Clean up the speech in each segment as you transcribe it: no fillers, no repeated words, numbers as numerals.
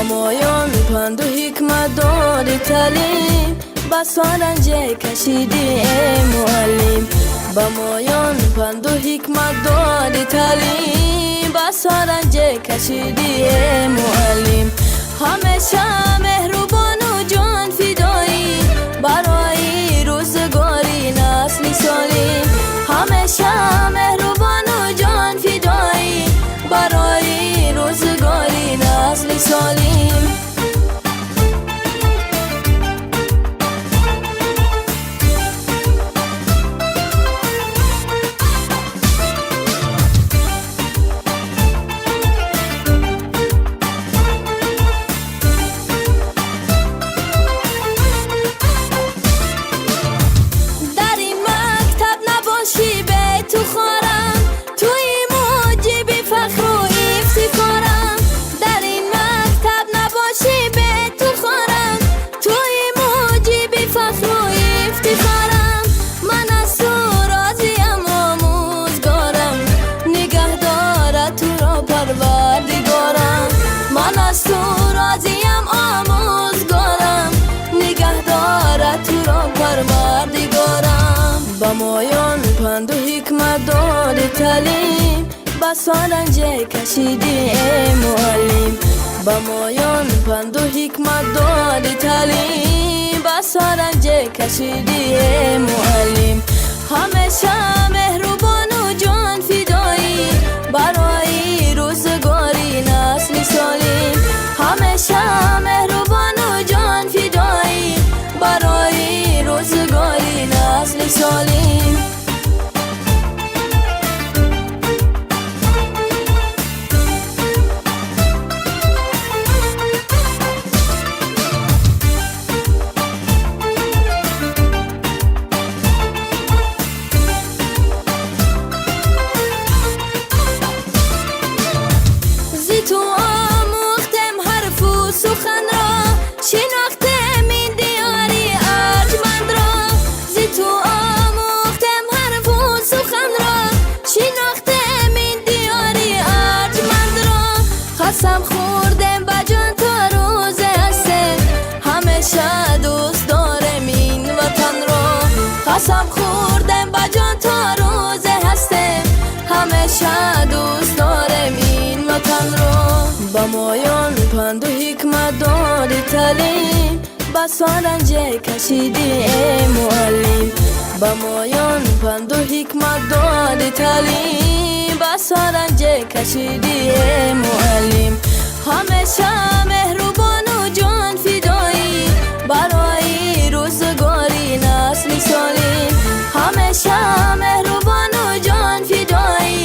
Моён панду ҳикмат дори таълим, басо ранҷе кашидӣ, э муаллим. Ба моён панду ҳикмат дори таълим, басо ранҷе кашидӣ, э муаллим. Ҳамеша меҳрубону ҷонфидоӣ барои рӯзгори насли солим. Ҳамеша меҳрубону ҷонфидоӣ барои рӯзгори насли солим. Дар ин мактаб набошӣ бе ту хорам, туи муҷиби фахру ифтихорам. Дар ин мактаб набошӣ бе ту хорам, туи муҷиби фахру ифтихорам. Ман аз ту розиям, омӯзгорам, нигаҳдора туро парвардигорам. Ман аз ту розиям, омӯзгорам, нигаҳдора туро парвардигорам. Ба моён панду ҳикмат дори таълим, басо ранҷе кашидӣ, э муаллим. Ба моён панду ҳикмат дори таълим, басо ранҷе кашидӣ, э муаллим. Ҳамеша меҳрубону ҷонфидоӣ барои рӯзгори насли солим. Ҳамеша меҳрубону ҷонфидоӣ барои рӯзгори насли солим. Зи ту омӯхтем ҳарфу суханро, шинохтем ин диёри арҷмандро. Зи ту омӯхтем ҳарфу суханро, шинохтем ин диёри арҷмандро. Қасам хӯрдем ба ҷон, то рӯзе ҳастем, ҳамеша дӯст дорем ин ватанро. Қасам хӯрдем ба ҷон, то рӯзе ҳастем, ҳамеша дӯст дорем ин ватанро. Ба моён панду ҳикмат дори таълим, басо ранҷе кашидӣ, э муаллим. Ба моён панду ҳикмат дори таълим, басо ранҷе кашидӣ, э муаллим. Ҳамеша меҳрубону ҷонфидоӣ барои рӯзгори насли солим. Ҳамеша меҳрубону ҷонфидоӣ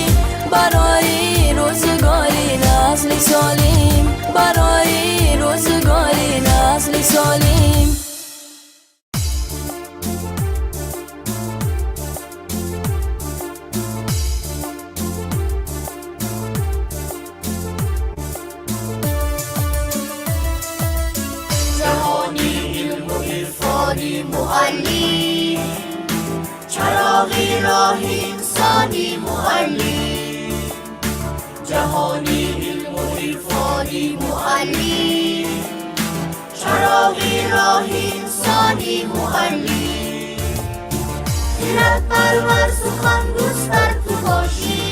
барои рӯзгори насли солим. Барои рӯзгори насли солим. Ҷаҳони илму ирфони муаллим, чароғи роҳи инсони муаллим. Ҷаҳони илму ирфони муаллим, чароғи роҳи инсони муаллим. Хиратпарвар, сухангустар ту бошӣ,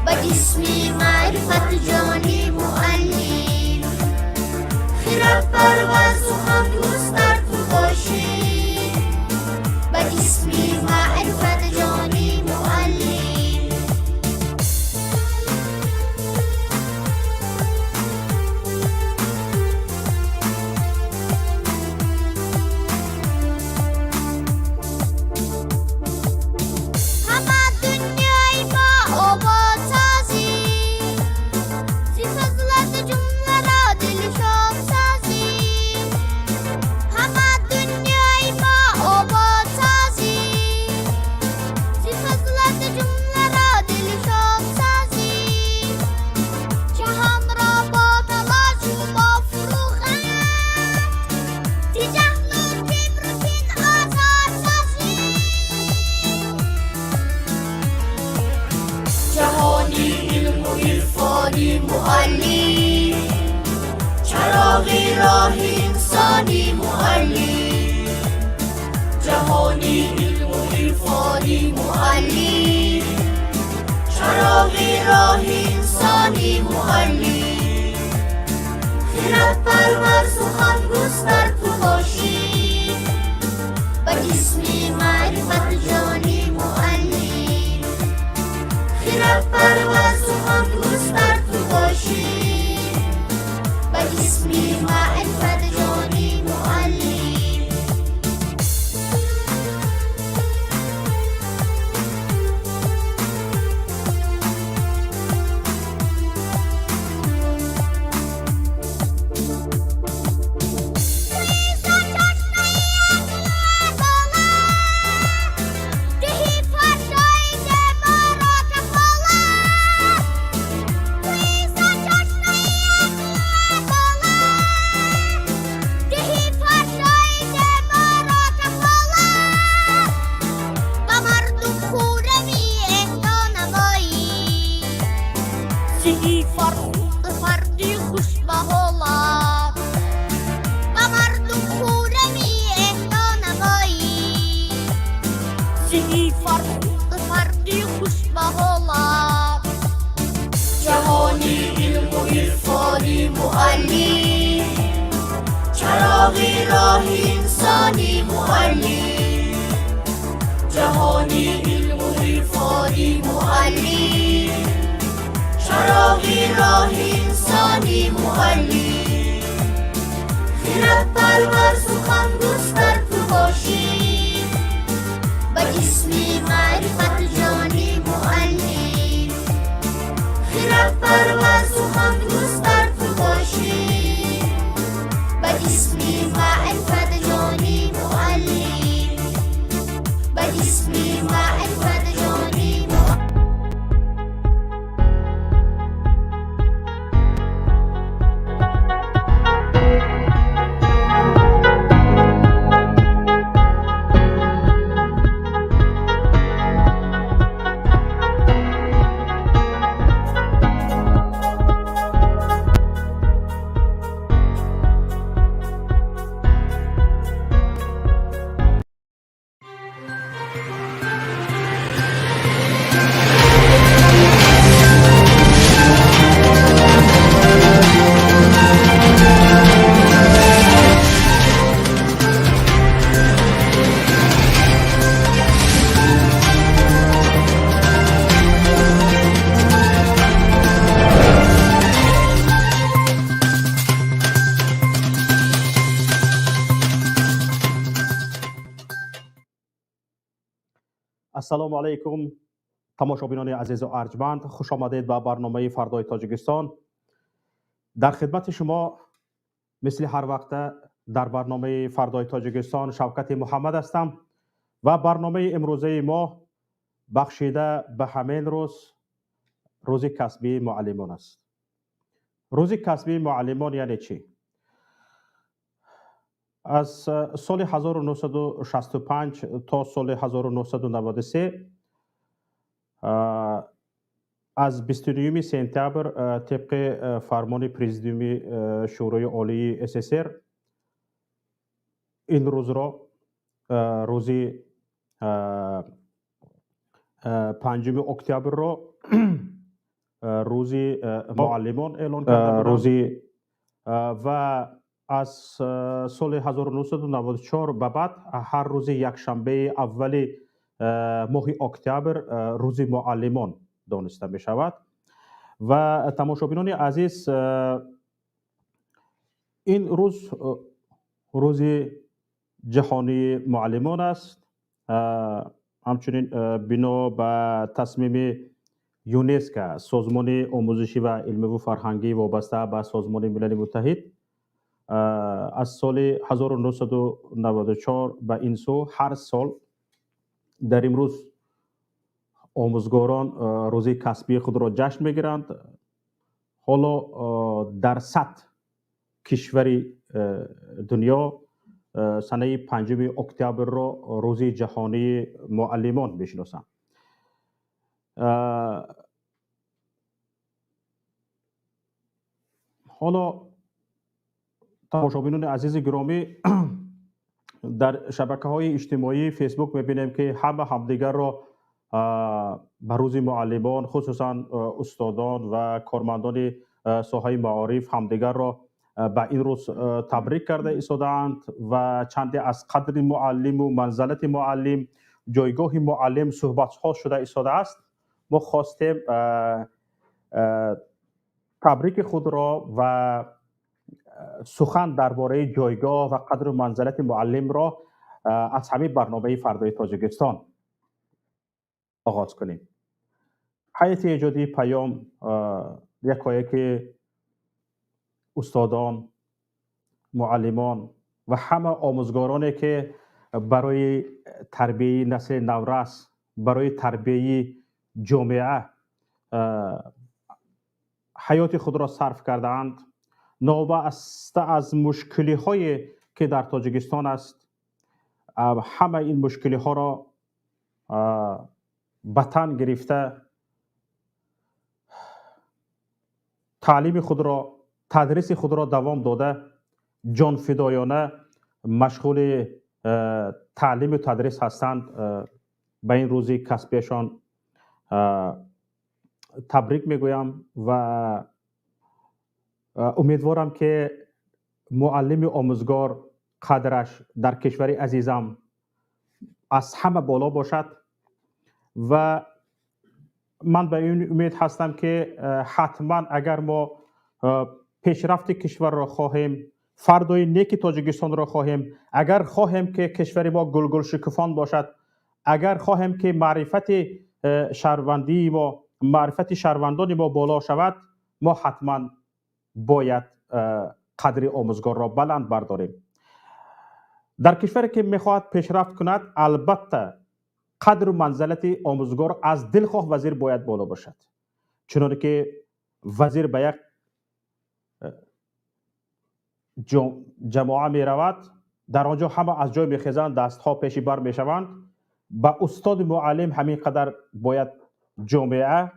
ба ҷисми маърифат ҷони муаллим. Хиратпарвар, сухангустар ту бошӣ, ба ҷисми маърифат ҷони муаллим. Ҳама дунёи мо обод созӣ, зи фазлат ҷумларо дилшод созӣ. Чароғи роҳи инсонӣ муаллим, ҷаҳони илму ирфонӣ муаллим, чароғи роҳи инсонӣ муаллим, хирадпарвар, сухангустар ту бошӣ, ба ҷисми маърифат ҷонӣ муаллим, хирадпарвар, сухангустар ту бошӣ, ба ҷисми маърифат ҷонӣ муаллим. Ҷаҳони илму ирфонӣ муаллим, чароғи роҳи инсонӣ муаллим, ҷаҳони илму ирфонӣ муаллим, чароғи роҳи инсонӣ муаллим, хирадпарвар, сухангустар ту бошӣ, ба ҷисми маърифат ҷонӣ муаллим, хирадпарвар, сухангустар ту бошӣ, ба ҷисми маърифат ҷонӣ муаллим, ба ҷисми маърифат ҷонӣ муаллим. Ассалому алайкум, тамошобинони азизу арҷманд, хуш омадед ба барномаи «Фардои Тоҷикистон». Дар хидмати шумо мисли ҳар вақта дар барномаи «Фардои Тоҷикистон» Шавкати Муҳаммад ҳастам ва барномаи имрӯзаи мо бахшида ба ҳамин рӯз, рӯзи касбии муаллимон аст. Рӯзи касбии муаллимон яъне чӣ? Аз соли 1965 то соли 1993, аз 29 сентябр, тибқи фармони Президиуми Шӯрои Олии СССР, ин рӯзро, рӯзи 5 октябрро, рӯзи муаллимон эълон карда, рӯзи ва аз соли 1994 ба баъд ҳар рӯзи якшанбеи аввали моҳи октябр рӯзи муаллимон дониста мешавад. Ва тамошобинони азиз, ин рӯз рӯзи ҷаҳонии муаллимон аст. Ҳамчунин бино ба тасмими ЮНЕСКО, созмони омӯзишӣ ва илмиву фарҳангӣ вобаста ба Созмони Милали Муттаҳид, аз соли 1994 ба ин сӯ ҳар сол дар имрӯз омӯзгорон рӯзи касбии худро ҷашн мегиранд. Ҳоло дар 100 кишвари дунё санаи 5 октябрро рӯзи ҷаҳонии муаллимон мешиносанд. Ҳоло Тамошобинони азизи гиромӣ, дар шабакаҳои иҷтимоӣ, Фейсбук мебинем, ки ҳама ҳамдигарро ба рӯзи муаллимон, хусусан устодон ва кормандони соҳаи маориф, ҳамдигарро ба ин рӯз табрик карда истодаанд ва чанде аз қадри муаллиму манзалати муаллим, ҷойгоҳи муаллим суҳбатҳо шуда истодааст. Мо хостем табрики худро ва сухан дар бораи ҷойгоҳ ва қадру манзалати муаллимро аз ҳамин барномаи «Фардои Тоҷикистон» оғоз кунем. Ҳайати эҷодии «Паём» якояки устодон, муаллимон ва ҳама омӯзгороне, ки барои тарбияи насли наврас, барои тарбияи ҷомеа ҳаёти худро сарф кардаанд, новобаста аз мушкилиҳое, ки дар Тоҷикистон аст, ҳама ин мушкилиҳоро ба тан гирифта, таълими худро, тадриси худро давом дода, ҷонфидоёна машғули таълиму тадрис ҳастанд, ба ин рӯзи касбиашон табрик мегӯям ва умедворам, ки муаллими омӯзгор қадраш дар кишвари азизам аз ҳама боло бошад. Ва ман ба ин умед ҳастам, ки ҳатман агар мо пешрафти кишварро хоҳем, фардои неки Тоҷикистонро хоҳем, агар хоҳем, ки кишвари мо гулгулшукуфон бошад, агар хоҳем, ки маърифати шаҳрвандии мо, маърифати шаҳрвандони мо боло шавад, мо ҳатман бояд қадри омӯзгорро баланд бардорем. Дар кишваре, ки мехоҳад пешрафт кунад, албатта қадру манзалати омӯзгор аз дилхоҳ вазир бояд боло бошад. Чуноне ки вазир ба як ҷамоа меравад, дар он ҷо ҳама аз ҷой мехезанд, дастҳо пеши бар мешаванд, ба устоди муаллим ҳамин қадар бояд ҷомеа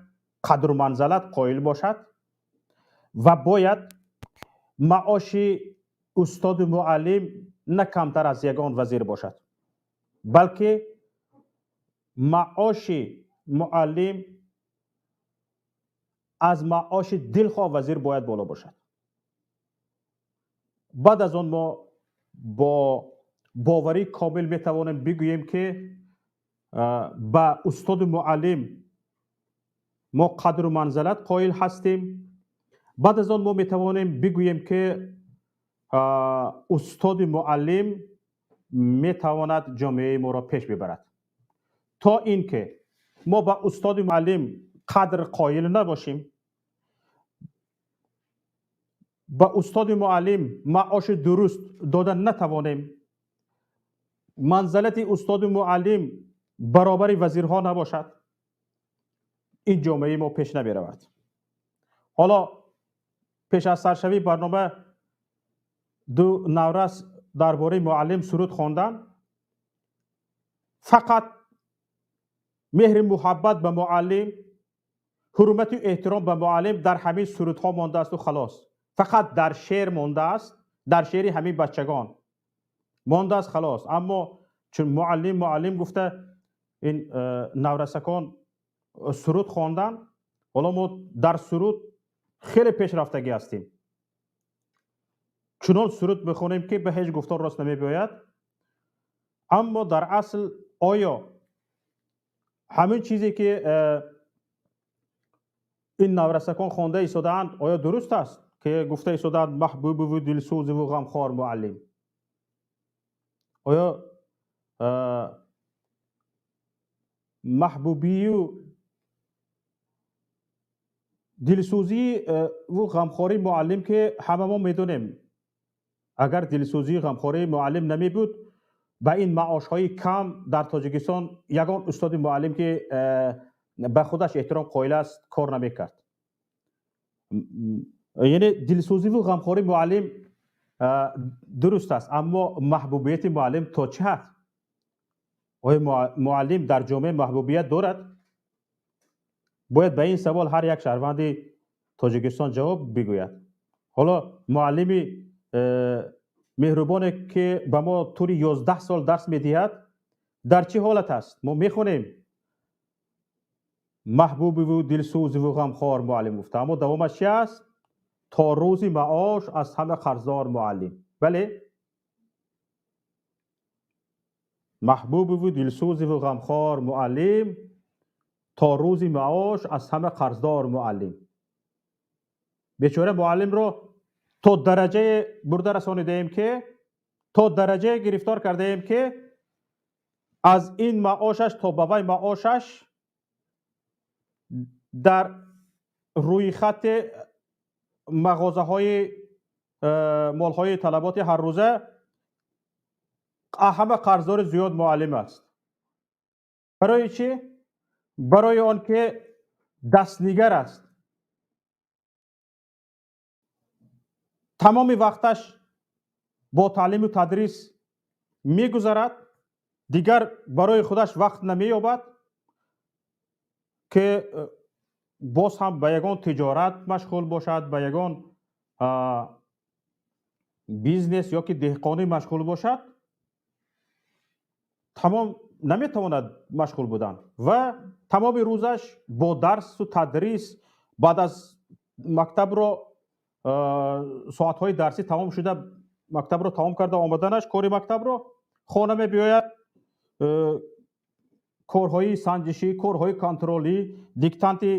қадру манзалат қоил бошад ва бояд маоши устоди муаллим на камтар аз ягон вазир бошад, балки маоши муаллим аз маоши дилхоҳ вазир бояд боло бошад. Баъд аз он мо бо боварии комил метавонем бигӯем, ки ба устоди муаллим мо қадру манзалат қоил ҳастем. Баъд аз он мо метавонем бигӯем, ки устоди муаллим метавонад ҷомеаи моро пеш бибарад. То ин ки мо ба устоди муаллим қадр қоил набошем, ба устоди муаллим маоши дуруст дода натавонем, манзалати устоди муаллим баробари вазирҳо набошад, ин ҷомеаи мо пеш намеравад. Ҳоло пеш аз саршавии барнома ду наврас дар бораи муаллим суруд хондан. Фақат меҳри муҳаббат ба муаллим, ҳурмату эҳтиром ба муаллим дар ҳамин сурудҳо мондаасту халос. Фақат дар шеър мондааст, дар шеъри ҳамин бачагон мондааст, халос. Аммо чун муаллим, муаллим гуфта ин наврасакон суруд хондан, ҳоло мо дар суруд хеле пешрафтагӣ ҳастем. Чунон суруд мехонем, ки ба ҳеҷ гуфтор рост намебиёяд. Аммо дар асл оё ҳамин чизе, ки ин наврасакон хонда истодаанд, оё дуруст аст, ки гуфта истодаанд маҳбубуву дилсӯзиву ғамхор муаллим? Оё маҳбубию дилсӯзиву ғамхории муаллим, ки ҳама мо медонем, агар дилсӯзии ғамхории муаллим намебуд, ба ин маошҳои кам дар Тоҷикистон ягон устоди муаллим, ки ба худаш эҳтиром қоил аст, кор намекард. Яъне дилсӯзиву ғамхории муаллим дуруст аст, аммо маҳбубияти муаллим то чӣ ҳад? Оё муаллим дар ҷомеа маҳбубият дорад? Бояд ба ин савол ҳар як шаҳрванди Тоҷикистон ҷавоб бигӯяд. Ҳоло муаллими меҳрубоне, ки ба мо тӯли 11 сол дарс медиҳад, дар чӣ ҳолат аст? Мо мехонем: маҳбубиву дилсӯзиву ғамхор муаллим гуфта, аммо давомаш чи аст? То рӯзи маош аз ҳама қарздор муаллим. Бале, маҳбубиву дилсӯзиву ғамхор муаллим, то рӯзи маош аз ҳама қарздор муаллим. Бечора муаллимро то дараҷае бурда расонидаем, ки то дараҷае гирифтор кардаем, ки аз ин маошаш то ба вай маошаш дар рӯйхати мағозаҳои молҳои талаботи ҳаррӯза ҳама қарздори зиёд муаллим аст. Барои чӣ? Барои он ки дастнигар аст. Тамоми вақташ бо таълиму тадрис мегузарад, дигар барои худаш вақт намеёбад, ки боз ҳам ба ягон тиҷорат машғул бошад, ба ягон бизнес ё ки деҳқонӣ машғул бошад. Тамом наметавонад машғул будан ва тамоми рӯзаш бо дарсу тадрис. Баъд аз мактабро, соатҳои дарсӣ тамом шуда, мактабро тамом карда омаданаш, кори мактабро, хона мебиёяд, корҳои санҷишӣ, корҳои контролӣ, диктанти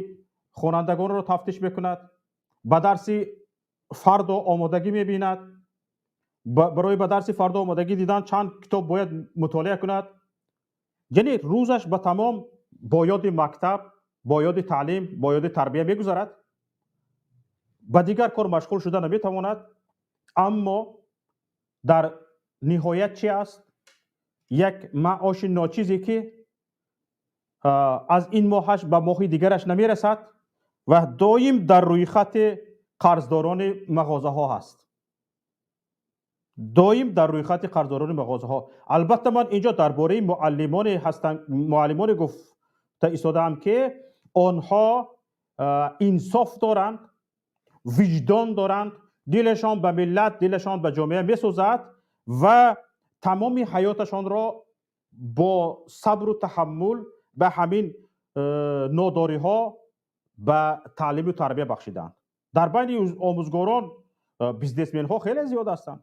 хонандагонро тафтиш мекунад, ба дарси фардо омодагӣ мебинад. Барои ба дарси фардо омодагӣ дидан чанд китоб бояд мутолиа кунад. Яъне рӯзаш ба тамом бо ёди мактаб, бо ёди таълим, бо ёди тарбия мегузарад, ба дигар кор машғул шуда наметавонад. Аммо дар ниҳоят чи аст? Як маоши ночизе, ки аз ин моҳаш ба моҳи дигараш намерасад ва доим дар рӯйхати қарздорони мағозаҳо ҳаст, доим дар рӯйхати қарздорони мағозаҳо. Албатта, ман инҷо дар бораи муаллимоне ҳастам, муаллимоне гуфта истодаам, ки онҳо инсоф доранд, виҷдон доранд, дилашон ба миллат, дилашон ба ҷомеа месӯзад ва тамоми ҳаёташонро бо сабру таҳаммул ба ҳамин нодориҳо ба таълиму тарбия бахшидаанд. Дар байни омӯзгорон бизнесменҳо хеле зиёд ҳастанд.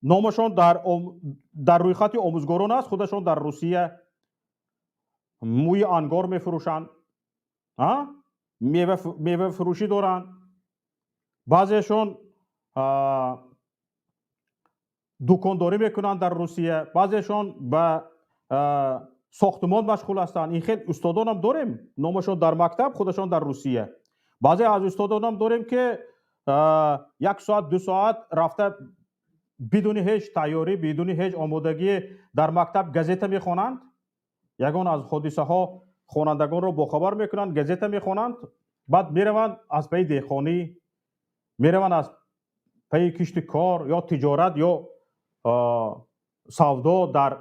Номашон дар рӯйхати омӯзгорон аст, худашон дар Русия мӯи ангор мефурӯшанд, мевафурӯшӣ доранд, баъзеашон дукондорӣ мекунанд дар Русия, баъзеашон ба сохтумон машғул ҳастанд. Ин хел устодонам дорем, номашон дар мактаб, худашон дар Русия. Баъзе аз устодонам дорем, ки як соат, 2 соат рафта, бидуни ҳеҷ тайёрӣ, бидуни ҳеҷ омодагӣ дар мактаб газета мехонанд, ягон аз ҳодисаҳо хонандагонро бохабар мекунанд, газета мехонанд, баъд мераванд аз пайи деҳқонӣ, мераванд аз пайи кишти кор ё тиҷорат ё савдо дар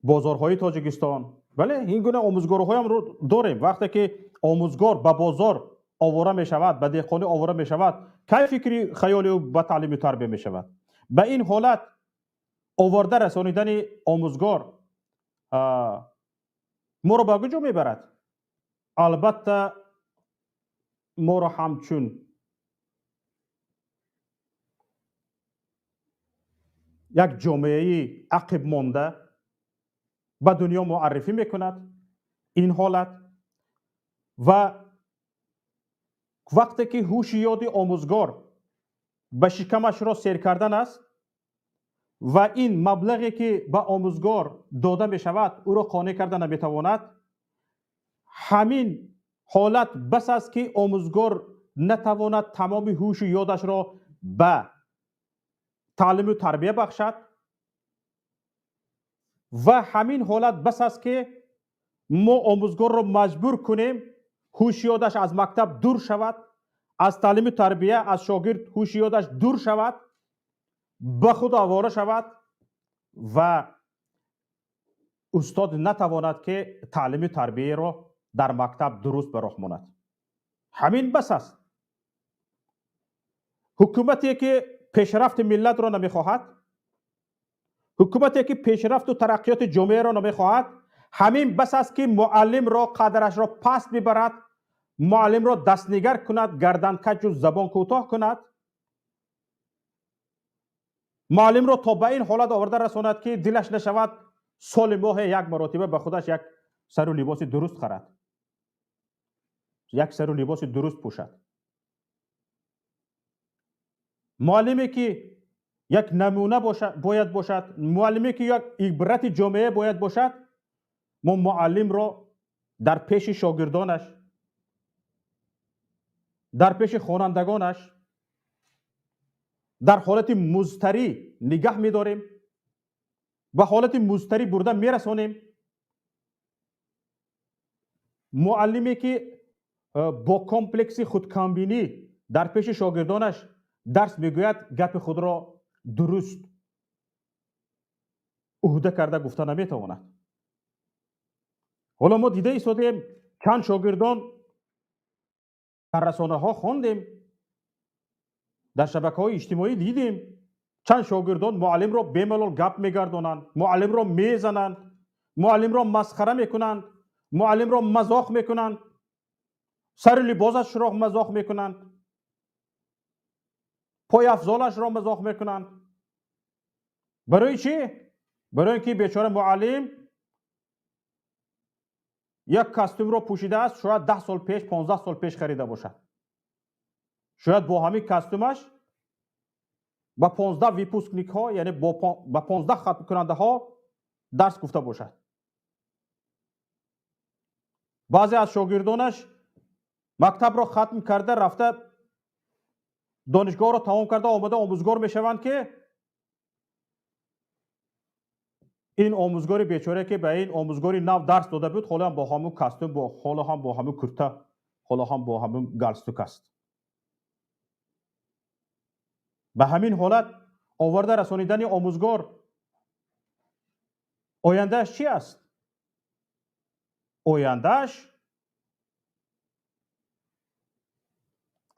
бозорҳои Тоҷикистон. Бале, ин гуна омӯзгорҳоям дорем. Вақте ки омӯзгор ба бозор овора мешавад, ба деҳқонӣ овора мешавад, кай фикри хаёли ӯ ба таълиму тарбия мешавад? Ба ин ҳолат оварда расонидани омӯзгор моро ба куҷо мебарад? Албатта, моро ҳамчун як ҷомеаи ақибмонда ба дунё муаррифӣ мекунад ин ҳолат. Ва вақте ки ҳуши ёди омӯзгор ба шикамашро сер кардан аст ва ин маблағе, ки ба омӯзгор дода мешавад, ӯро қонеъ карда наметавонад, ҳамин ҳолат бас аст, ки омӯзгор натавонад тамоми ҳушу ёдашро ба таълиму тарбия бахшад, ва ҳамин ҳолат бас аст, ки мо омӯзгорро маҷбур кунем ҳуши ёдаш аз мактаб дур шавад, аз таълиму тарбия, аз шогирд ҳуши ёдаш дур шавад, ба худ овора шавад ва устод натавонад, ки таълиму тарбияро дар мактаб дуруст ба роҳ монад. Ҳамин бас аст. Ҳукумате ки пешрафти миллатро намехоҳад, ҳукумате ки пешрафту тараққиёти ҷомеаро намехоҳад, ҳамин бас аст, ки муаллимро қадрашро паст бибарад, муаллимро дастнигар кунад, гарданкаҷу забон кӯтоҳ кунад, муаллимро то ба ин ҳолат оварда расонад, ки дилаш нашавад соли моҳе як маротиба ба худаш як сару либоси дуруст харад, як сару либоси дуруст пӯшад. Муаллиме ки як намуна бояд бошад, муаллиме ки як ибрати ҷомеа бояд бошад, мо муаллимро дар пеши шогирдонаш, дар пеши хонандагонаш дар ҳолати музтарӣ нигаҳ медорем, ба ҳолати музтарӣ бурда мерасонем. Муаллиме ки бо комплекси худкамбинӣ дар пеши шогирдонаш дарс мегӯяд, гапи худро дуруст уҳда карда гуфта наметавонад. Ҳоло мо дида истодем, чанд шогирдон дар расонаҳо хондем, дар шабакаҳои иҷтимоӣ дидем, чанд шогирдон муаллимро бемалол гап мегардонанд, муаллимро мезананд, муаллимро масхара мекунанд, муаллимро мазоқ мекунанд, сари либосашро мазоқ мекунанд, пойафзолашро мазоқ мекунанд. Барои чӣ? Барои ин ки бечора муаллим як костюмро пӯшидааст, шояд 10 сол пеш, 15 сол пеш харида бошад. Шояд бо ҳамин костюмаш ба 15 выпускникҳо, яъне ба 15 хатмкунандаҳо дарс гуфта бошад. Баъзе аз шогирдонаш мактабро хатм карда рафта, донишгоҳро тамом карда омада омӯзгор мешаванд, ки ин омӯзгори бечора, ки ба ин омӯзгори нав дарс дода буд, ҳоло ҳам бо ҳамун костюм, ҳоло ҳам бо ҳамун курта, ҳоло ҳам бо ҳамун галстук аст. Ба ҳамин ҳолат оварда расонидани омӯзгор ояндааш чӣ аст? Ояндааш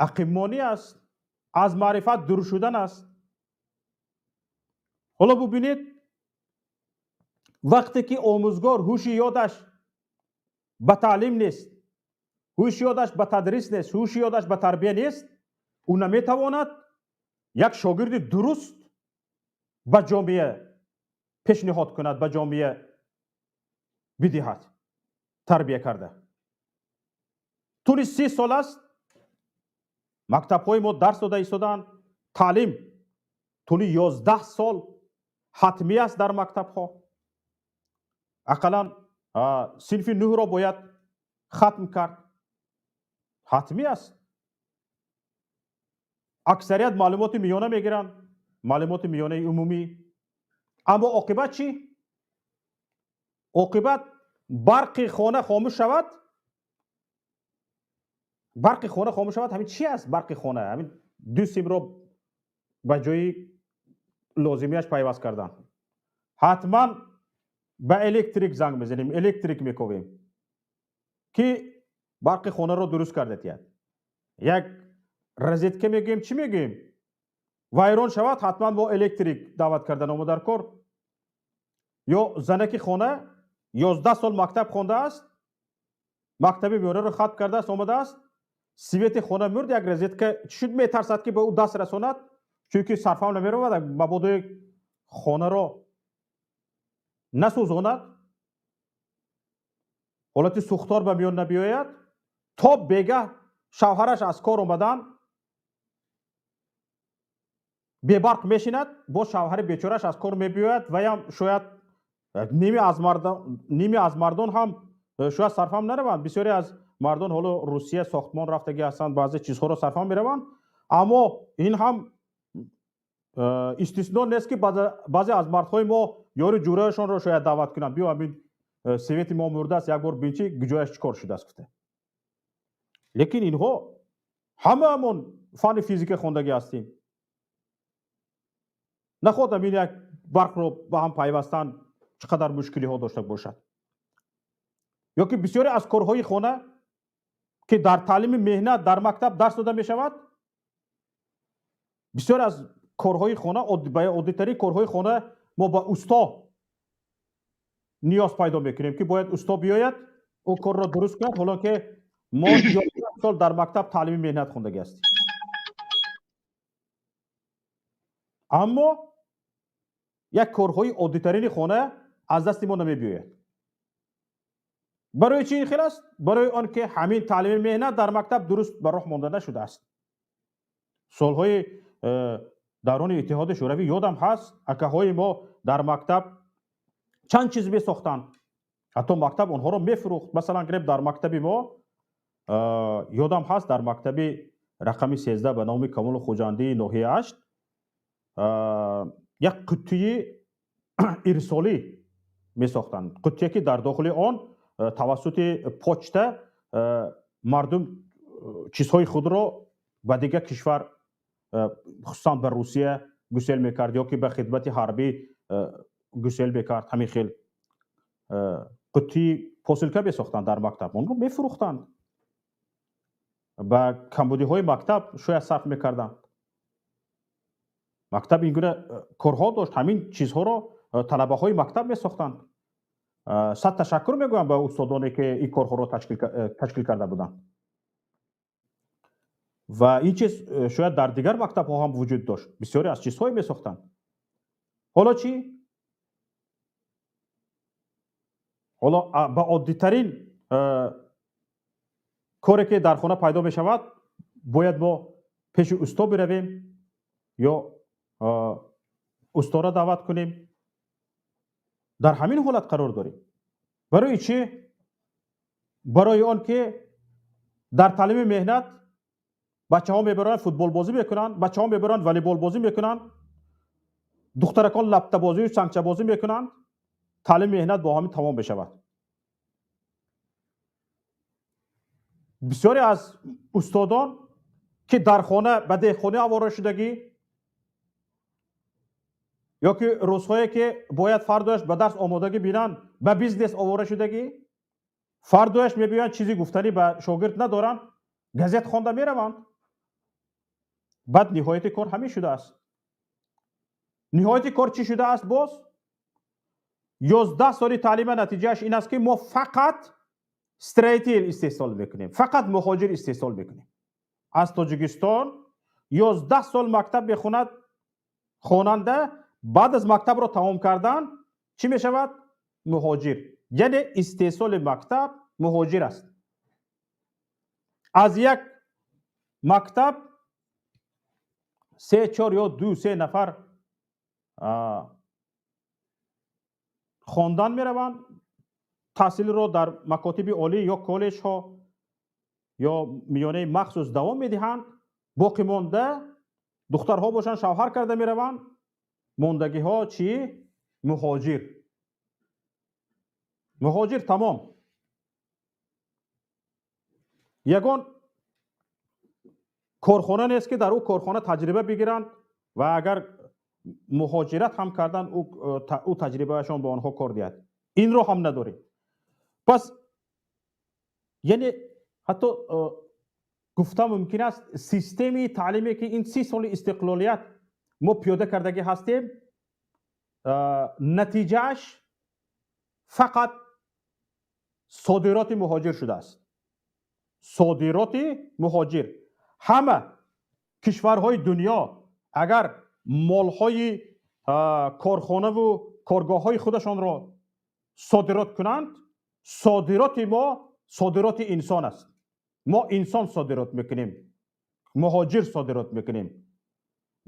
ақибмонӣ аст, аз маърифат дур шудан аст. Ҳоло бубинед, вақте ки омӯзгор ҳуши ёдаш ба таълим нест, ҳуши ёдаш ба тадрис нест, ҳуши ёдаш ба тарбия нест, ӯ наметавонад як шогирди дуруст ба ҷомеа пешниҳод кунад, ба ҷомеа бидиҳад тарбия карда. Тӯли 30 сол аст мактабҳои мо дарс дода истодаанд, таълим тӯли 11 сол ҳатмӣ аст дар мактабҳо. Ақаллан синфи нӯҳро бояд хатм кард, ҳатмӣ аст. Аксарият маълумоти миёна мегиранд, маълумоти миёнаи умумӣ. Аммо оқибат чӣ? Оқибат барқи хона хомӯш шавад, барқи хона хомӯш шавад. Ҳамин чӣ аст барқи хона? Ҳамин ду симро ба ҷои лозимиаш пайваст кардан. Ҳатман ба электрик занг мезанем, электрик мековем, ки барқи хонаро дуруст карда диҳад. Як розетка мегӯем, чӣ мегӯем? Вайрон шавад, ҳатман бо электрик даъват кардан омо дар кор. Ё занаки хона 11 сол мактаб хондааст, мактаби миёнаро хатм кардааст, омадааст, свети хона мурд, як розетка чӣ шуд, метарсад, ки ба ӯ даст расонад, чунки сарфам намеравад, мабодои хонаро насӯзонад, ҳолати сӯхтор ба миён набиёяд. То бегаҳ шавҳараш аз кор омадан бебарқ мешинад, боз шавҳари бечораш аз кор мебиёяд, ваям шояд ниме аз мардон ҳам шояд сарфам нараванд. Бисёре аз мардон ҳоло Русия сохтмон рафтагӣ ҳастанд, баъзе чизҳоро сарфам мераванд, аммо ин ҳам истисно нест, ки баъзе аз мардҳои мо ёри ҷӯраашонро шояд даъват кунанд: биё, ҳамин свети мо мурдааст, як бор бин, чи ҷояш чӣ кор шудааст, гуфта. Лекин инҳо ҳамаамон фанни физика хондагӣ ҳастем. Нахоҳад ҳамин як барқро ба ҳам пайвастан чӣ қадар мушкилиҳо дошта бошад. Ё ки бисёре аз корҳои хона, ки дар таълими меҳнат дар мактаб дарс дода мешавад. Бисёр аз корҳои хона, ба оддитарин корҳои хона мо ба усто ниёз пайдо мекунем, ки бояд усто биёяд, ӯ корро дуруст кунад, ҳоло ки мо 11 сол дар мактаб таълими меҳнат хондагӣ ҳастем. Аммо як корҳои оддитарини хона аз дасти мо намебиёяд. Барои чӣ ин хел аст? Барои он ки ҳамин таълими меҳнат дар мактаб дуруст ба роҳ монда нашудааст. Солҳои даврони Иттиҳоди Шӯравӣ ёдам ҳаст, акаҳои мо дар мактаб чанд чиз месохтанд, ҳатто мактаб онҳоро мефурӯхт. Масалан, гирем, дар мактаби мо, ёдам ҳаст, дар мактаби рақами 13 ба номи Камолу Хуҷандии ноҳияи Ашт як қуттии ирсолӣ месохтанд, қуттие ки дар дохили он тавассути почта мардум чизҳои худро ба дигар кишвар, хусусан ба Русия гусел мекард ё ки ба хидмати ҳарбӣ гусел мекард. Ҳамин хел қуттии посылка месохтанд дар мактаб, онро мефурӯхтанд, ба камбудиҳои мактаб шояд сарф мекарданд. Мактаб ин гуна корҳо дошт, ҳамин чизҳоро талабаҳои мактаб месохтанд. Сад ташаккур мегӯям ба устодоне, ки ин корҳоро ташкил карда буданд. Ва ин чиз шояд дар дигар мактабҳо ҳам вуҷуд дошт, бисёре аз чизҳое месохтанд. Ҳоло чӣ? Ҳоло ба оддитарин коре ки дар хона пайдо мешавад, бояд мо пеши усто биравем ё устора даъват кунем. Дар ҳамин ҳолат қарор дорем. Барои чӣ? Барои он ки дар таълими меҳнат бачаҳо мебаранд, футболбозӣ мекунанд, бачаҳо мебаранд, волейболбозӣ мекунанд, духтаракон лаптабозию сангчабозӣ мекунанд. Таълими меҳнат бо ҳамин тамом мешавад. Бисёре аз устодон, ки дар хона ба деҳқонӣ овора шудагӣ ё ки рӯзҳое ки бояд фардояш ба дарс омодагӣ бинанд, ба бизнес овора шудагӣ, фардояш мебиёянд, чизи гуфтанӣ ба шогирд надоранд, газет хонда мераванд. Баъд ниҳояти кор ҳамин шудааст. Ниҳояти кор чӣ шудааст? Боз 11 соли таълима натиҷааш ин аст, ки мо фақат строитель истеҳсол мекунем, фақат муҳоҷир истеҳсол мекунем. Аз Тоҷикистон 11 сол мактаб мехонад хонанда, баъд аз мактабро тамом кардан чӣ мешавад? Муҳоҷир. Яъне истеҳсоли мактаб муҳоҷир аст. Аз як мактаб се, чор ё ду, се нафар хондан мераванд, таҳсилро дар макотиби олӣ ё коллеҷҳо ё миёнаи махсус давом медиҳанд. Боқӣ монда духтарҳо бошанд, шавҳар карда мераванд. Мондагиҳо чӣ? Муҳоҷир, муҳоҷир, тамом. Ягон корхона нест, ки дар ӯ корхона таҷриба бигиранд ва агар муҳоҷират ҳам карданд, ӯ таҷрибаашон ба онҳо кор диҳад. Инро ҳам надорем. Пас яъне ҳатто гуфта мумкин аст, системаи таълиме, ки ин 30 соли истиқлолият мо пиёда кардагӣ ҳастем, натиҷааш фақат содироти муҳоҷир шудааст, содироти муҳоҷир. Ҳама кишварҳои дунё агар молҳои корхонаву коргоҳҳои худашонро содирот кунанд, содироти мо содироти инсон аст. Мо инсон содирот мекунем, муҳоҷир содирот мекунем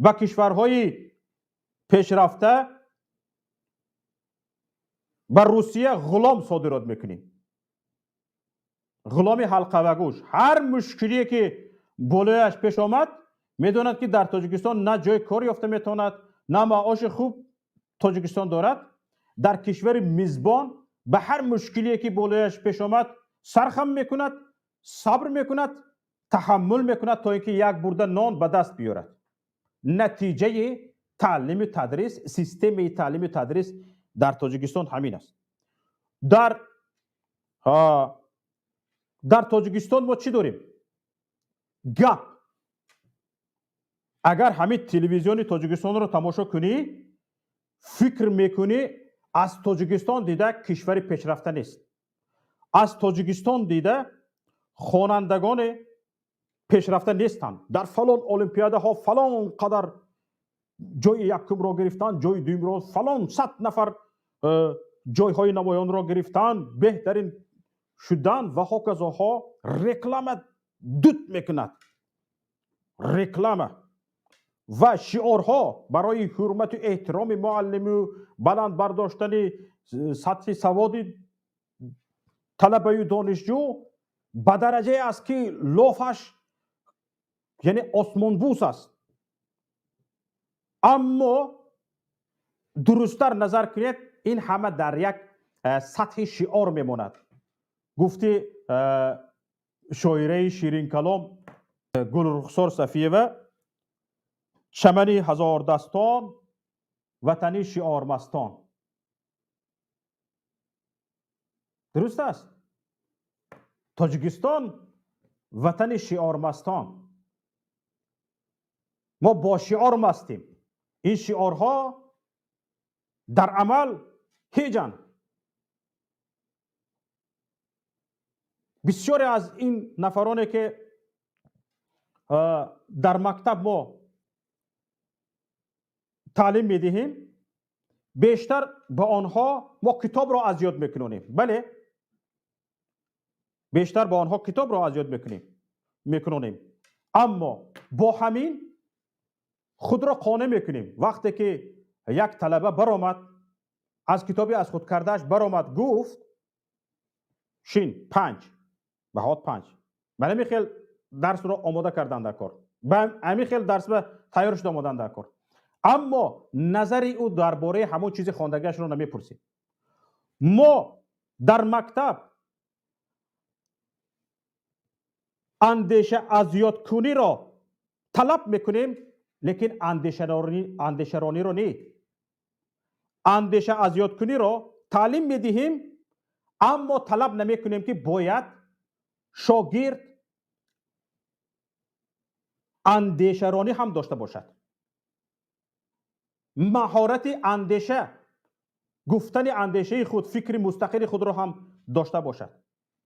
ба кишварҳои пешрафта. Ба Русия ғулом содирот мекунем, ғуломи ҳалқавагӯш. Ҳар мушкилие ки болояш пеш омад, медонад, ки дар Тоҷикистон на ҷои кор ёфта метавонад, на маоши хуб Тоҷикистон дорад. Дар кишвари мизбон ба ҳар мушкилие ки болояш пеш омад, сархам мекунад, сабр мекунад, таҳаммул мекунад, то ин ки як бурда нон ба даст биёрад. Натиҷаи таълими тадрис, системаи таълими тадрис дар Тоҷикистон ҳамин аст. Дар Тоҷикистон мо чӣ дорем? Гап. Агар ҳамин телевизиони Тоҷикистонро тамошо кунӣ, фикр мекунӣ, аз Тоҷикистон дида кишвари пешрафта нест, аз Тоҷикистон дида хонандагоне пешрафта нестанд, дар фалон олимпиадаҳо фалон қадар ҷои якумро гирифтанд, ҷои дуюмро, фалон 100 нафар ҷойҳои намоёнро гирифтанд, беҳтарин шуданд ва ҳоказоҳо. Реклама дуд мекунад, реклама ва шиорҳо барои ҳурмату эҳтироми муаллиму баланд бардоштани сатҳи саводи талабаю донишҷӯ ба дараҷае аст, ки лофаш яъне осмонбӯс аст. Аммо дурусттар назар кунед, ин ҳама дар як сатҳи шиор мемонад. Гуфти шоираи ширинкалом Гулрухсор Сафиева: «Чамани ҳазордастон, ватани шиормастон». Дуруст аст, Тоҷикистон ватани шиормастон. Мо бо шиор мастем, ин шиорҳо дар амал ҳеҷанд. Бисёре аз ин нафароне, ки дар мактаб мо таълим медиҳем, бештар ба онҳо мо китобро аз ёд мекунонем. Бале, бештар ба онҳо китобро аз ёд мекунонем, аммо бо ҳамин худро қонеъ мекунем. Вақте ки як талаба баромад, аз китоби аз худ кардааш баромад, гуфт: «Шин, панҷ, баҳот панҷ». Ба ҳамин хел дарсро омода кардан дар кор, ба ҳамин хел дарс ба тайёр шуда омодан дар кор, аммо назари ӯ дар бораи ҳамон чизи хондагиашро намепурсем. Мо дар мактаб андеша аз ёдкуниро талаб мекунем, лекин андешарониро не. Андеша аз ёдкуниро таълим медиҳем, аммо талаб намекунем, ки бояд шогирд андешаронӣ ҳам дошта бошад, маҳорати андеша гуфтани андешаи худ, фикри мустақили худро ҳам дошта бошад.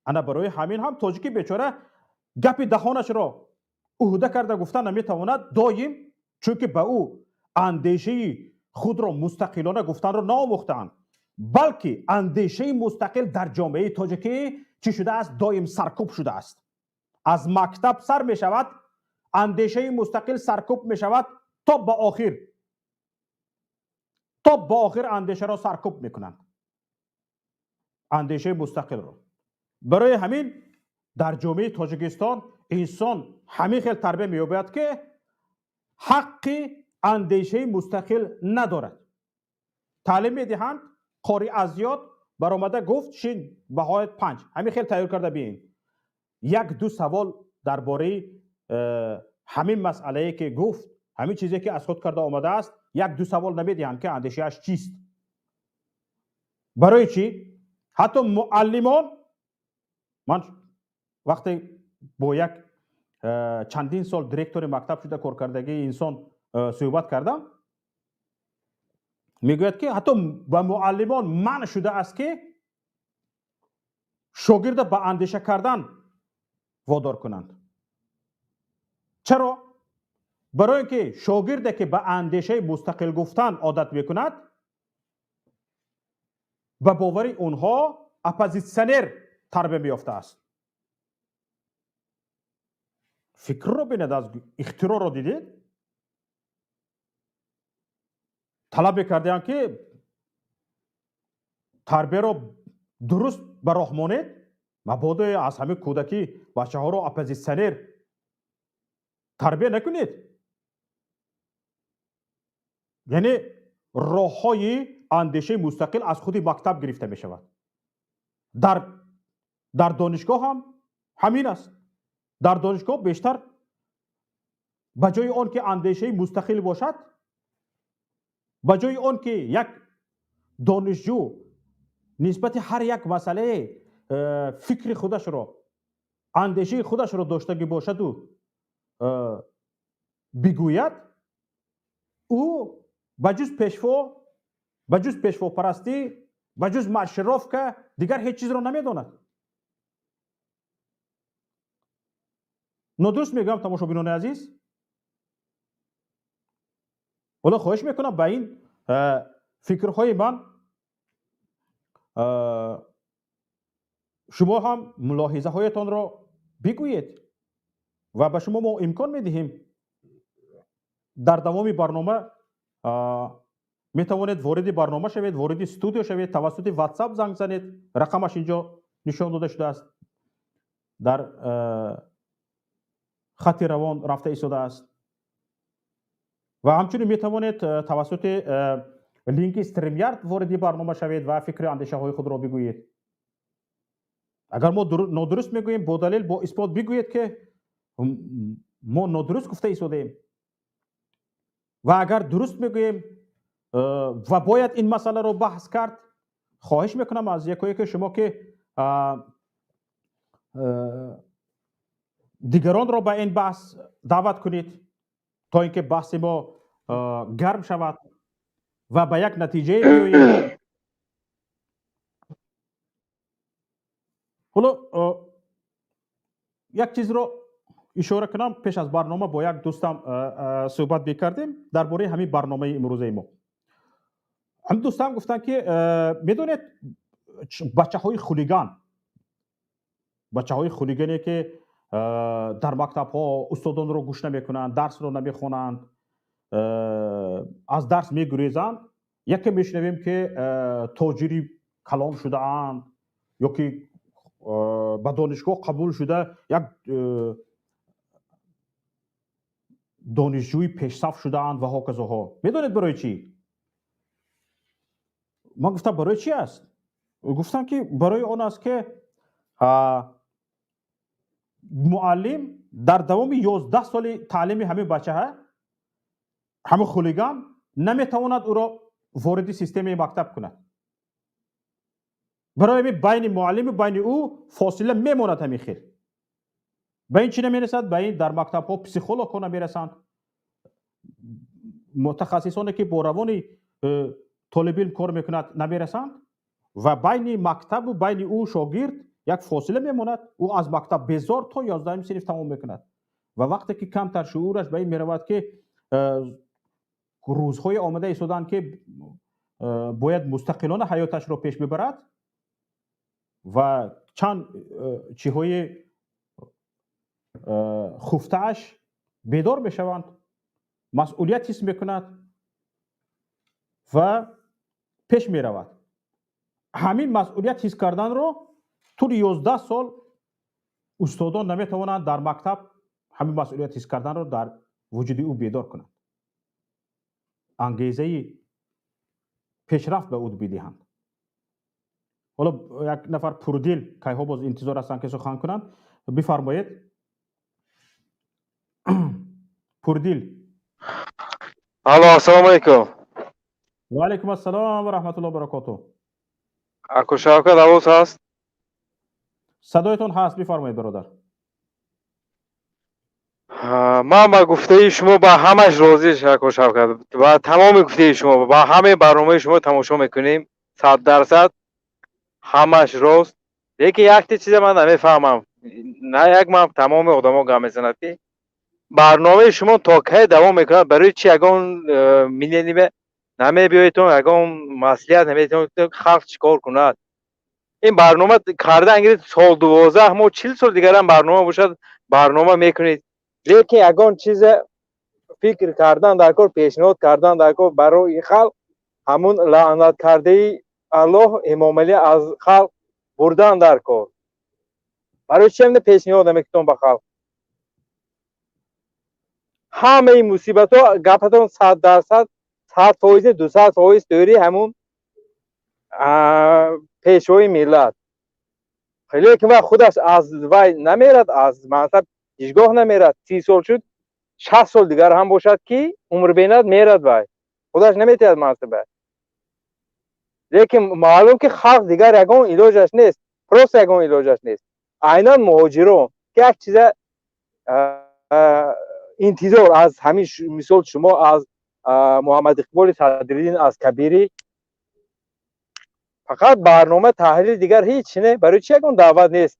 Ана барои ҳамин ҳам тоҷики бечора гапи даҳонашро уҳда карда гуфта наметавонад доим, чунки ба ӯ андешаи худро мустақилона гуфтанро наомӯхтаанд, балки андешаи мустақил дар ҷомеаи тоҷикӣ чӣ шудааст? Доим саркӯб шудааст. Аз мактаб сар мешавад, андешаи мустақил саркӯб мешавад то ба охир, то ба охир андешаро саркӯб мекунанд, андешаи мустақилро. Барои ҳамин дар ҷомеаи Тоҷикистон инсон ҳамин хел тарбия меёбад, ки ҳаққи андешаи мустақил надорад. Таълим медиҳанд, қори аз ёд баромада гуфт: «Шин, баҳоят панҷ». Ҳамин хел тайёр карда биин. Як ду савол дар бораи ҳамин масъалае, ки гуфт, ҳамин чизе, ки аз худ карда омадааст, як ду савол намедиҳанд, ки андешааш чист. Барои чӣ ҳатто муаллимон, ман вақте бо як чандин сол директори мактаб шуда коркардагии инсон суҳбат кардам, мегӯяд, ки ҳатто ба муаллимон манъ шудааст, ки шогирда ба андеша кардан водор кунанд. Чаро? Барои ин ки шогирде, ки ба андешаи мустақил гуфтан одат мекунад, ба бовари онҳо оппозитсионер тарбия меёфтааст. Фикрро бинед, аз ихтироъро дидед. Талаб мекардиам, ки тарбияро дуруст ба роҳ монед, мабодо аз ҳамин кӯдакӣ бачаҳоро оппозитсионер тарбия накунед. Яъне роҳҳои андешаи мустақил аз худи мактаб гирифта мешавад. Дар донишгоҳ ҳам ҳамин аст. Дар донишгоҳ бештар ба ҷои он ки андешаи мустақил бошад, ба ҷои он ки як донишҷӯ нисбати ҳар як масъалае фикри худашро, андешаи худашро доштагӣ бошаду бигӯяд. Ӯ ба ҷуз пешво, ба ҷуз пешвопарастӣ, ба ҷуз маршировка дигар ҳеҷ чизро намедонад. Нодуруст мегӯям, тамошобинони азиз? Ҳоло хоҳиш мекунам, ба ин фикрҳои ман шумо ҳам мулоҳизаҳоятонро бигӯед ва ба шумо мо имкон медиҳем. Дар давоми барнома метавонед вориди барнома шавед, вориди студио шавед, тавассути WhatsApp занг занед, рақамаш инҷо нишон дода шудааст, дар хати равон рафта истодааст. Ва ҳамчунин метавонед тавассути линки StreamYard вориди барнома шавед ва фикри андешаҳои худро бигӯед. Агар мо нодуруст мегӯем, бо далел, бо исбот бигӯед, ки мо нодуруст гуфта истодаем. Ва агар дуруст мегӯем ва бояд ин масъаларо баҳс кард, хоҳиш мекунам аз якояке шумо, ки дигаронро ба ин баҳс даъват кунед, то ин ки баҳси мо гарм шавад ва ба як натиҷае биёем. Ҳоло як чизро ишора кунам. Пеш аз барнома бо як дӯстам суҳбат мекардем дар бораи ҳамин барномаи имрӯзаи мо. Ҳамин дӯстам гуфтанд, ки медонед, бачаҳои хулиган, бачаҳои хулигане, ки дар мактабҳо устодонро гӯш намекунанд, дарсро намехонанд, аз дарс мегурезанд, яке мешунавем, ки тоҷири калон шудаанд ё ки ба донишгоҳ қабул шуда, як донишҷӯи пешсаф шудаанд ва ҳоказоҳо. Медонед, барои чӣ? Ман гуфтам, барои чӣ аст? Гуфтам, ки барои он аст, ки муаллим дар давоми 11 соли таълими ҳамин бачаҳа, ҳамин хулиган, наметавонад ӯро вориди системаи мактаб кунад. Барои ҳамин байни муаллиму байни ӯ фосила мемонад. Ҳамин хел ба ин чӣ намерасад? Ба ин дар мактабҳо психологҳо намерасанд, мутахассисоне, ки бо равони толибилм кор мекунад, намерасанд ва байни мактабу байни ӯ шогирд як фосила мемонад. Ӯ аз мактаб безор то 11-уми синф тамом мекунад ва вақте ки камтар шуураш ба ин меравад, ки рӯзҳое омада истоданд, ки бояд мустақилона ҳаёташро пеш бибарад ва чанд чиҳои хуфтааш бедор мешаванд, масъулият ҳис мекунад ва пеш меравад. Ҳамин масъулият ҳис карданро тӯли 11 сол устодон наметавонанд дар мактаб ҳамин масъулият ҳис карданро дар вуҷуди ӯ бедор кунанд, ангезаи пешрафт ба ӯ бидиҳанд. Ҳоло як нафар пурдил кайҳо боз интизор ҳастанд, ки сухан кунанд. Бифармоед, Пурдил. Алло, ассалому алайкум. Ва алайкум ассалом ва раҳматуллоҳи баракоту. Ако Шавкат, овоз ҳаст? Садоятон ҳаст, бифармоед, бародар. Ман ба гуфтаи шумо ба ҳамаш розӣ, ако Шавкат, ба тамоми гуфтаи шумо, ба ҳамаи барномаи шумо тамошо мекунем, 100% ҳамаш рост. Лекин якте чиза ман намефаҳмам, на як ман, тамоми одамо гап мезанад, ки барномаи шумо то кай давом мекунад? Барои чи ягон мнение намебиёедтон, ягон маслиҳат наметиҳон, халқ чӣ кор кунад? Ин барнома кардан гиред, сол 12 моҳ, 40 сол дигарам барнома бошад, барнома мекунед, лекин ягон чизе фикр кардан дар кор, пешниҳод кардан дар кор барои халқ. Ҳамун лаънаткардаи Аллоҳ Эмомалӣ аз халқ бурдан дар кор. Барои чи ҳамина пешниҳод намекунон ба халқ? Ҳамаи мусибатҳо, гапатон 100%, 100%, 200% дори ҳамун пешвои миллат, лекин вай худаш аз вай намерад, аз мансаб ҳеҷгоҳ намерад. 30 сол шуд, 60 сол дигар ҳам бошад, ки умр бинад, мерад, вай худаш наметиҳад мансаба. Лекин маълум, ки халқ дигар ягон илоҷаш нест, просто ягон илоҷаш нест. Айнан муҳоҷирон, ки як чиза интизор аз ҳамин, мисол, шумо аз Муҳаммад Иқболи Садриддин аз Кабирӣ. Фақат барнома, таҳлил, дигар ҳеҷ не. Барои чӣ ягон даъват нест?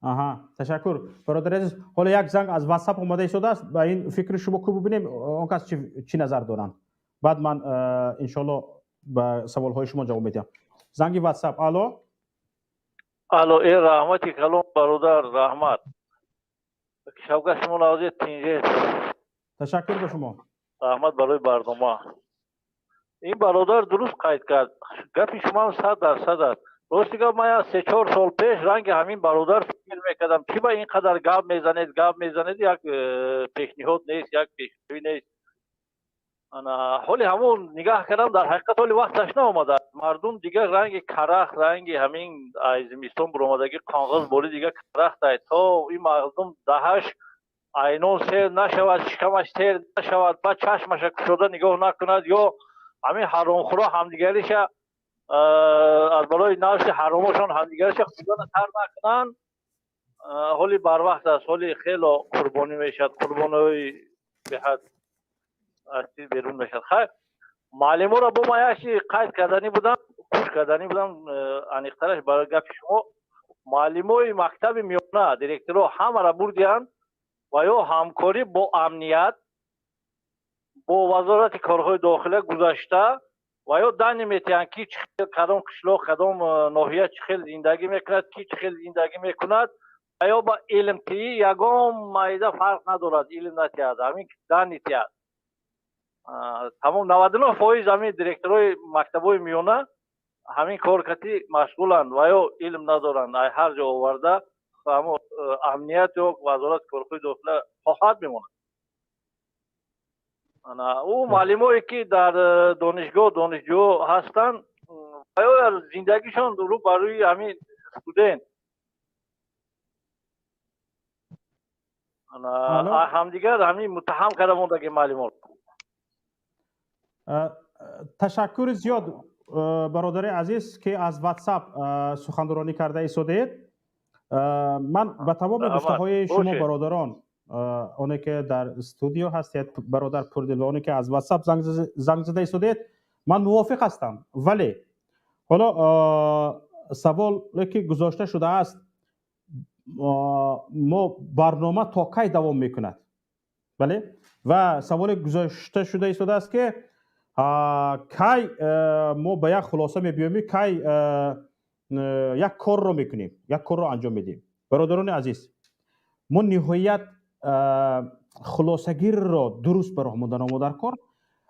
Аҳа, ташаккур, бародари азиз. Ҳоло як занг аз WhatsApp омада истодааст. Ба ин фикри шумо ку бибинем, он кас чӣ назар доранд. Баъд ман иншоалло ба саволҳои шумо ҷавоб медиҳам. Занги WhatsApp. Алло. Алло, э, раҳмати калом, бародар, раҳмат. Шавкат, шумо навози тинҷед? Ташаккур ба шумо. Раҳмат барои барнома. Ин бародар дуруст қайд кард, гапи шумоам 100% аст. Рости гап, ман як 3-4 сол пеш ранги ҳамин бародар фикр мекардам, чӣ ба ин қадар гап мезанед, гап мезанед, як пешниҳод нест, як пешравӣ нест. Ана ҳоли ҳамон нигаҳ кардам, дар ҳақиқат ҳоли вақташ наомада. Мардум дигар ранги карахт, ранги ҳамин ай зимистон буромадагӣ қонғиз бори дигар карахтай. То ин мардум даҳаш айнон сер нашавад, шикамаш сер нашавад, баъд чашмаша кушода нигоҳ накунад, ё ҳамин ҳаромхӯро ҳамдигариша аз балои нафси ҳаромошон ҳамдигариша худона тар накунанд. Ҳоли барвақт аст, ҳоли хело қурбонӣ мешавад, қурбониҳои беҳад аз чиз берун мешавад. Хайр, муаллиморо бо ман як чи қайд карданӣ будам, кӯш карданӣ будам, аниқтараш барои гапи шумо. Муаллимои мактаби миёна, директоро ҳамаро бурдиянд ва ё ҳамкорӣ бо амният, бо Вазорати корҳои дохила гузашта ва ё данные метиҳанд, ки чӣ хел, кадом қишлоқ, кадом ноҳия чӣ хел зиндагӣ мекунад, ки чӣ хел зиндагӣ мекунад. Ва ё ба илм тиҳӣ ягон майда фарқ надорад, илм натиҳад, ҳамин данные тиҳад, тамом. 99% ҳамин директорои мактабҳои миёна ҳамин кор кати машғуланд ва ё илм надоранд. Ай ҳар ҷо оварда ҳамо амният ё Вазорати корҳои дохила хоҳад мемонад. Ана ӯ муаллимое, ки дар донишгоҳ донишҷӯ ҳастанд, ва ё зиндагишон рӯ ба рӯи ҳамин студент. Ана Алло. ҳамдигар ҳамин муттаҳам карда мондаги муаллимон. Ташаккури зиёд, бародари азиз, ки аз WhatsApp суханронӣ карда истодаед. Ман ба тамоми Раҳмат. гуфтаҳои шумо, Бошед. бародарон, оне ки дар студио ҳастед, бародар Пурдил, ва оне ки аз WhatsApp занг зада истодаед, ман мувофиқ ҳастам. Вале ҳоло саволе ки гузошта шудааст, мо барнома то кай давом мекунад, бале, ва саволе гузошта шуда истодааст, ки кай мо ба як хулоса мебиёем, кай як корро мекунем, як корро анҷом медиҳем. Бародарони азиз, мо ниҳоят хулосагирро дуруст ба роҳ мондан омодар кор.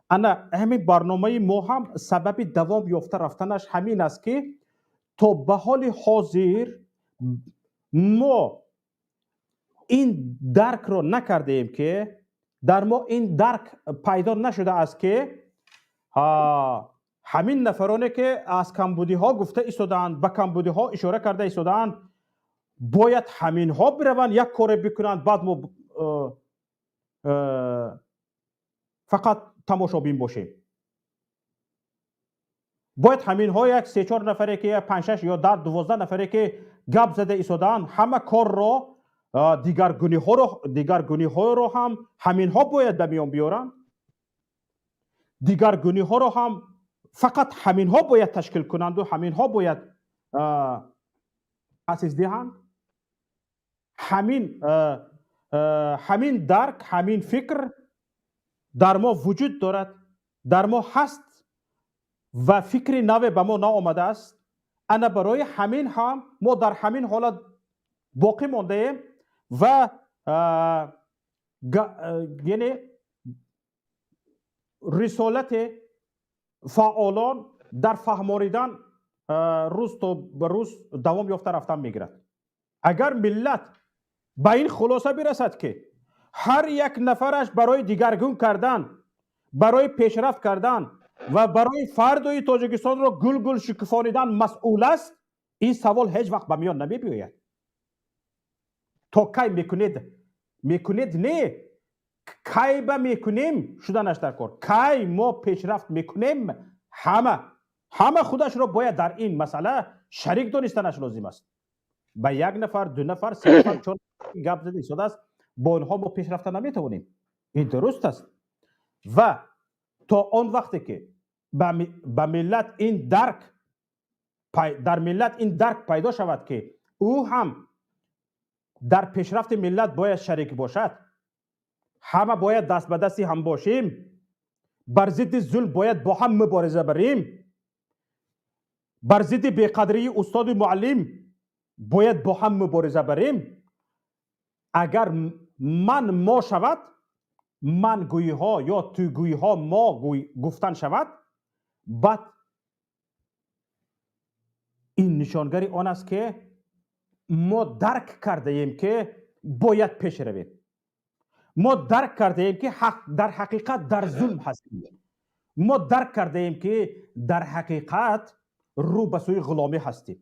Ана ҳамин барномаи мо ҳам сабаби давом ёфта рафтанаш ҳамин аст, ки то ба ҳоли ҳозир мо ин даркро накардаем, ки дар мо ин дарк пайдо нашудааст, ки ҳамин нафароне, ки аз камбудиҳо гуфта истодаанд, ба камбудиҳо ишора карда истодаанд, бояд ҳаминҳо бираванд, як коре бикунанд, баъд мо фақат тамошобин бошем. Бояд ҳаминҳо як се-чор нафаре, ки панҷ-шаш ё 10-12 нафаре, ки гап зада истодаанд, ҳама корро, дигаргуниҳоро ҳам ҳаминҳо бояд ба миён биёранд, дигаргуниҳоро ҳам фақат ҳаминҳо бояд ташкил кунанду ҳаминҳо бояд таъсис диҳанд. Ҳамин дарк, ҳамин фикр дар мо вуҷуд дорад, дар мо ҳаст ва фикри наве ба мо наомадааст. Ана барои ҳамин ҳам мо дар ҳамин ҳолат боқӣ мондаем ва яъне рисолати фаъолон дар фаҳмонидан рӯз то ба рӯз давом ёфта рафтан мегирад. Агар миллат ба ин хулоса бирасад, ки ҳар як нафараш барои дигаргун кардан, барои пешрафт кардан ва барои фардои Тоҷикистонро гулгул шукуфонидан масъул аст, ин савол ҳеҷ вақт ба миён намебиёяд. То кай мекунед, мекунед, не, кай ба мекунем шуданаш дар кор, кай мо пешрафт мекунем. Ҳама худашро бояд дар ин масъала шарик донистанаш лозим аст. Ба як нафар, ду нафар, се нафар, чор гап зада истодааст, бо инҳо мо пешрафта наметавонем. Ин дуруст аст. Ва то он вақте ки ба миллат ин дарк, дар миллат ин дарк пайдо шавад, ки ӯ ҳам дар пешрафти миллат бояд шарик бошад, ҳама бояд даст ба дасти ҳам бошем, бар зидди зулм бояд бо ҳам мубориза барем, бар зидди беқадрии устоду муаллим бояд бо ҳам мубориза барем, агар ман мо шавад, мангӯиҳо ё тугӯиҳо мо гуфтан шавад, баъд ин нишонгари он аст, ки мо дарк кардаем, ки бояд пеш равем. Мо дарк кардаем, ки дар ҳақиқат дар зулм ҳастем. Мо дарк кардаем, ки дар ҳақиқат рӯ ба сӯи ғуломӣ ҳастем.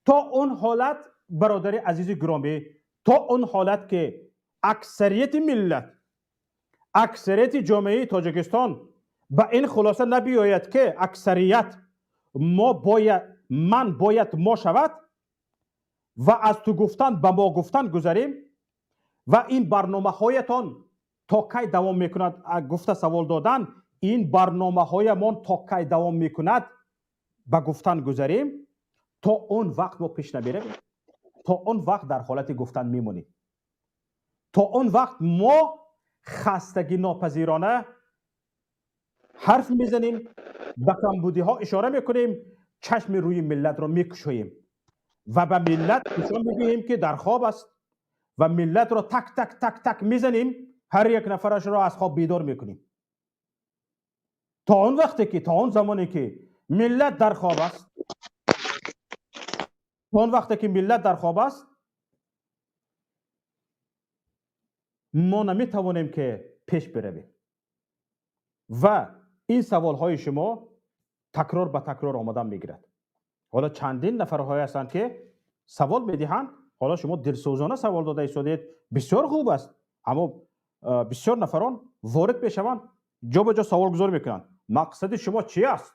То он ҳолат, бародари азизи гиромӣ, то он ҳолат ки аксарияти миллат, аксарияти ҷомеаи Тоҷикистон ба ин хулоса набиёяд, ки аксарият мо бояд, ман бояд мо шавад ва аз ту гуфтан ба мо гуфтан гузарем ва ин барномаҳоятон то кай давом мекунад гуфта савол додан, ин барномаҳоямон то кай давом мекунад ба гуфтан гузарем, то он вақт мо пеш намеравем, то он вақт дар ҳолати гуфтан мемонем, то он вақт мо хастагӣ нопазирона ҳарф мезанем, ба камбудиҳо ишора мекунем, чашми рӯи миллатро мекушоем ва ба миллат нишон медиҳем, ки дар хоб аст, ва миллатро так так так так мезанем, ҳар як нафарашро аз хоб бедор мекунем. То он вақте ки, то он замоне ки миллат дар хоб аст, то он вақте ки миллат дар хоб аст, мо наметавонем, ки пеш биравем ва ин саволҳои шумо такрор ба такрор омадан мегирад. Ҳоло чандин нафарҳое ҳастанд, ки савол медиҳанд. Ҳоло шумо дилсӯзона савол дода истодед, бисёр хуб аст, аммо бисёр нафарон ворид мешаванд, ҷо ба ҷо саволгузорӣ мекунанд: мақсади шумо чи аст,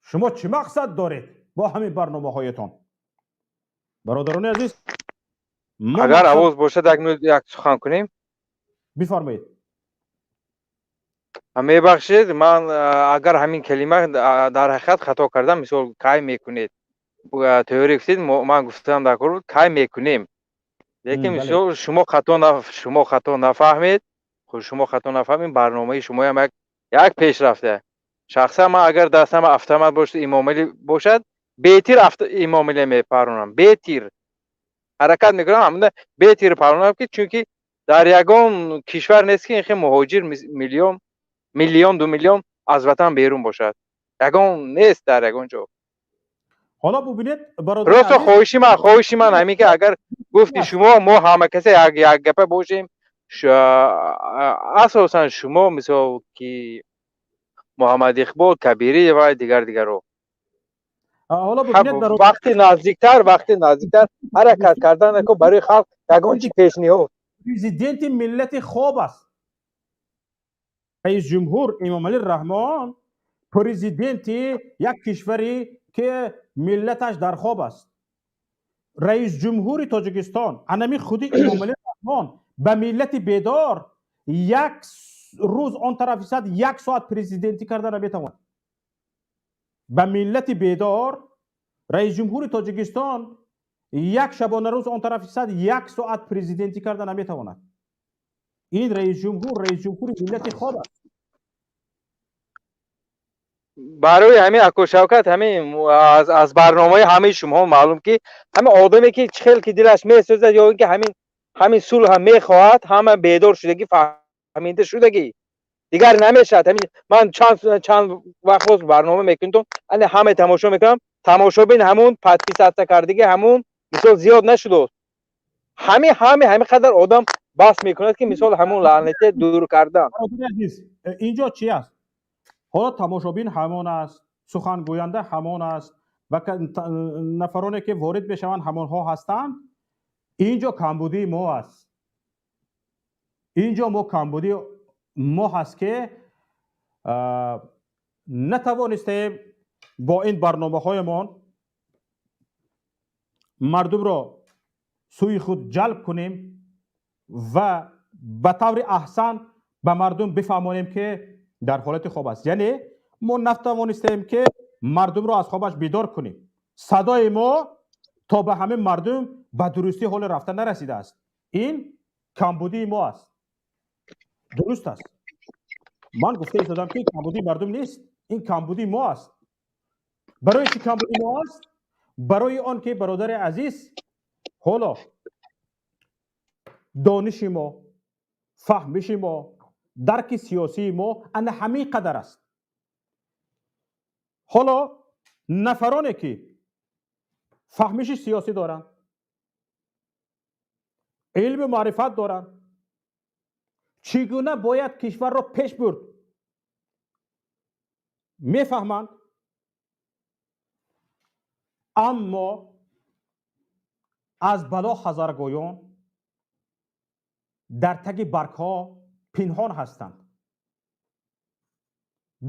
шумо чӣ мақсад доред бо ҳамин барномаҳоятон? Бародарони азиз, агар овоз бошад, як сухан кунем. Бифармоед. Мебахшед, ман агар ҳамин калима дар ҳақиқат хато кардам. Мисол, кай мекунед теория гуфтед, ман гуфтам дар кор кай мекунем, лекин мисол шумо хато нафаҳмед, шумо хато нафаҳмед. Барномаи шумоям як пешрафта. Шахсан ман агар дастам автомат бошад, Имомалӣ бошад, бетир Имомалӣ мепаронам, бетир ҳаракат мекунам, ҳамда бетир паронам, ки чунки дар ягон кишвар нест, ки ин хел муҳоҷир миллион миллион, 2 миллион аз ватан берун бошад. Ягон нест дар ягон ҷо. Ҳоло бубинед. Просто хоҳиши ман ҳамин, ки агар гуфти шумо, мо ҳама касе як гапа бошем, асосан шумо, мисол, ки Муҳаммад Иқбол Кабирӣ ва дигар дигарро, вақти наздиктар ҳаракат кардан барои халқ ягон чи пешниҳод. Президенти миллати хоб аст. Раисҷумҳур Эмомалӣ Раҳмон президенти як кишваре, ки миллаташ дар хоб аст. Раисҷумҳури Тоҷикистон, анами худи Эмомалӣ Раҳмон, ба миллати бедор як рӯз он тараф истад, як соат президентӣ карда наметавонад. Ба миллати бедор раисҷумҳури Тоҷикистон як шабонарӯз он тараф истад, як соат президентӣ карда наметавонад. Ин раисҷумҳур раисҷумҳури миллати хоб аст. Барои ҳамин, ако Шавкат, ҳамин аз барномаи ҳамаи шумоҳо маълум, ки ҳамин одаме, ки чӣ хел ки дилаш месӯзад ё ин ки ҳамин сулҳа мехоҳад, ҳама бедор шудагӣ, фаҳмида шудагӣ, дигар намешавад. Ҳамин ман чанд вақт боз барнома мекунам, ане ҳама тамошо мекунам, тамошобин ҳамун подписаться кардагӣ, ҳамун мисол зиёд нашудааст. Ҳамин қадар одам бас мекунад, ки мисол ҳамун лаънате дур кардан. Азиз, инҷо чи аст? Ҳоло тамошобин ҳамон аст, сухангӯянда ҳамон аст ва нафароне, ки ворид мешаванд, ҳамонҳо ҳастанд. Инҷо камбудии мо аст. Инҷо мо камбудии мо ҳаст, ки натавонистем бо ин барномаҳоямон мардумро сӯи худ ҷалб кунем ва Ба таври аҳсан ба мардум бифаҳмонем, ки дар ҳолати хоб аст, яъне мо натавонистем, ки мардумро аз хобаш бедор кунем. Садои мо то ба ҳамин мардум ба дурустӣ ҳоло рафта нарасидааст. Ин камбудии мо аст. Дуруст аст, ман гуфта истодам, ки камбудии мардум нест, ин камбудии мо аст. Барои чӣ камбудии мо аст? Барои он ки, бародари азиз, ҳоло дониши мо, фаҳмиши мо, дарки сиёсии мо ана ҳамин қадар аст. Ҳоло нафароне, ки фаҳмиши сиёсӣ доранд, илму маърифат доранд, чӣ гуна бояд кишварро пеш бурд мефаҳманд, аммо аз бало ҳазаргӯён дар таги баргҳо пинҳон ҳастанд,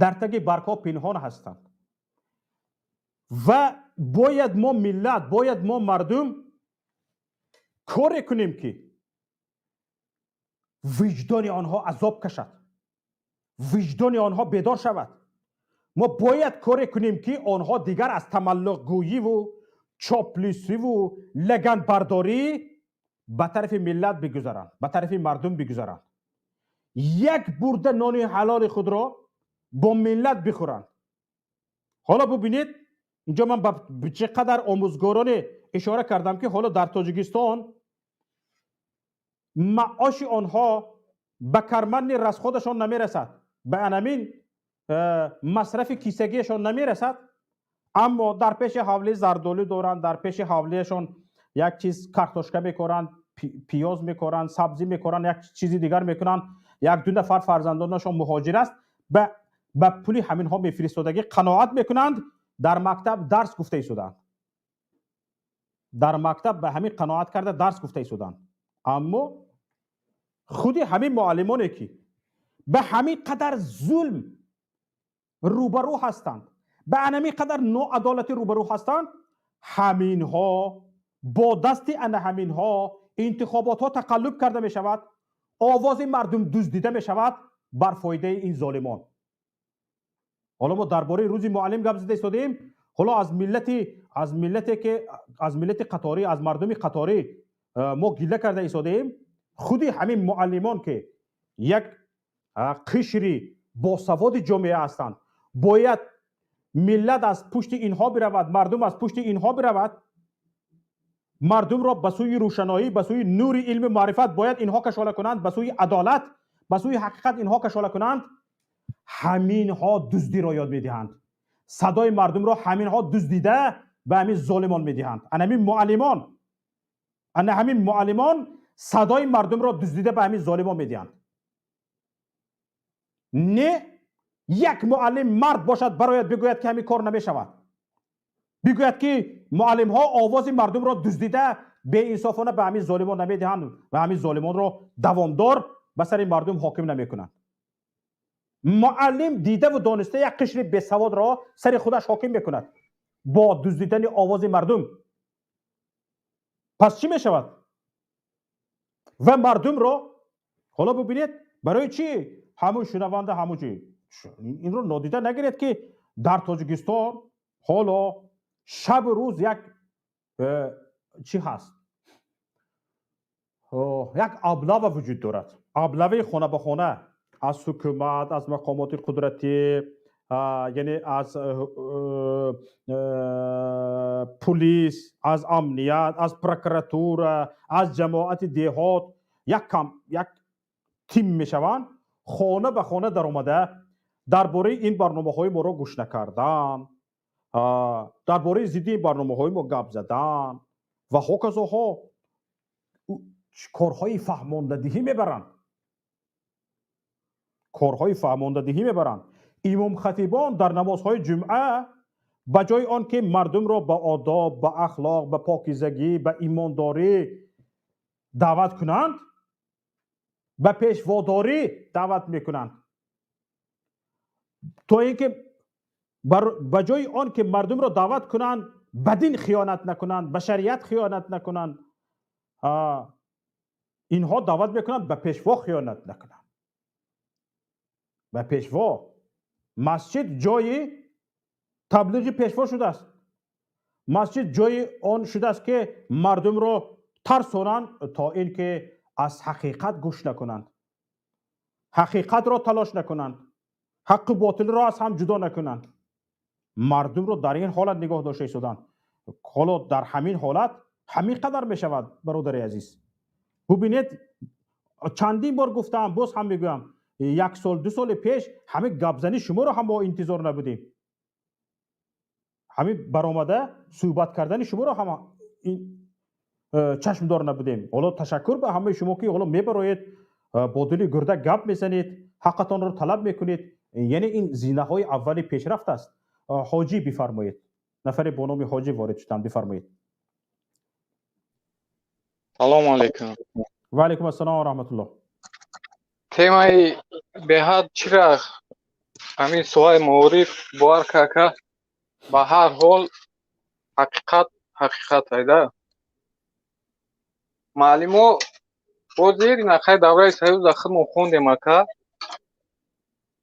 дар таги баргҳо пинҳон ҳастанд. Ва бояд мо миллат, бояд мо мардум коре кунем, ки виҷдони онҳо азоб кашад, виҷдони онҳо бедор шавад. Мо бояд коре кунем, ки онҳо дигар аз тамаллуқгӯиву чоплусиву лаганбардорӣ ба тарафи миллат бигузаранд, ба тарафи мардум бигузаранд, як бурда нони ҳалоли худро бо миллат бихӯранд. Ҳоло бубинед, инҷо ман ба чӣ қадар омӯзгороне ишора кардам, ки ҳоло дар Тоҷикистон маоши онҳо ба карманный расход ашон намерасад, ба анамин масрафи кисагиашон намерасад, аммо дар пеши ҳавлӣ зардолу доранд, дар пеши ҳавлиашон як чиз картошка мекоранд, пиёз мекоранд, сабзӣ мекоранд, як чизи дигар мекунанд. Як ду нафар фарзандонашон муҳоҷир аст, ба пули ҳаминҳо мефиристодагӣ қаноат мекунанд, дар мактаб дарс гуфта истоданд, дар мактаб ба ҳамин қаноат карда дарс гуфта истоданд. Аммо худи ҳамин муаллимоне, ки ба ҳамин қадар зулм рӯбарӯ ҳастанд, ба анамин қадар ноадолатӣ рӯбарӯ ҳастанд, ҳаминҳо бо дасти ана ҳаминҳо интихоботҳо тақаллуб карда мешавад, овози мардум дуздида мешавад бар фоидаи ин золимон. Ҳоло мо дар бораи Рӯзи муаллим гап зада истодаем. Ҳоло аз миллате ки аз миллати қаторӣ, аз мардуми қаторӣ мо гилла карда истодаем. Худи ҳамин муаллимон, ки як қишри босаводи ҷомеа ҳастанд, бояд миллат аз пушти инҳо биравад, мардум аз пушти инҳо биравад, мардумро ба сӯи рӯшаноӣ, ба сӯи нури илму маърифат бояд инҳо кашола кунанд, ба сӯи адолат, ба сӯи ҳақиқат инҳо кашола кунанд. Ҳаминҳо дуздиро ёд медиҳанд, садои мардумро ҳаминҳо дуздида ба ҳамин золимон медиҳанд. Ана ҳамин муаллимон, ана ҳамин муаллимон садои мардумро дуздида ба ҳамин золимон медиҳанд. Не як муаллим мард бошад, барояд, бигӯяд, ки ҳамин кор намешавад, бигӯяд, ки муаллимҳо овози мардумро дуздида беинсофона ба ҳамин золимон намедиҳанд ва ҳамин золимонро давомдор ба сари мардум ҳоким намекунанд. Муаллим дидаву дониста як қишри бесаводро сари худаш ҳоким мекунад бо дуздидани овози мардум. Пас чӣ мешавад? Ва мардумро ҳоло бубинед, барои чӣ ҳамун шунаванда, ҳамун чи инро нодида нагиред, ки дар Тоҷикистон ҳоло шабу рӯз як чӣ ҳаст, як облава вуҷуд дорад, облава и хона ба хона аз ҳукумат, аз мақомоти қудратӣ, яъне аз пулис, аз амният, аз прокуратура, аз ҷамоати деҳот як тим мешаванд, хона ба хона даромада дар бораи ин барномаҳои моро гӯш накардан, дар бораи зидди ин барномаҳои мо гап задан ва ҳоказоҳо корҳои фаҳмондадиҳӣ мебаранд, корҳои фаҳмондадиҳӣ мебаранд. Имомхатибон дар намозҳои ҷумъа ба ҷои он ки мардумро ба одоб, ба ахлоқ, ба покизагӣ, ба имондорӣ даъват кунанд, ба пешводорӣ даъват мекунанд, то ин ки ба ҷои он ки мардумро даъват кунанд ба дин хиёнат накунанд, ба шариат хиёнат накунанд. Инҳо даъват мекунанд, ба пешво хиёнат накунанд, ба пешво. Масҷид ҷои таблиғи пешво шудааст, масҷид ҷои он шудааст, ки мардумро тарсонанд, то ин ки аз ҳақиқат гӯш накунанд, ҳақиқатро талош накунанд, ҳаққу ботилро аз ҳам ҷудо накунанд. Мардумро дар ин ҳолат нигоҳ дошта истоданд. Ҳоло дар ҳамин ҳолат ҳамин қадар мешавад. Бародари азиз, бубинед, чандин бор гуфтаам, боз ҳам мегӯям, як сол, 2 соли пеш ҳамин гапзани шуморо ҳам мо интизор набудем, ҳамин баромада суҳбат кардани шуморо ҳам чашмдор набудем. Ҳоло ташаккур ба ҳамаи шумо, ки ҳоло мебароед, бо дили гурда гап мезанед, ҳаққатонро талаб мекунед. Яъне ин зинаҳои аввали пешрафт аст. Ҳоҷӣ, бифармоед. Нафаре бо номи Ҳоҷӣ ворид шуданд, бифармоед. Салому алайкум. Ва алайкум ассалом ва раҳматуллоҳ. Темаи беҳад чира, ҳамин соҳаи маориф, бовар кака, ба ҳар ҳол ҳақиқат ҳақиқат айда. Муаллимо ҳозир инақай давраи союза худмо хондем, ака,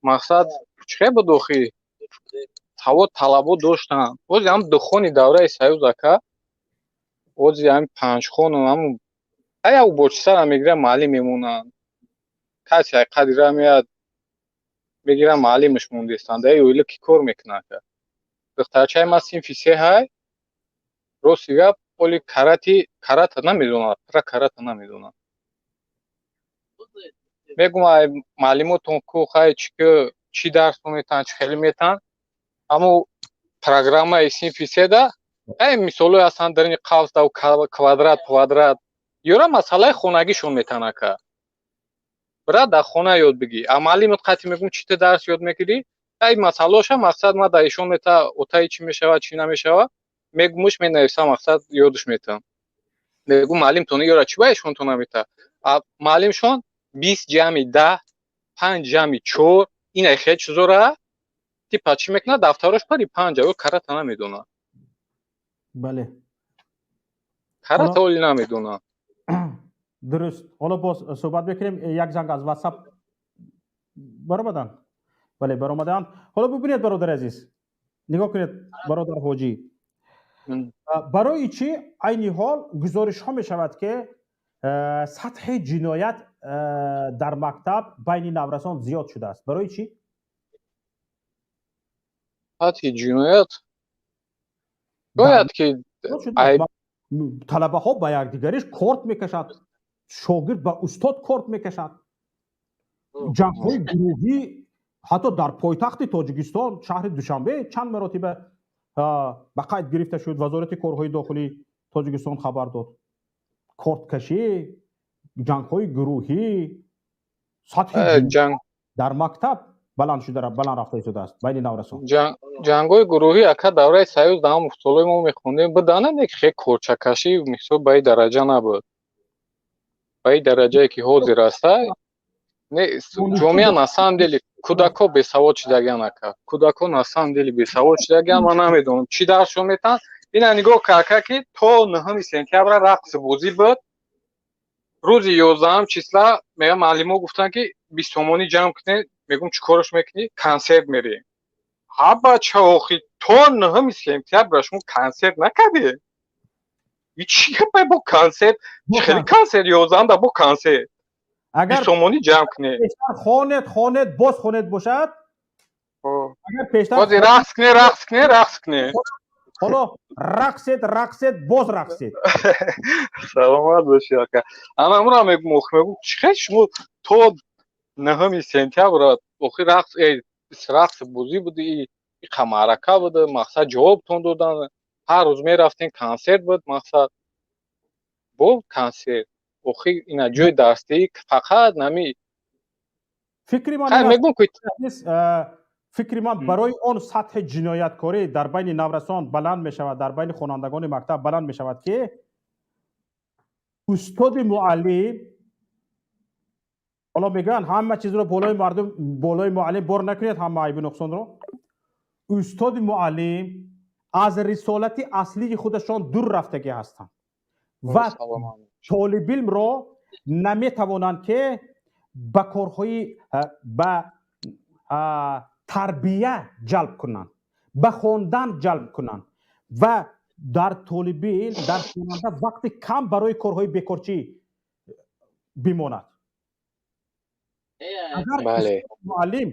мақсад чӣ буд охи, савод талабо доштанд. Ҳозир ҳам духони давраи союз, ака, ҳозир ҳами панҷхону ҳаму ая уборщицара мегиранд, муаллим мемонанд. Касе ай қадира меяд, мегиранд, муаллимаш мондестанд. Ай оила ки кор мекунад, ака? Духтарчаи ман синфи се ҳай, рости гап, оли карати карата намедонад, пра карата намедонад. Мегум, ай муаллимотон ку, хай чӣ ки, чӣ дарс метаҳанд, чӣ хеле метаҳанд? Аммо программаи синфи седа ай мисолҳое ҳастанд дар ини қавс дав квадрат квадрат ёра масъалаи хонагишон метаҳанд, ака, бира дар хона ёд бигӣ. А муаллимат қати мегум, чӣ ту дарс ёд мегирӣ? Ай масъалаоша, мақсад, ма дар ишон мета, отаи чӣ мешавад, чӣ намешавад, мегумуш, менависам, мақсад, ёдаш метаҳам. Мегум, муаллимтон ёра чӣ ба ишонтон намета? А муаллимшон 20 ҷамъи 10, 5 ҷамъи 4, инай хел чизора типа чӣ мекунад, дафтарош пари панҷа, ё карата намедонад. Карата оли намедонад. Дуруст, ҳоло боз суҳбат мекунем. Як занг аз WhatsApp баромаданд. Бале, баромаданд. Ҳоло бубинед, бародари азиз, нигоҳ кунед, бародар Ҳоҷӣ, барои чӣ айни ҳол гузоришҳо мешавад, ки сатҳи ҷиноят дар мактаб байни наврасон зиёд шудааст? Барои чӣ? Сатҳи ҷиноят бояд ки Талабаҳо ба якдигариш корт мекашад, шогирд ба устод корт мекашад, ҷангҳои гурӯҳӣ ҳатто дар пойтахти Тоҷикистон, шаҳри Душанбе, чанд маротиба ба қайд гирифта шуд. Вазорати корҳои дохилии Тоҷикистон хабар дод: корткашӣ, ҷангҳои гурӯҳӣ, сатҳи дар мактаб баланд шуда, баланд рафта истодааст байни наврасон. Ҷангҳои гурӯҳӣ, ака, давраи союз дар ҳам солҳои мо мехондем, будана, не хе корчакашӣ мисол ба ин дараҷа набуд, ба ин дараҷае ки ҳозир аста. Не, ҷомеа на самом деле кӯдакҳо бесавод шудагиан, ака, кӯдакҳо на самом деле бесавод шудагиан. Ман намедонам, чӣ дарсшон метаҳанд. Ина нигоҳ кард, ки то 9 сентябра рақси бозӣ буд. Рӯзи 11-ам числа мега, муаллимо гуфтанд, ки 20 сомонӣ ҷамъ кунед. Мегум, чӣ кораш мекунӣ? Консерт мерем. Ҳа, бача, охи то 9 сентябра шумо консерт накардед? Чӣ гапай бо консерт? Хеле консерт, 11-да бо консерт. Агар 20 сомонӣ ҷамъ кунед. Хонед, хонед, боз хонед бошад, агар пештар Бози рақс кунед, рақс кунед, рақс кунед. Ҳоло рақсед, рақсед, боз рақсед. Саломат бошӣ, ака. Ана амра мегум, охи, мегум, чӣ хел шумо то 9 сентябра охи рақс, рақси бозӣ буди, иқа маърака буда, мақсад, ҷавобтон додан, ҳар рӯз мерафтем, консерт буд, мақсад, бо консерт. Охи ина ҷои дарсдиҳӣ фақат нами Фикри ман мегум ки фикри ман, барои он сатҳи ҷинояткорӣ дар байни наврасон баланд мешавад, дар байни хонандагони мактаб баланд мешавад, ки устоди муаллим, ҳоло мегӯянд, ҳама чизро болои мардум, болои муаллим бор накунед, ҳама айбу нуқсонро. Устоди муаллим аз рисолати аслии худашон дур рафтагӣ ҳастанд ва толибилмро Наметавонанд, ки ба корҳои ба тарбия ҷалб кунанд, ба хондан ҷалб кунанд ва дар толиби илм, дар хонанда вақти кам барои корҳои бекорчӣ бимонад. Агар муаллим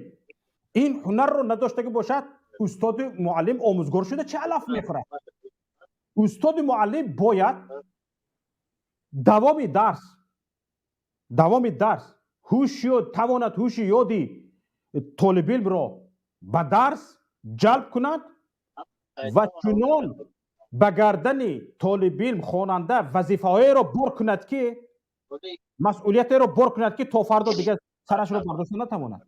ин ҳунарро надоштагӣ бошад, устоди муаллим омӯзгор шуда чӣ алаф мехӯрад? Устоди муаллим бояд давоми дарс ҳушё тавонад, ҳуши ёди толибилмро ба дарс ҷалб кунад ва чунон ба гардани толибилм, хонанда вазифаҳоеро бор кунад, ки масъулиятеро бор кунад, ки то фардо дигар сарашро бардошта натавонад.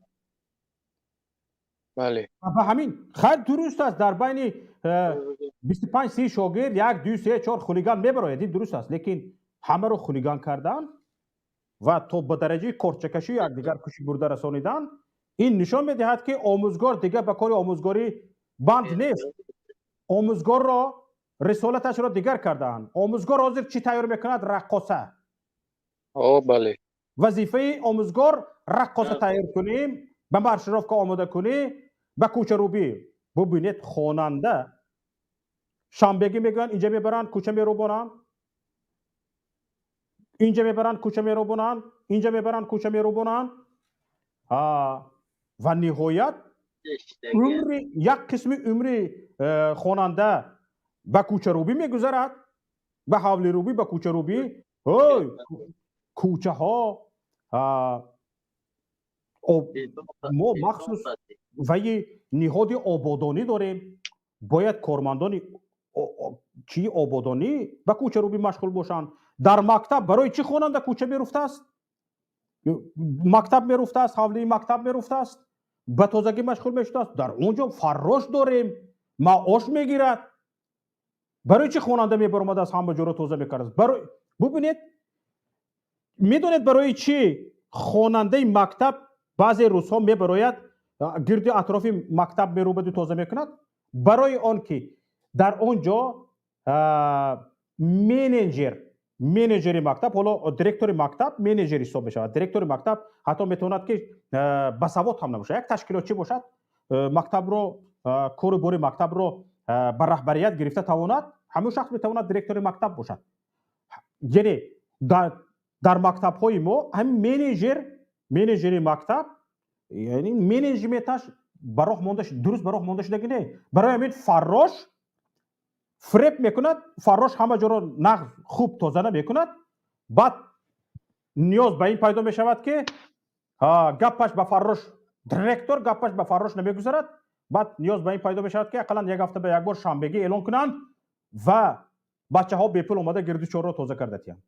Ба ҳамин хайр, дуруст аст, дар байни 25-30 шогирд як, ду, се, чор хулиган мебарояд, ин дуруст аст, лекин ҳамаро хулиган кардан ва то ба дараҷаи корчакашӣ якдигар кушӣ бурда расонидан, ин нишон медиҳад, ки омӯзгор дигар ба кори омӯзгорӣ банд нест. Омӯзгорро рисолаташро дигар кардаанд. Омӯзгор ҳозир чӣ тайёр мекунад? Раққоса. Бале. Вазифаи омӯзгор раққоса тайёр кунем, ба маршировка омода кунӣ, ба кӯчарӯбӣ. Бубинед, хонанда шанбегӣ мегӯянд, инҷа мебаранд, кӯча мерӯбонанд, инҷа мебаранд, кӯча мерӯбонанд, инҷа мебаранд, кӯча мерӯбонанд ва ниҳоят умри як қисми умри хонанда ба кӯчарӯбӣ мегузарад, ба ҳавлирӯбӣ, ба кӯчарӯбӣ. Ой, кӯчаҳо мо махсус ваи ниҳоди ободонӣ дорем. Бояд кормандони чии ободонӣ ба кӯчарӯбӣ машғул бошанд. Дар мактаб барои чӣ хонанда кӯча меруфтааст, мактаб меруфтааст, ҳавлии мактаб меруфтааст, ба тозагӣ машғул мешудааст? Дар он ҷо фаррош дорем, маош мегирад. Барои чӣ хонанда мебаромадааст, ҳама ҷоро тоза мекардааст? Барои бубинед, медонед, барои чӣ хонандаи мактаб баъзе рӯзҳо мебарояд, гирди атрофи мактаб мерӯбаду тоза мекунад? Барои он ки дар он ҷо менеҷери мактаб, ҳоло директори мактаб менеҷер ҳисоб мешавад. Директори мактаб ҳатто метавонад, ки басавод ҳам набошад, як ташкилотчӣ бошад, мактабро, кору бори мактабро ба раҳбарият гирифта тавонад, ҳамон шахс метавонад директори мактаб бошад. Яъне дар мактабҳои мо ҳамин менеҷери мактаб, яъне менеҷменташ ба роҳ монда, дуруст ба роҳ монда шудагӣ не. Барои ҳамин фаррош фиреб мекунад. Фаррош ҳама ҷоро нағз, хуб тоза намекунад. Баъд ниёз ба ин пайдо мешавад, ки гапаш ба фаррош, директор гапаш ба фаррош намегузарад. Баъд ниёз ба ин пайдо мешавад, ки ақаллан як ҳафта ба як бор шанбегӣ эълон кунанд ва бачаҳо бепул омада гирду чорро тоза карда тиҳанд.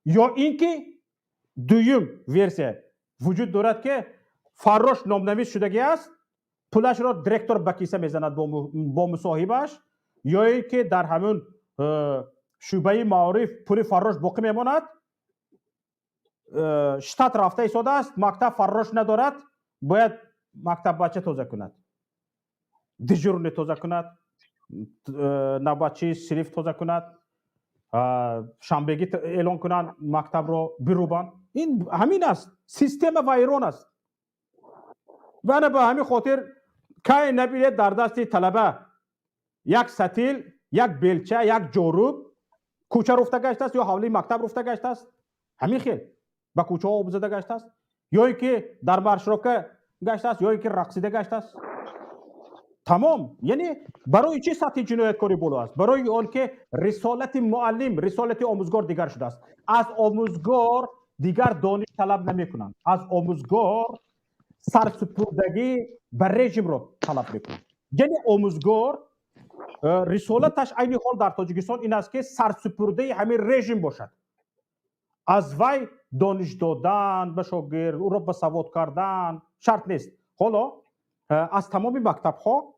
Ё ин ки дуюм версия вуҷуд дорад, ки фаррош номнавис шудагӣ аст, пулашро директор ба киса мезанад бо мусоҳибаш, ё ин ки дар ҳамун шӯъбаи маориф пули фаррош боқӣ мемонад. Штат рафта истодааст, мактаб фаррош надорад, бояд мактаббача тоза кунад, дежурный тоза кунад, навбатчии синф тоза кунад, шанбегӣ эълон кунанд, мактабро бирӯбанд. Ин ҳамин аст, система вайрон аст. Ва ба ҳамин хотир кай набинед, дар дасти талаба як сатил, як белча, як ҷоруб, кӯча руфта гаштааст ё ҳавлии мактаб руфта гаштааст, ҳамин хел ба кӯчаҳо об зада гаштааст, ё ин ки дар маршировка гаштааст, ё ин ки рақсида гаштааст. Тамом. Яъне барои чӣ сатҳи ҷинояткорӣ боло аст? Барои он ки рисолати муаллим, рисолати омӯзгор дигар шудааст. Аз омӯзгор дигар дониш талаб намекунанд, аз омӯзгор сарсупурдагӣ ба режимро талаб мекунанд. Яъне омӯзгор рисолаташ айни ҳол дар Тоҷикистон ин аст, ки сарсупурдаи ҳамин режим бошад. Аз вай дониш додан ба шогирд, ӯро ба савод кардан шарт нест. Ҳоло аз тамоми мактабҳо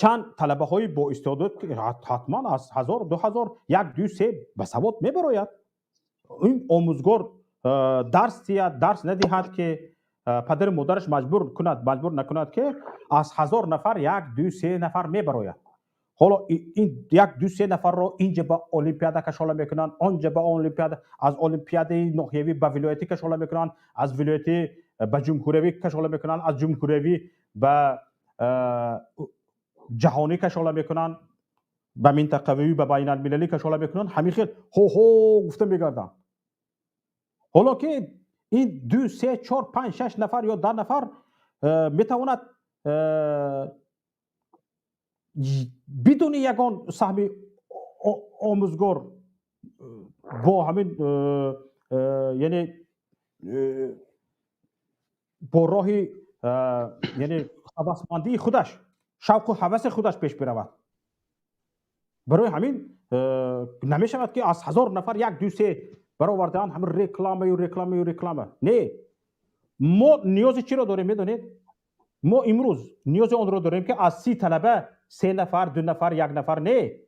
чанд талабаҳои боистеъдод, ҳатман аз 1000, 2000 як, ду, се ба савод мебарояд. Ин омӯзгор дарс диҳад, дарс надиҳад, ки падару модараш маҷбур кунад, маҷбур накунад, ки аз 1000 нафар як, ду, се нафар мебарояд. Ҳоло ин як ду се нафарро инҷа ба олимпиада кашола мекунанд, онҷа ба олимпиада, аз олимпиадаи ноҳиявӣ ба вилоятӣ кашола мекунанд, аз вилоятӣ ба ҷумҳуриявӣ кашола мекунанд, аз ҷумҳуриявӣ ба ҷаҳонӣ кашола мекунанд, ба минтақавӣ, ба байналмилалӣ кашола мекунанд. Ҳамин хел ҳо-ҳо гуфта мегарданд. Ҳоло ки ин ду се чор панҷ шаш нафар ё 10 нафар метавонад бидуни ягон саҳми омӯзгор бо ҳамин, яъне бо роҳи, яъне ҳавасмандии худаш, шавқу ҳаваси худаш пеш биравад. Барои ҳамин намешавад, ки аз 1000 нафар як ду се баровардаанд, ҳамин рекламаю рекламаю реклама. Не, мо ниёзи чиро дорем, медонед? Мо имрӯз ниёзи онро дорем, ки аз 30 талаба се нафар, ду нафар, як нафар, не,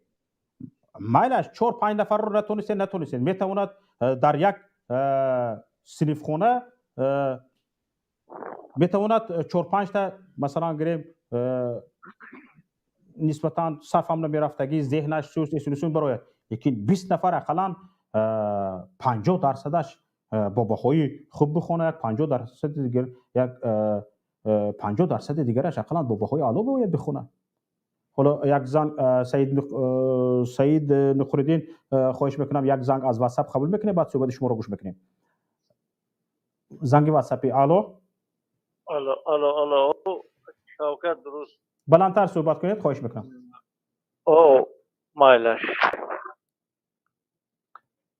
майлаш, чор панҷ нафарро натонистем, метавонад дар як синфхона метавонад чор панҷта, масалан гирем, нисбатан сафам намерафтагӣ, зеҳнаш суст, эсунисун барояд, лекин 20 нафар ақаллан 50%-аш бо баҳои хуб бихонад, 50% дигар, як 50% дигараш ақаллан бо баҳои аъло бояд бихонад. Ҳоло як занг, Саид Нуқриддин, хоҳиш мекунам, як занг аз ватсап қабул мекунем, баъд суҳбати шуморо гӯш мекунем. Занги ватсапи. Алло. Алло, алло, алло, Шавкат, дуруст. Баландтар суҳбат кунед, хоҳиш мекунам. О, майлаш.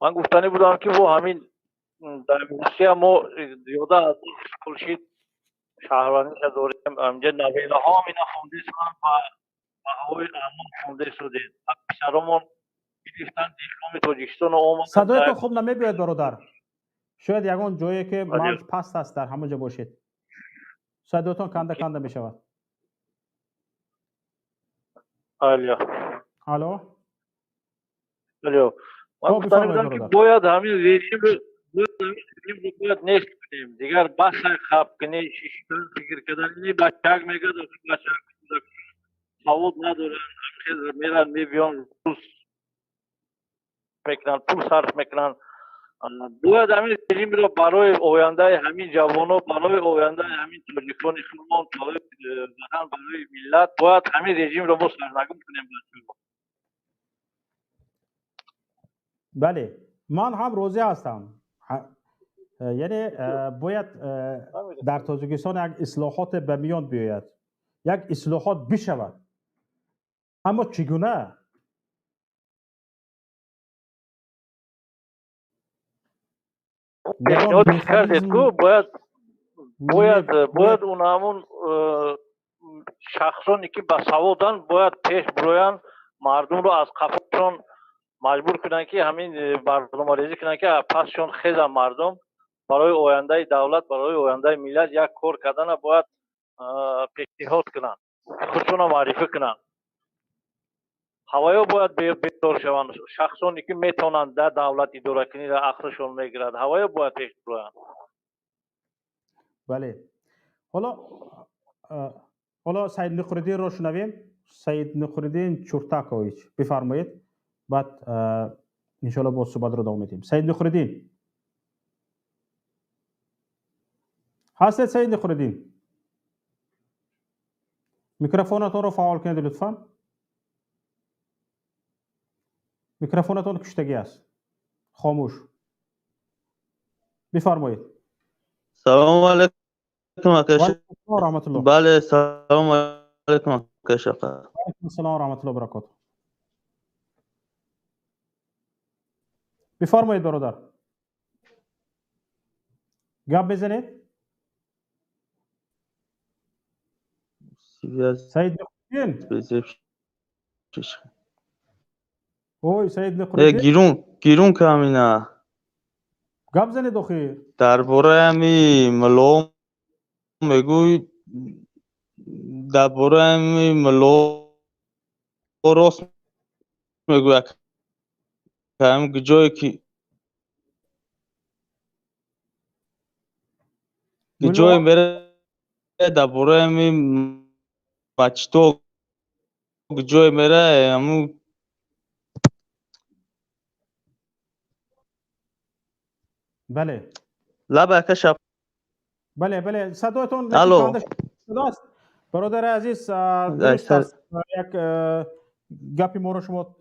Ман гуфтанӣ будам, ки бо ҳамин дар Русия мо зиёда аз хуршид шаҳрвандиша дорем. Инҷа наведаҳоам ина хондесуданд ва баҳои аъмол хондесудем. Писаромон гирифтан дипломи Тоҷикистону омаданд. Садоятон хуб намебиёяд, бародар. Шояд ягон ҷое ки мавҷ паст аст, дар ҳамон ҷо бошед. Садоятон канда канда мешавад. Алло. Алло. Алло. Ман гуфтанӣ будам, ки бояд ҳамин режим бояд нест кунем. Дигар баса хапкунӣ, шиштан, фикр кардан. Ини бачак мегӯяд, бачак савод надоранд, меран, мебиён, рӯз мекунанд, пул сарф мекунанд. Бояд ҳамин режимро барои ояндаи ҳамин ҷавоно, барои ояндаи ҳамин тоҷикони худмон, барои ватан, барои миллат бояд ҳамин режимро мо сарнагун кунем. Бале, ман ҳам розӣ ҳастам. Яъне бояд дар Тоҷикистон як ислоҳоте ба миён биёяд, як ислоҳот бишавад, аммо чӣ гуна? Пешниҳод кардед ку, бояд он ҳамун шахсоне ки басаводанд, бояд пеш бироянд, мардумро аз қафошон маҷбур кунанд, ки ҳамин барномарезӣ кунанд, ки пасшон хезанд мардум, барои ояндаи давлат, барои ояндаи миллат як кор кардана бояд пешниҳод кунанд, худшонро маърифӣ кунанд. Ҳаваё бояд бедор шаванд, шахсоне ки метавонанд дар давлат идоракуниро ақлшон мегирад, ҳаваё бояд пеш бироянд. Бале, ҳоло Саид Нуқриддинро шунавем. Саид Нуқриддин Чуртакович, бифармоед, баъд иншоалло боз суҳбатро давом медиҳем. Саид Нуқриддин ҳастед? Саид Нуқриддин, микрофонатонро фаъол кунед, лутфан. Микрофонатон куштагӣ аст, хомӯш. Бифармоед. Салому алайкум, ака. Раҳматулло. Бале, салому алайкум, ака Шавкат. Алайкум ассалом, раҳматулло баракоту. Бифармоед, бародар, гап мезанед. Саид Нуқриддин, ой, Саид Нуқриддин. Гирун, гирун камина. Гап занед охир. Дар бораи ҳами мулло мегӯй, дар бораи ҳами мулло рост мегӯй, ҳам ҷое ки ҷое мере, дар бораи ҳами мачто Ҷой мера, ҳамун. Бале. Лаба, ака шаб. Бале, бале, садоятон Алло. Аст, бародари азиз, дуруст аст. Як гапи моро шумо,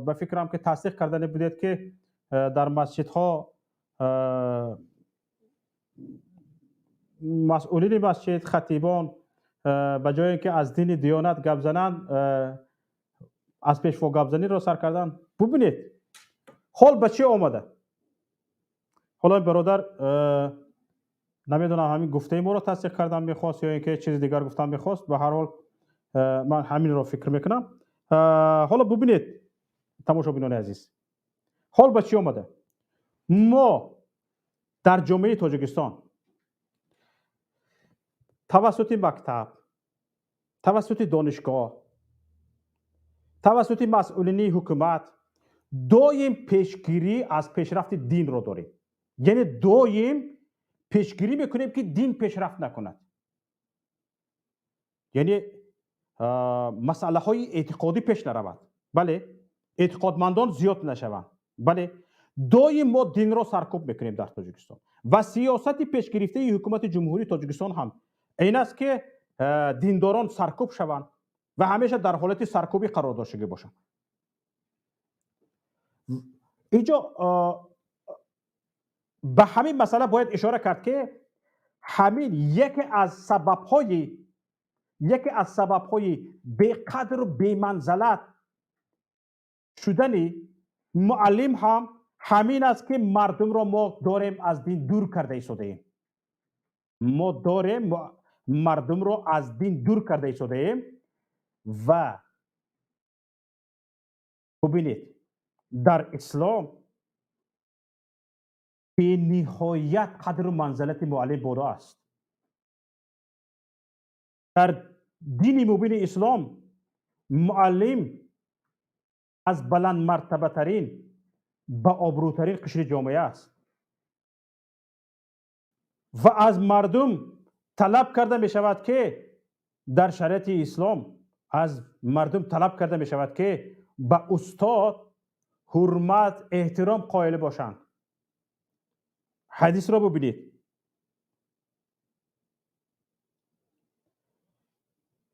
ба фикрам, ки тасдиқ кардане будед, ки дар масҷидҳо масъулини масҷид, хатибон, ба ҷое ки аз дини диёнат гап зананд, аз пешво гапзаниро сар карданд. Бубинед, ҳол ба чӣ омада. Ҳоло бародар, намедонам, ҳамин гуфтаи моро тасдиқ кардан мехост ё ин ки чизи дигар гуфтан мехост. Ба ҳар ҳол, ман ҳаминро фикр мекунам. Ҳоло бубинед, тамошобинони азиз, ҳол ба чӣ омада. Мо дар ҷомеаи Тоҷикистон тавассути мактаб, тавассути донишгоҳ, тавассути масъулини ҳукумат доим пешгирӣ аз пешрафти динро дорем, яъне доим пешгирӣ мекунем, ки дин пешрафт накунад, яъне масъалаҳои эътиқодӣ пеш наравад, бале, эътиқодмандон зиёд нашаванд. Бале, доим мо динро саркӯб мекунем дар Тоҷикистон ва сиёсати пешгирифтаи ҳукумати Ҷумҳурии Тоҷикистон ҳам ин аст, ки диндорон саркӯб шаванд ва ҳамеша дар ҳолати саркӯбӣ қарор доштагӣ бошанд. Инҷо ба ҳамин масъала бояд ишора кард, ки ҳамин яке аз сабабҳои беқадру беманзалат шудани муаллим ҳам ҳамин аст, ки мардумро мо дорем аз дин дур карда истодаем. Мо дорем мардумро аз дин дур карда истодаем. Ва бубинед, дар ислом бениҳоят қадру манзалати муаллим боло аст. Дар дини мубини ислом муаллим аз баландмартабатарин, ба обрӯтарин қишри ҷомеа аст ва аз мардум талаб карда мешавад, ки дар шариати ислом аз мардум талаб карда мешавад, ки ба устод ҳурмат, эҳтиром қоил бошанд. Ҳадисро бубинед: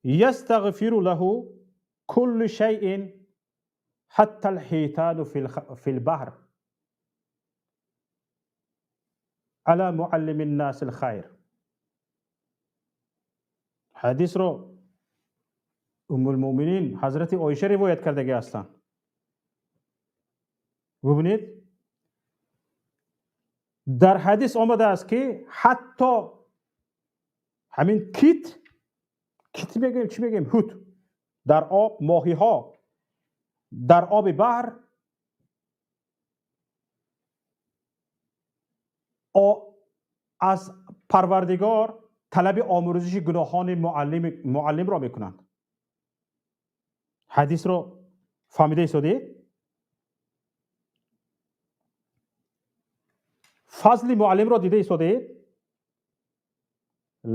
يستغفر له كل شيء حتى الحيتان في البحر على معلم الناس الخير. Ҳадисро Уммулмӯминин ҳазрати Оиша ривоят кардагӣ ҳастанд. Бубинед, дар ҳадис омадааст, ки ҳатто ҳамин кит, кит мегӯем, чӣ мегӯем, ҳут дар об, моҳиҳо дар оби баҳр аз Парвардигор талаби омӯрзиши гуноҳони муаллимро мекунанд. Ҳадисро фаҳмида истодед? Фазли муаллимро дида истодед?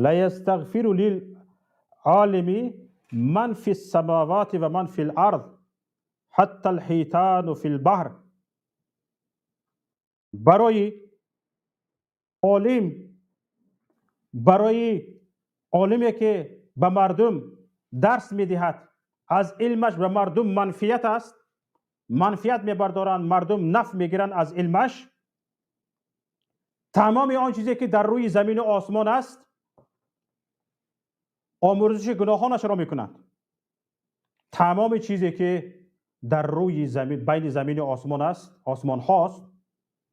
ليستغفر للعالم من في السماوات ومن في الأرض حتى الحيتان في البحر. Барои олим, барои олиме ки ба мардум дарс медиҳад, аз илмаш ба мардум манфиат аст, манфиат мебардоранд, мардум наф мегиранд аз илмаш, тамоми он чизе ки дар рӯи замину осмон аст, омӯрзиши гуноҳонашро мекунанд. Тамоми чизе ки дар рӯи замин, байни замину осмон аст, осмонҳост.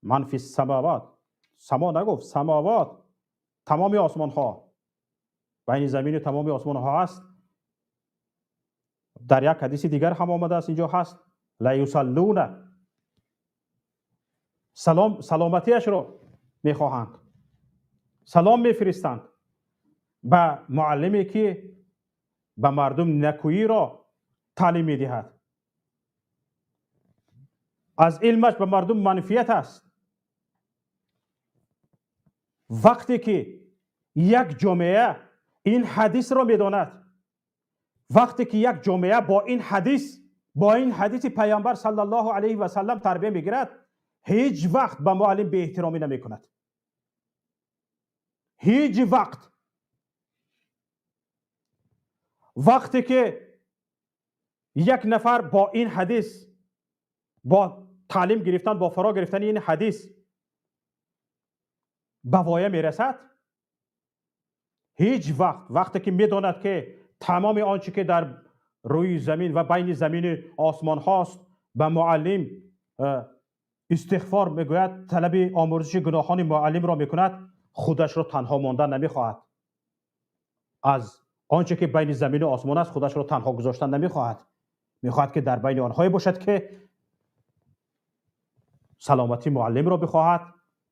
من في السماوات, само нагуфт, самовот, тамоми осмонҳо, байни замину тамоми осмонҳо аст. Дар як ҳадиси дигар ҳам омадааст, инҷо ҳаст: ليصلون, салом, саломатиашро мехоҳанд, салом мефиристанд ба муаллиме ки ба мардум некӯиро таълим медиҳад, аз илмаш ба мардум манфиат аст. Вақте ки як ҷомеа ин ҳадисро медонад. Вақте ки як ҷомеа бо ин ҳадис, бо ин ҳадиси Паёмбар саллаллоҳу алайҳи васаллам тарбия мегирад, ҳеҷ вақт ба муаллим беэҳтиромӣ намекунад. Ҳеҷ вақт. Вақте ки як нафар бо ин ҳадис, бо таълим гирифтан, бо фаро гирифтани ин ҳадис ба воя мерасад, ҳеҷ вақт, вақте ки медонад ки тамоми он чӣ ки дар рӯи замин ва байни замини осмон ҳост, ба муаллим истиғфор мегӯяд, талаби омӯрзиши гуноҳони муаллимро мекунад, худашро танҳо мондан намехоҳад. Аз он чӣ ки байни замину осмон аст, худашро танҳо гузоштан намехоҳад. Мехоҳад ки дар байни онҳое бошад ки саломатии муаллимро бихоҳад,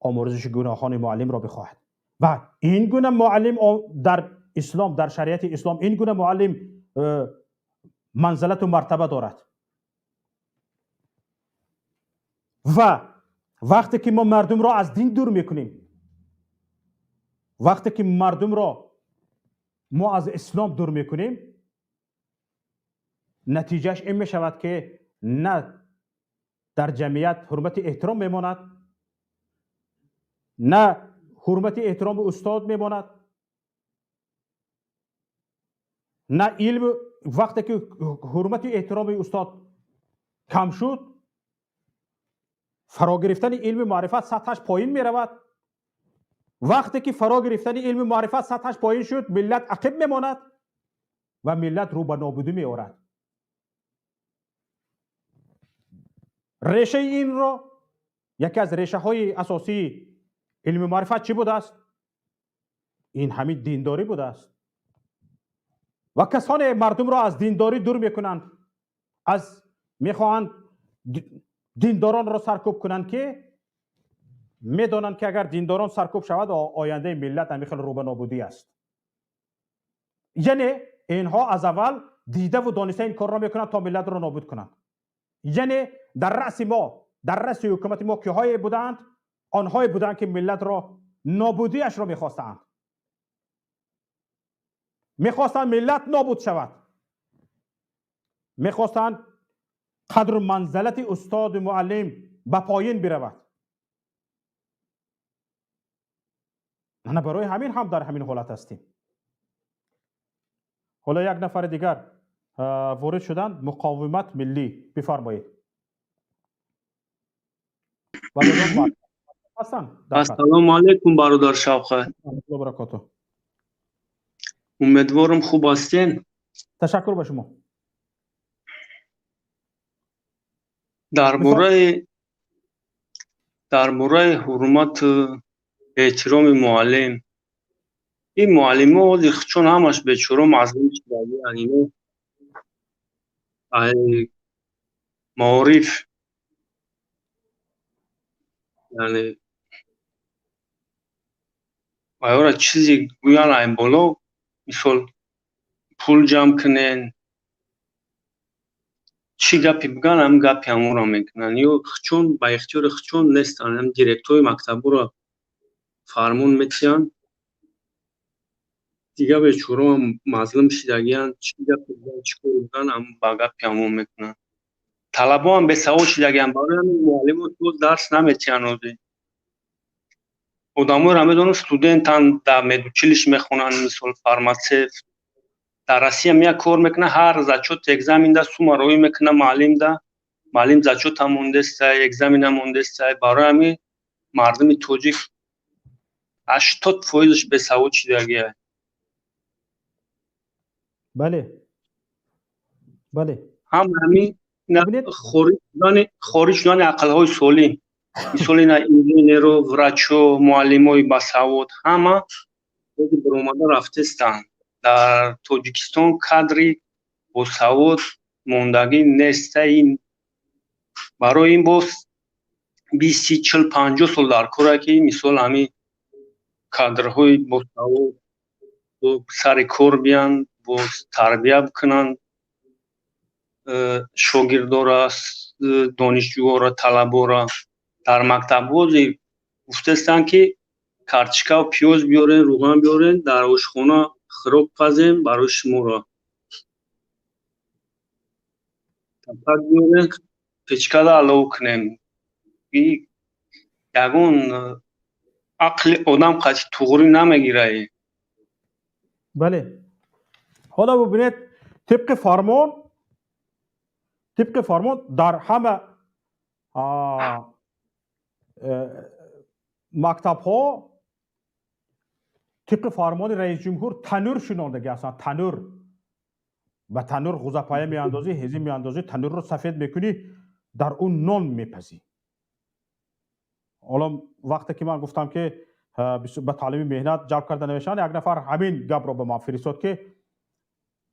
омӯрзиши гуноҳони муаллимро бихоҳад. Ва ин гуна муаллим дар ислом, дар шариати ислом ин гуна муаллим манзилату мартаба дорад. Ва вақте ки мо мардумро аз дин дур мекунем, вақте ки мардумро мо аз ислом дур мекунем, натиҷааш ин мешавад ки на дар ҷамъият ҳурмати эҳтиром мемонад, на ҳурмати эҳтироми устод мемонад, на илм. Вақте ки ҳурмати эҳтироми устод кам шуд, фаро гирифтани илми маърифат сатҳаш поин меравад. Вақте ки фаро гирифтани илми маърифат сатҳаш поин шуд, миллат ақиб мемонад ва миллат рӯ ба нобудӣ меорад. Решаи инро, яке аз решаҳои асосии илми маърифат чӣ будааст? Ин ҳамин диндорӣ будааст. Ва касоне мардумро аз диндорӣ дур мекунанд, аз мехоҳанд диндоронро саркӯб кунанд, ки медонанд ки агар диндорон саркӯб шавад, ояндаи миллат ҳамин хел рӯ ба нобудӣ аст. Яъне инҳо аз аввал дидаву дониста ин корро мекунанд то миллатро нобуд кунанд. Яъне дар раъси мо, дар раъси ҳукумати мо киҳое буданд? Онҳое буданд ки миллатро нобудиашро мехостанд. Мехостанд миллат нобуд шавад. Мехостанд қадру манзалати устоду муаллим ба поин биравад. Ана барои ҳамин ҳам дар ҳамин ҳолат ҳастем. Ҳоло як нафари дигар ворид шуданд. Муқовимат миллӣ, бифармоед. Ассалому алайкум, бародар Шавқат. Баракату. Умедворам хуб ҳастен. Ташаккур ба шумо. Дар бораи ҳурмату эҳтироми муаллим, ин муаллимо ҳозир чун ҳамаш бечора мазлум шудагианд, ино ай маориф, яъне аёра чизе гӯянд ай боло, мисол пул ҷамъ кунен, чӣ гапе бигӯянд, ҳам гапи ҳамонро мекунанд. Ё чун ба ихтиёри худшон нестанд, ҳам директори мактабҳоро фармон метиҳанд. Дигар бечораам мазлум шидагианд, чӣ гапе бигӯянд, чӣ кор бигӯянд, ҳам ба гапи ҳамон мекунанд. Талабоам бесавод шидагианд, барои ҳамин муаллимо боз дарс наметиҳанд. Ҳозир одамоеро медонам, студентанд, дар медучилиш мехонанд, мисол фарматсевт, дар Россия меяд кор мекунад, ҳар зачёт экзаменда сума роӣ мекунад муаллимда, муаллим зачёта мондестай, экзамена мондестай. Барои ҳамин мардуми тоҷик 80%-ш бесавод шидагиа. Бале, бале. Ҳам ҳамин хориҷ шудани ақлҳои солим, мисол ина инженеро, врачо, муаллимои басавод ҳама баромада рафтестанд. Дар Тоҷикистон кадри босавод мондагӣ неста. Ин барои ин боз 20, 40, 50 сол дар кора ки мисол ҳамин кадрҳои босавод сари кор биёнд, боз тарбия бикунанд шогирдора, донишҷӯҳоро, талабора. Дар мактабҳо гуфтестанд ки картишкаву пиёз биёрен, рӯған биёрен, дар ошхона хӯрок пазем барои шуморо. Тапак биёрем, печкада алов кунем. Ягон ақли одам қати туғрӣ намегира. Бале, ҳоло бубинед, тибқи фармон дар ҳама мактабҳо тибқи фармони раисҷумҳур танӯр шинондагӣ ҳастанд. Танӯр, ба танӯр ғӯзапая меандозӣ, ҳезим меандозӣ, танӯрро сафед мекунӣ, дар он нон мепазӣ. Ҳоло вақте ки ман гуфтам, ки ба таълими меҳнат ҷалб карда намешаванд, як нафар ҳамин гапро ба ман фиристод, ки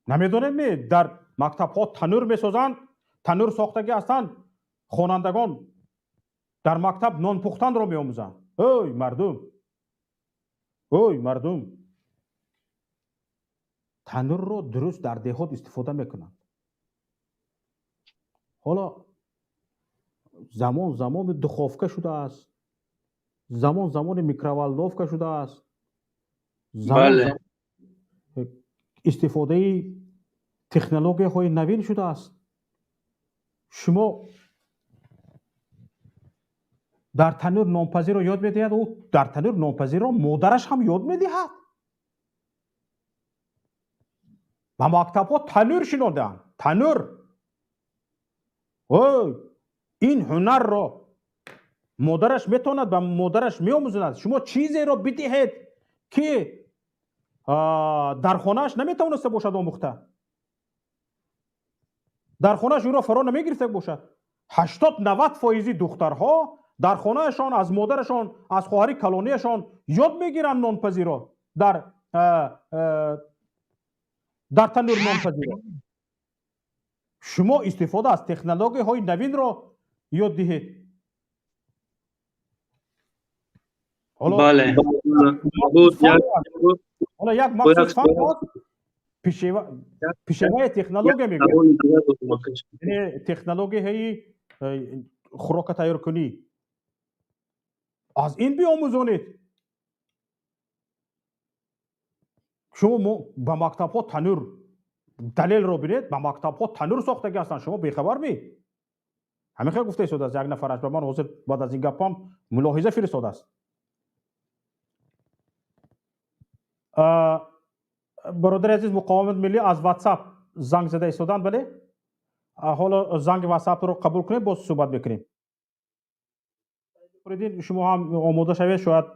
намедонед ме, дар мактабҳо танӯр месозанд, танӯр сохтагӣ ҳастанд, хонандагон дар мактаб нон пухтанро меомӯзанд. Ой мардум, ой мардум, танӯрро дуруст дар деҳот истифода мекунанд. Ҳоло замон замони духовка шудааст, замон замони микроволновка шудааст, истифодаи технологияҳои навин шудааст. Шумо дар танӯр нонпазиро ёд медиҳад, ӯ дар танӯр нонпазиро модараш ҳам ёд медиҳад. Ба мактабҳо танӯр шинондаанд, танӯр. Ой, ин ҳунарро модараш метавонад ба модараш меомӯзонад. Шумо чизеро бидиҳед, ки дар хонааш наметавониста бошад омӯхта, дар хонааш ӯро фаро намегирифта бошад. 80-90 фоизи духтарҳо дар хонаашон аз модарашон, аз хоҳари калонияшон ёд мегиранд нонпазиро, дар танӯр нонпазиро. Шумо истифода аз технологияҳои навинро ёд диҳед. Ҳоло як махсус фан аст, пешеваи технология мегӯяд, технологияҳои хӯрока тайёркунӣ, аз ин биомӯзонед. Шумо ба мактабҳо танӯр, далелро бинед, ба мактабҳо танӯр сохтагӣ ҳастанд, шумо бехабар ми? Ҳамин хел гуфта истодааст як нафараш ба ман, ҳозир баъд аз ин гапам мулоҳиза фиристодааст. Бародари азиз, Муқовимат миллӣ аз Ватсап занг зада истоданд. Бале, ҳоло занги Ватсапро қабул кунем, боз суҳбат мекунем. Шумо ҳам омода шавед, шояд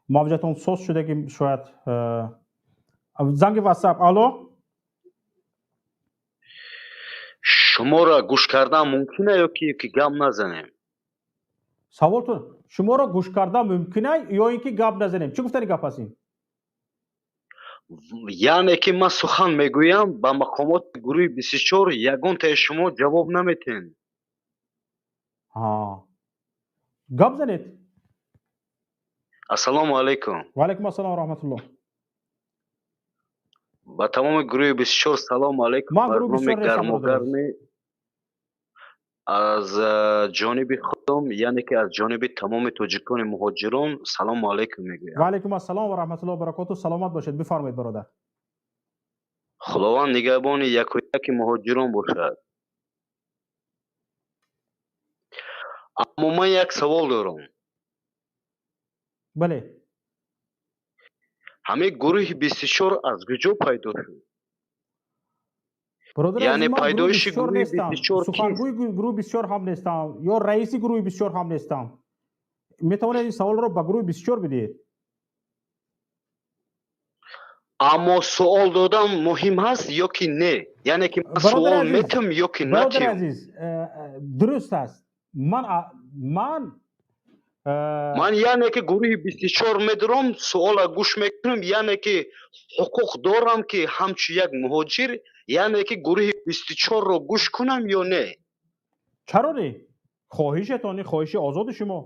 мавҷатон соз шудаги, шояд занги Ватсап. Алло. Шуморо гӯш кардан мумкина ё ки гап назанем? Саволтон: шуморо гӯш кардан мумкина ё ин ки гап назанем? Чӣ гуфтани гап аст ин? Яъне ки ман сухан мегӯям, ба мақомоти гурӯҳи 24 ягонтаи шумо ҷавоб наметиҳед. Гап занед. Ассалому алайкум. Ва алайкум ассалом ва раҳматуллоҳ. Ба тамоми гурӯҳи 24 салому алайкум. Ман гурӯҳи 24 нестам. Гармогарми аз ҷониби худам, яъне ки аз ҷониби тамоми тоҷикони муҳоҷирон салому алайкум мегӯям. Ва алайкум ассалом ва раҳматуллоҳи ва баракоту. Саломат бошед, бифармоед, бародар. Худованд нигаҳбони яку яки муҳоҷирон бошад. Аммо ман як савол дорам. Бале. Ҳамин гурӯҳи 24 аз куҷо пайдо шуд? Яъне пайдоиши гурӯҳи 24? Сухангӯи гурӯҳи 24 ҳам нестам ё раиси гурӯҳи 24 ҳам нестам. Метавонед ин саволро ба гурӯҳи 24 бидиҳед. Аммо суол додан муҳим ҳаст ё ки не? Яъне ки ман суол метам ё ки натиҳам? Азиз, дуруст аст. Ман Ман яъне ки гурӯҳи 24 медорам, суола гӯш мекунам, яъне ки ҳуқуқ дорам, ки ҳамчун як муҳоҷир, яъне ки гурӯҳи 24-ро гӯш кунам ё не? Чаро не? Хоҳишатон, ин хоҳиши озоди шумо.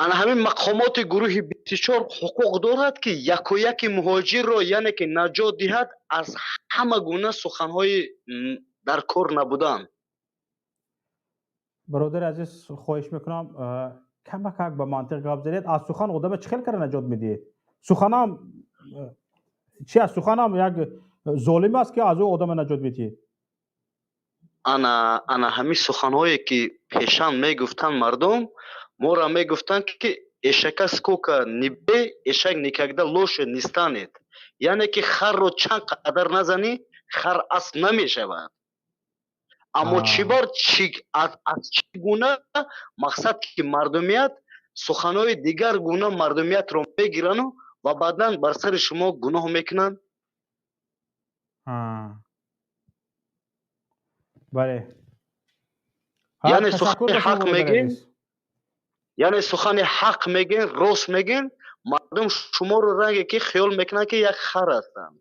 Ана ҳамин мақомоти гурӯҳи 24 ҳуқуқ дорад, ки якояки муҳоҷирро, яъне ки наҷот диҳад аз ҳама гуна суханҳои дар кор набудан? Бародари азиз, хоҳиш мекунам, камакак ба мантиқ гап занед. Аз сухан одама чӣ хел кара наҷот медиҳед? Суханам чи аст? Суханам як золим аст, ки аз ӯ одама наҷот медиҳед? Ана ҳамин суханҳое, ки пешан мегуфтанд, мардум моро мегуфтанд, ки «Ишака сколько ни бей, ишак никогда лошадь не станет», яъне ки харро чанд қадар назанӣ, хар асп намешавад. Аммо чӣ бар аз чӣ гуна мақсад, ки мардумият суханҳои дигар гуна мардумиятро мегирану ва баъдан бар сари шумо гуноҳ мекунанд. Бале. Яъне сухани ҳақ мегӯем, яъне сухани ҳақ мегӯем, рост мегӯем, мардум шуморо ранге ки хиёл мекунанд, ки як хар ҳастанд.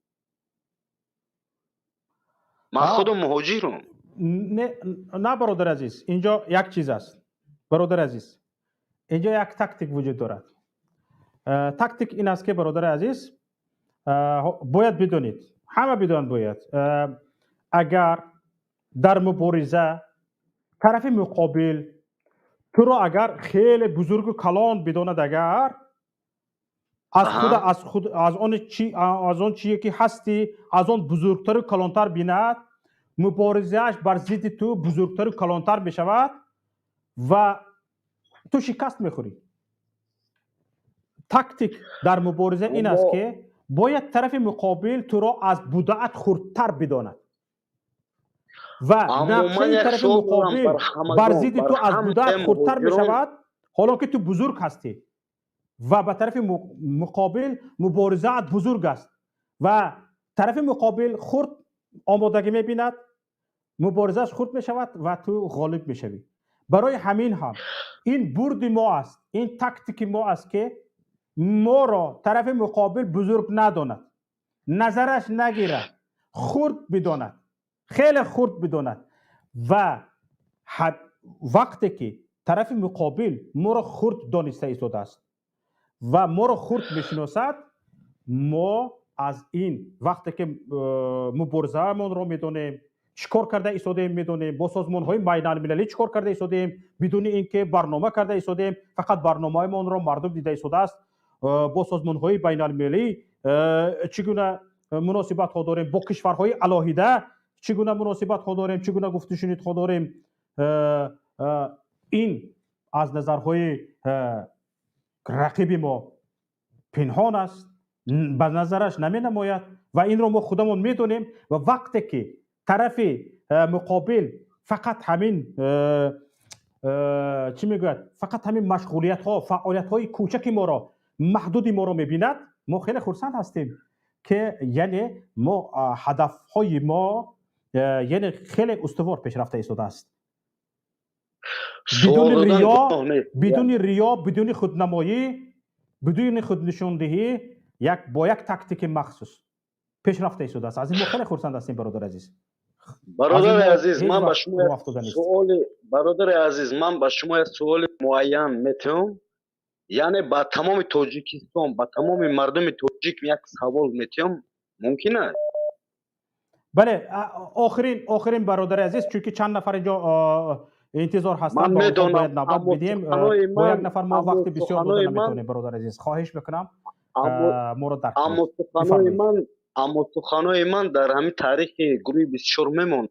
Ман худам муҳоҷирам. На, бародари азиз, инҷо як чиз аст, бародари азиз, инҷо як тактик вуҷуд дорад. Тактик ин аст, ки, бародари азиз, бояд бидонед, ҳама бидонанд бояд, агар дар мубориза тарафи муқобил туро агар хеле бузургу калон бидонад, агар аз худ, аз худ, аз он чи, аз он чие ки ҳастӣ, аз он бузургтару калонтар бинад, муборизааш бар зидди ту бузургтару калонтар мешавад ва ту шикаст мехӯрӣ. Тактик дар мубориза ин аст, ки бояд тарафи муқобил туро аз будаат хурдтар бидонад ва нақшаи тарафи муқобил бар зидди ту аз будаат хурдтар мешавад, ҳоло ки ту бузург ҳастӣ ва ба тарафи муқобил муборизаат бузург аст ва тарафи муқобил хурд омодагӣ мебинад, муборизааш хурд мешавад ва ту ғолиб мешавӣ. Барои ҳамин ҳам ин бурди мо аст, ин тактики мо аст, ки моро тарафи муқобил бузург надонад, назараш нагирад, хурд бидонад, хеле хурд бидонад. Ва вақте ки тарафи муқобил моро хурд дониста истодааст ва моро хурд мешиносад, мо аз ин вақте ки муборизаамонро медонем, чӣ кор карда истодаем медонем, бо созмонҳои байналмилалӣ чӣ кор карда истодаем, бидуни ин ки барнома карда истодаем, фақат барномаҳои мардум дида истодааст, бо созмонҳои байналмилалӣ чӣ гуна муносибатҳо дорем, бо кишварҳои алоҳида чӣ гуна муносибатҳо дорем, чӣ гуна гуфтушунидҳо дорем, ин аз назарҳои рақиби мо пинҳон аст, ба назараш наменамояд ва инро мо худамон медонем. Ва вақте ки тарафи муқобил фақат ҳамин, чӣ мегӯяд, фақат ҳамин машғулиятҳо, фаъолиятҳои кӯчаки моро, маҳдуди моро мебинад, мо хеле хурсанд ҳастем, ки яъне мо ҳадафҳои мо яъне хеле устувор пешрафта истодааст, бидуни риё, бидуни риё, бидуни худнамоӣ, бидуни худнишондиҳӣ, як бо як тактики махсус пешрафта истодааст. Аз ин мо хеле хурсанд ҳастем, бародари азиз. Бародари азиз, ман ба шумо суоли, бародари азиз, ман ба шумо як суоли муайян метиҳам, яъне ба тамоми Тоҷикистон, ба тамоми мардуми тоҷик як савол метиҳам, мумкин аст? Бале, охирин, охирин, бародари азиз, чунки чанд нафар инҷо интизор ҳастанд, бояд навбат бидиҳем. Бо як нафар мо вақти бисёр дода наметавонем. Бародари азиз, хоҳиш мекунам, моро дарк. Аммо суханои ман дар ҳамин таърихи гурӯҳи 24 мемонанд.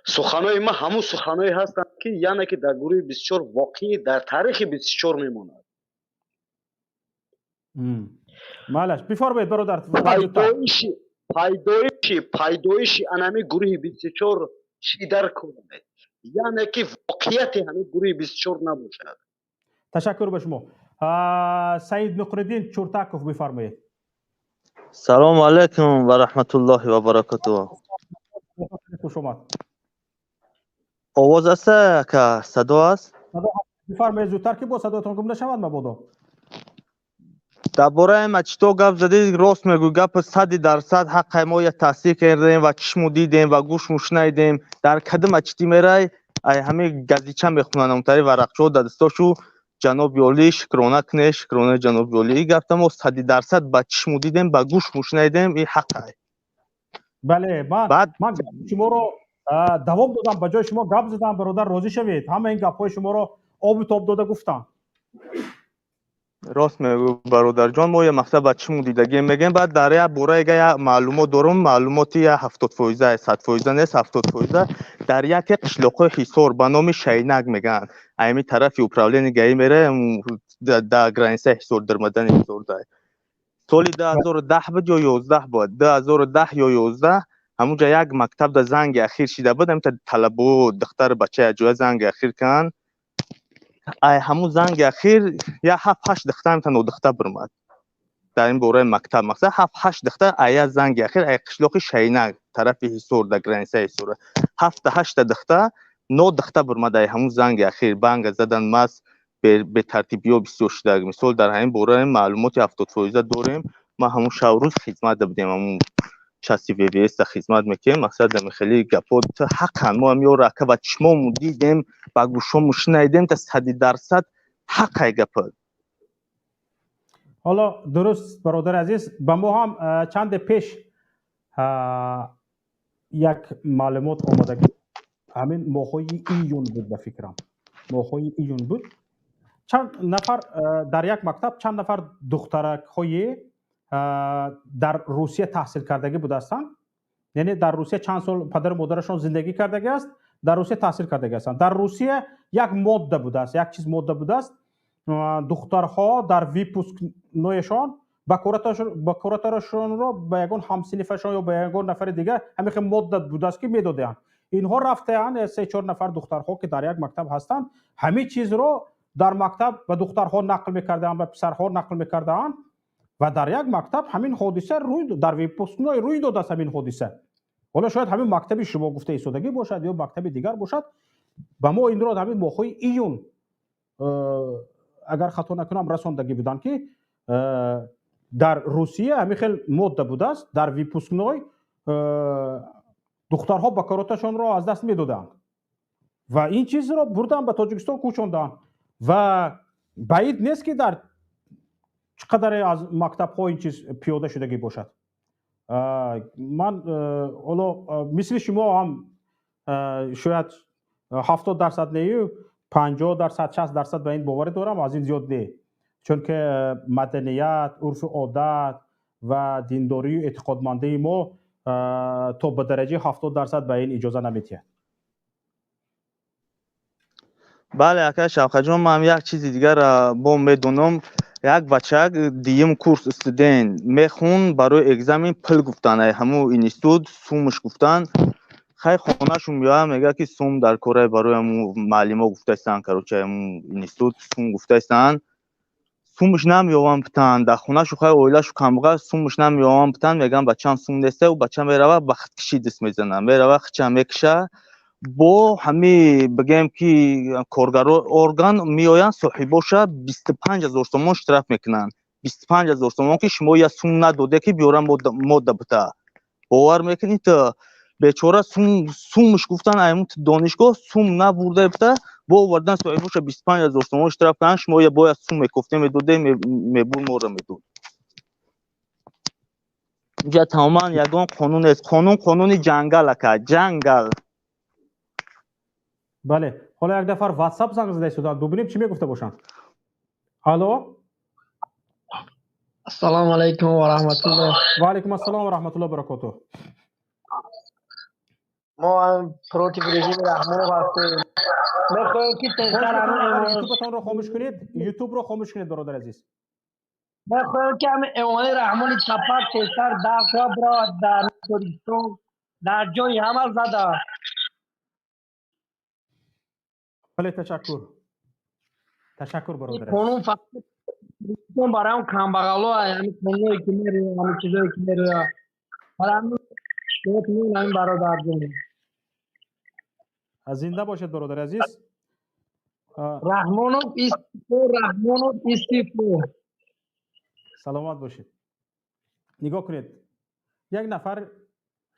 Суханои ман ҳамун суханое ҳастанд, ки яъне ки дар гурӯҳи 24 воқеӣ дар таърихи 24 мемонад. Малаш, бифармоед, бародар. Пайдоиши анами гурӯҳи 24 чӣ дар кунад, яъне ки воқеияти ҳамин гурӯҳи 24 набошад. Ташаккур ба шумо. Саид Нуқриддин Чуртаков, бифармоед. Салому алайкум ва раҳматуллоҳи ва баракатуҳ. Хуш омад. Овоз аст, ака, садо аст? Бифармоед зудтар, ки бо садоятон гум нашавад мабодо. Дар бораи мачито гап задед, рост мегӯй, гапи 100% ҳаққай. Мо я таҳсил кардем ва чишму дидем ва гӯшму шунайдем. Дар кадом мачитӣ мерай, ай ҳамин газича мехонанд, онтари варақчо дар дастошу. Ҷаноби олӣ, шукрона кунед, шукронаи ҷаноби олӣ. И гапта мо 100% ба чишму дидем, ба гӯшму шунайдем, и ҳаққай. Бале, ман шуморо давом додам, ба ҷои шумо гап задам, бародар, розӣ шавед. Ҳама ин гапҳои шуморо обу тоб дода гуфтам. Рост мегӯ, бародарҷон, мо я мақсад ба чиму дидагием мегӯем. Баъд дар як бора яга як маълумот дорум, маълумоти я 70%, 100% нест, 70%. Дар яке қишлоқҳои Ҳисор ба номи Шайнак мегӯянд, ами тарафи управление ГАИ мера, да границаи Ҳисор, дармадани Ҳисор, дай соли 2010 буд ё 11 буд, 2010 ё 11, ҳамунҷа як мактаб да занги ахир шида буд. Ҳамита талабо, духтару бача якҷоя занги ахир кан. Ай ҳамун занги ахир як ҳафт ҳашт духтар ҳамита нодухта бирмад. Дар ин бораи мактаб, мақсад, ҳафт ҳашт духтар ай як занги ахир, ай қишлоқи Шайнак, тарафи Ҳисор, да границаи Ҳисор, ҳафта ҳашта духтар нодухта бирмад ай ҳамун занги ахир. Банга задан, мас бетартибиё бисёр шуда. Мисол, дар ҳамин бора маълумоти 70% дорем. Ма ҳамун шаб рӯз хизмат будем, ҳамун части ВВС хизмат мекунем. Мақсад, хеле гапо ҳаққан мо ҳам ёро ака ба чишмому дидем, ба гӯшому шунайдем, та 100% ҳаққай гапа. Ҳоло дуруст, бародари азиз, ба мо ҳам чанде пеш як маълумот омадагӣ, ҳамин моҳҳои июн буд, ба фикрам, моҳҳои июн буд. Чанд нафар дар як мактаб, чанд нафар духтаракҳои дар Русия таҳсил кардагӣ будаастанд, яъне дар Русия чанд сол падару модарашон зиндагӣ кардагӣ аст, дар Русия таҳсил кардагӣ ҳастанд. Дар Русия як модда будааст, як чиз модда будааст: духтарҳо дар выпускной-ешон бакораташонро ба ягон ҳамсинифашон ё ба ягон нафари дигар, ҳамин хел модда будааст, ки медодаанд. Инҳо рафтаанд, се чор нафар духтарҳо, ки дар як мактаб ҳастанд, ҳамин чизро дар мактаб ба духтарҳо нақл мекардаанд, ба писарҳо нақл мекардаанд ва дар як мактаб ҳамин ҳодиса рӯй, дар выпускной рӯй додааст ҳамин ҳодиса. Ҳоло шояд ҳамин мактаби шумо гуфта истодагӣ бошад ё мактаби дигар бошад. Ба мо инро ҳамин моҳҳои июн, агар хато накунам, расондагӣ буданд, ки дар Русия ҳамин хел модда будааст, дар выпускной духтарҳо бакороташонро аз даст медоданд ва ин чизро бурданд, ба Тоҷикистон кӯчонданд. Ва баид нест, ки дар чӣ қадаре аз мактабҳо ин чиз пиёда шудагӣ бошад. Ман ҳоло мисли шумо ҳам шояд 70% нею, 50%, 60% ба ин боварӣ дорам, аз ин зиёд не, чунки маданият, урфу одат ва диндорию эътиқодмандии мо то ба дараҷаи 70% ба ин иҷоза намедиҳад. Бале, ака Шавқатҷон, ман як чизи дигара бо медонам. Як бачак дуюм курс студент мехун, барои экзамен пул гуфтан, ай ҳамун институт сумаш гуфтан. Хай, хонашон меояд, мегӯяд, ки сум дар кораи, барои ҳамун муаллимо гуфтаистанд, короче, ҳамун институт сум гуфтаистанд. Сумаш намеёванд битан дар хонашу. Хай, оилашу камбағал, сумаш намеёванд битан. Мегӯянд, бачаам сум неста. Ӯ бача мерава, ба худкушӣ даст мезанад, мерава, хича мекуша. Бо ҳами бигӯем, ки коргаро орган меоянд, соҳибоша 25 000 сомон штраф мекунанд, 25 000 сомон, ки шумо я сум надоде, ки биёра модда бита. Бовар мекунӣ, ту бечора сумш гуфтан, аймун донишгоҳ сум набурда бита, бо овардан соҳибоша, 25 000 сомон штраф кунанд. Шумо я бояд сум мекофте, медоде, мебур, моро медод. Инҷа тамоман ягон қонун нест. Қонун қонуни ҷангал, ака, ҷангал. Бале, ҳоло як нафар Ватсап занг зада истоданд, бубинем, чӣ мегуфта бошанд. Алло. Ассалому алайкум ва раҳматуллоҳ. Ва алайкум ассалом ва раҳматуллоҳ баракотуҳ. Мо ҳам против режими Раҳмонов ҳастем, мехоҳем, ки тезтар Ютубатонро хомӯш кунед, Ютубро хомӯш кунед, бародари азиз. Мехоҳем, ки ҳамин Эмомалӣ Раҳмони чапак тезтар даф шавад, биравад дар Тоҷикистон, дар ҷои ҳама зада. Бале, ташаккур, ташаккур, бародари. Қонун фақат барои ҳам камбағало, ҳамин қонуное ки мерӯяд, ҳамин чизое ки мерӯяд, барои ҳамин шикоят мекунем, ҳамин бародарҷон. Зинда бошед, бародари азиз. Раҳмонов истифо, Раҳмонов истифо. Саломат бошед. Нигоҳ кунед, як нафари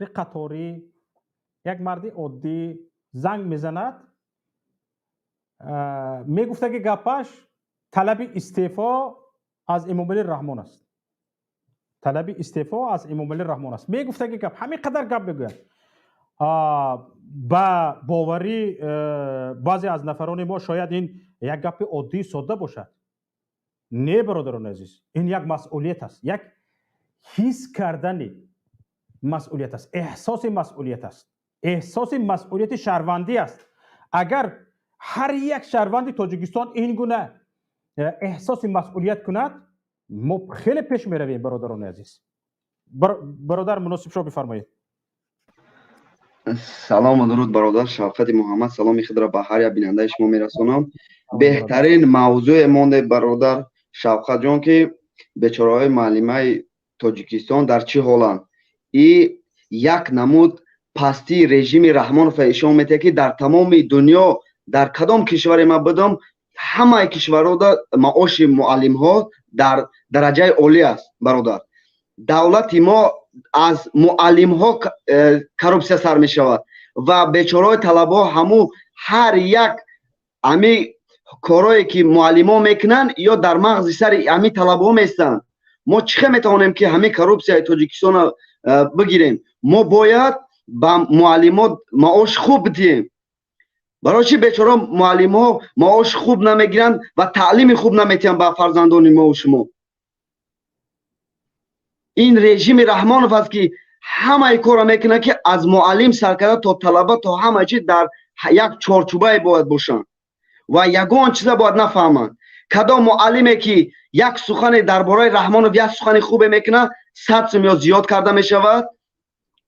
қаторӣ, як марди оддӣ занг мезанад, мегуфта, ки гапаш талаби истеъфо аз Эмомалӣ Раҳмон аст, талаби истеъфо аз Эмомалӣ Раҳмон аст, мегуфта, ки гап ҳамин қадар гап мегӯяд. Ба боварӣ баъзе аз нафарони мо шояд ин як гапи оддии содда бошад. Не, бародарони азиз, ин як масъулият аст, як ҳис кардани масъулият аст, эҳсоси масъулият аст, эҳсоси масъулияти шаҳрвандӣ аст. Агар ҳар як шаҳрванди Тоҷикистон ин гуна эҳсоси масъулият кунад, мо хеле пеш меравем, бародарони азиз. Бародар Муносибшоҳ, бифармоед. Салому дуруд, бародар Шавқати Муҳаммад. Саломи худро ба ҳар як бинандаи шумо мерасонам. Беҳтарин мавзӯе монде, бародар Шавқатҷон, ки бечораҳои муаллимаи Тоҷикистон дар чӣ ҳоланд. И як намуд пастии режими Раҳмонова ишон метиҳад, ки дар тамоми дунё, дар кадом кишваре ман будам, ҳамаи кишварҳода маоши муаллимҳо дар дараҷаи олӣ аст, бародар. Давлати мо аз муаллимҳо коррупсия сар мешавад ва бечораҳои талабаҳо ҳаму ҳар як ҳами корое ки муаллимҳо мекунанд, ё дар мағзи сари ҳами талабаҳо местанд. Мо чӣ хел метавонем, ки ҳамин коррупсияи Тоҷикистонро бигирем? Мо бояд ба муаллимҳо маош хуб бидиҳем. Барои чӣ бечора муаллимҳо маош хуб намегиранд ва таълими хуб наметиҳанд ба фарзандони мову шумо? Ин режими Раҳмонов аст, ки ҳамаи корро мекунад, ки аз муаллим сар карда то талаба, то ҳама чиз дар як чорчӯбае бояд бошанд ва ягон чиза бояд нафаҳманд. Кадом муаллиме ки як сухане дар бораи Раҳмонов, як сухани хубе мекунад, 100 сум ё зиёд карда мешавад,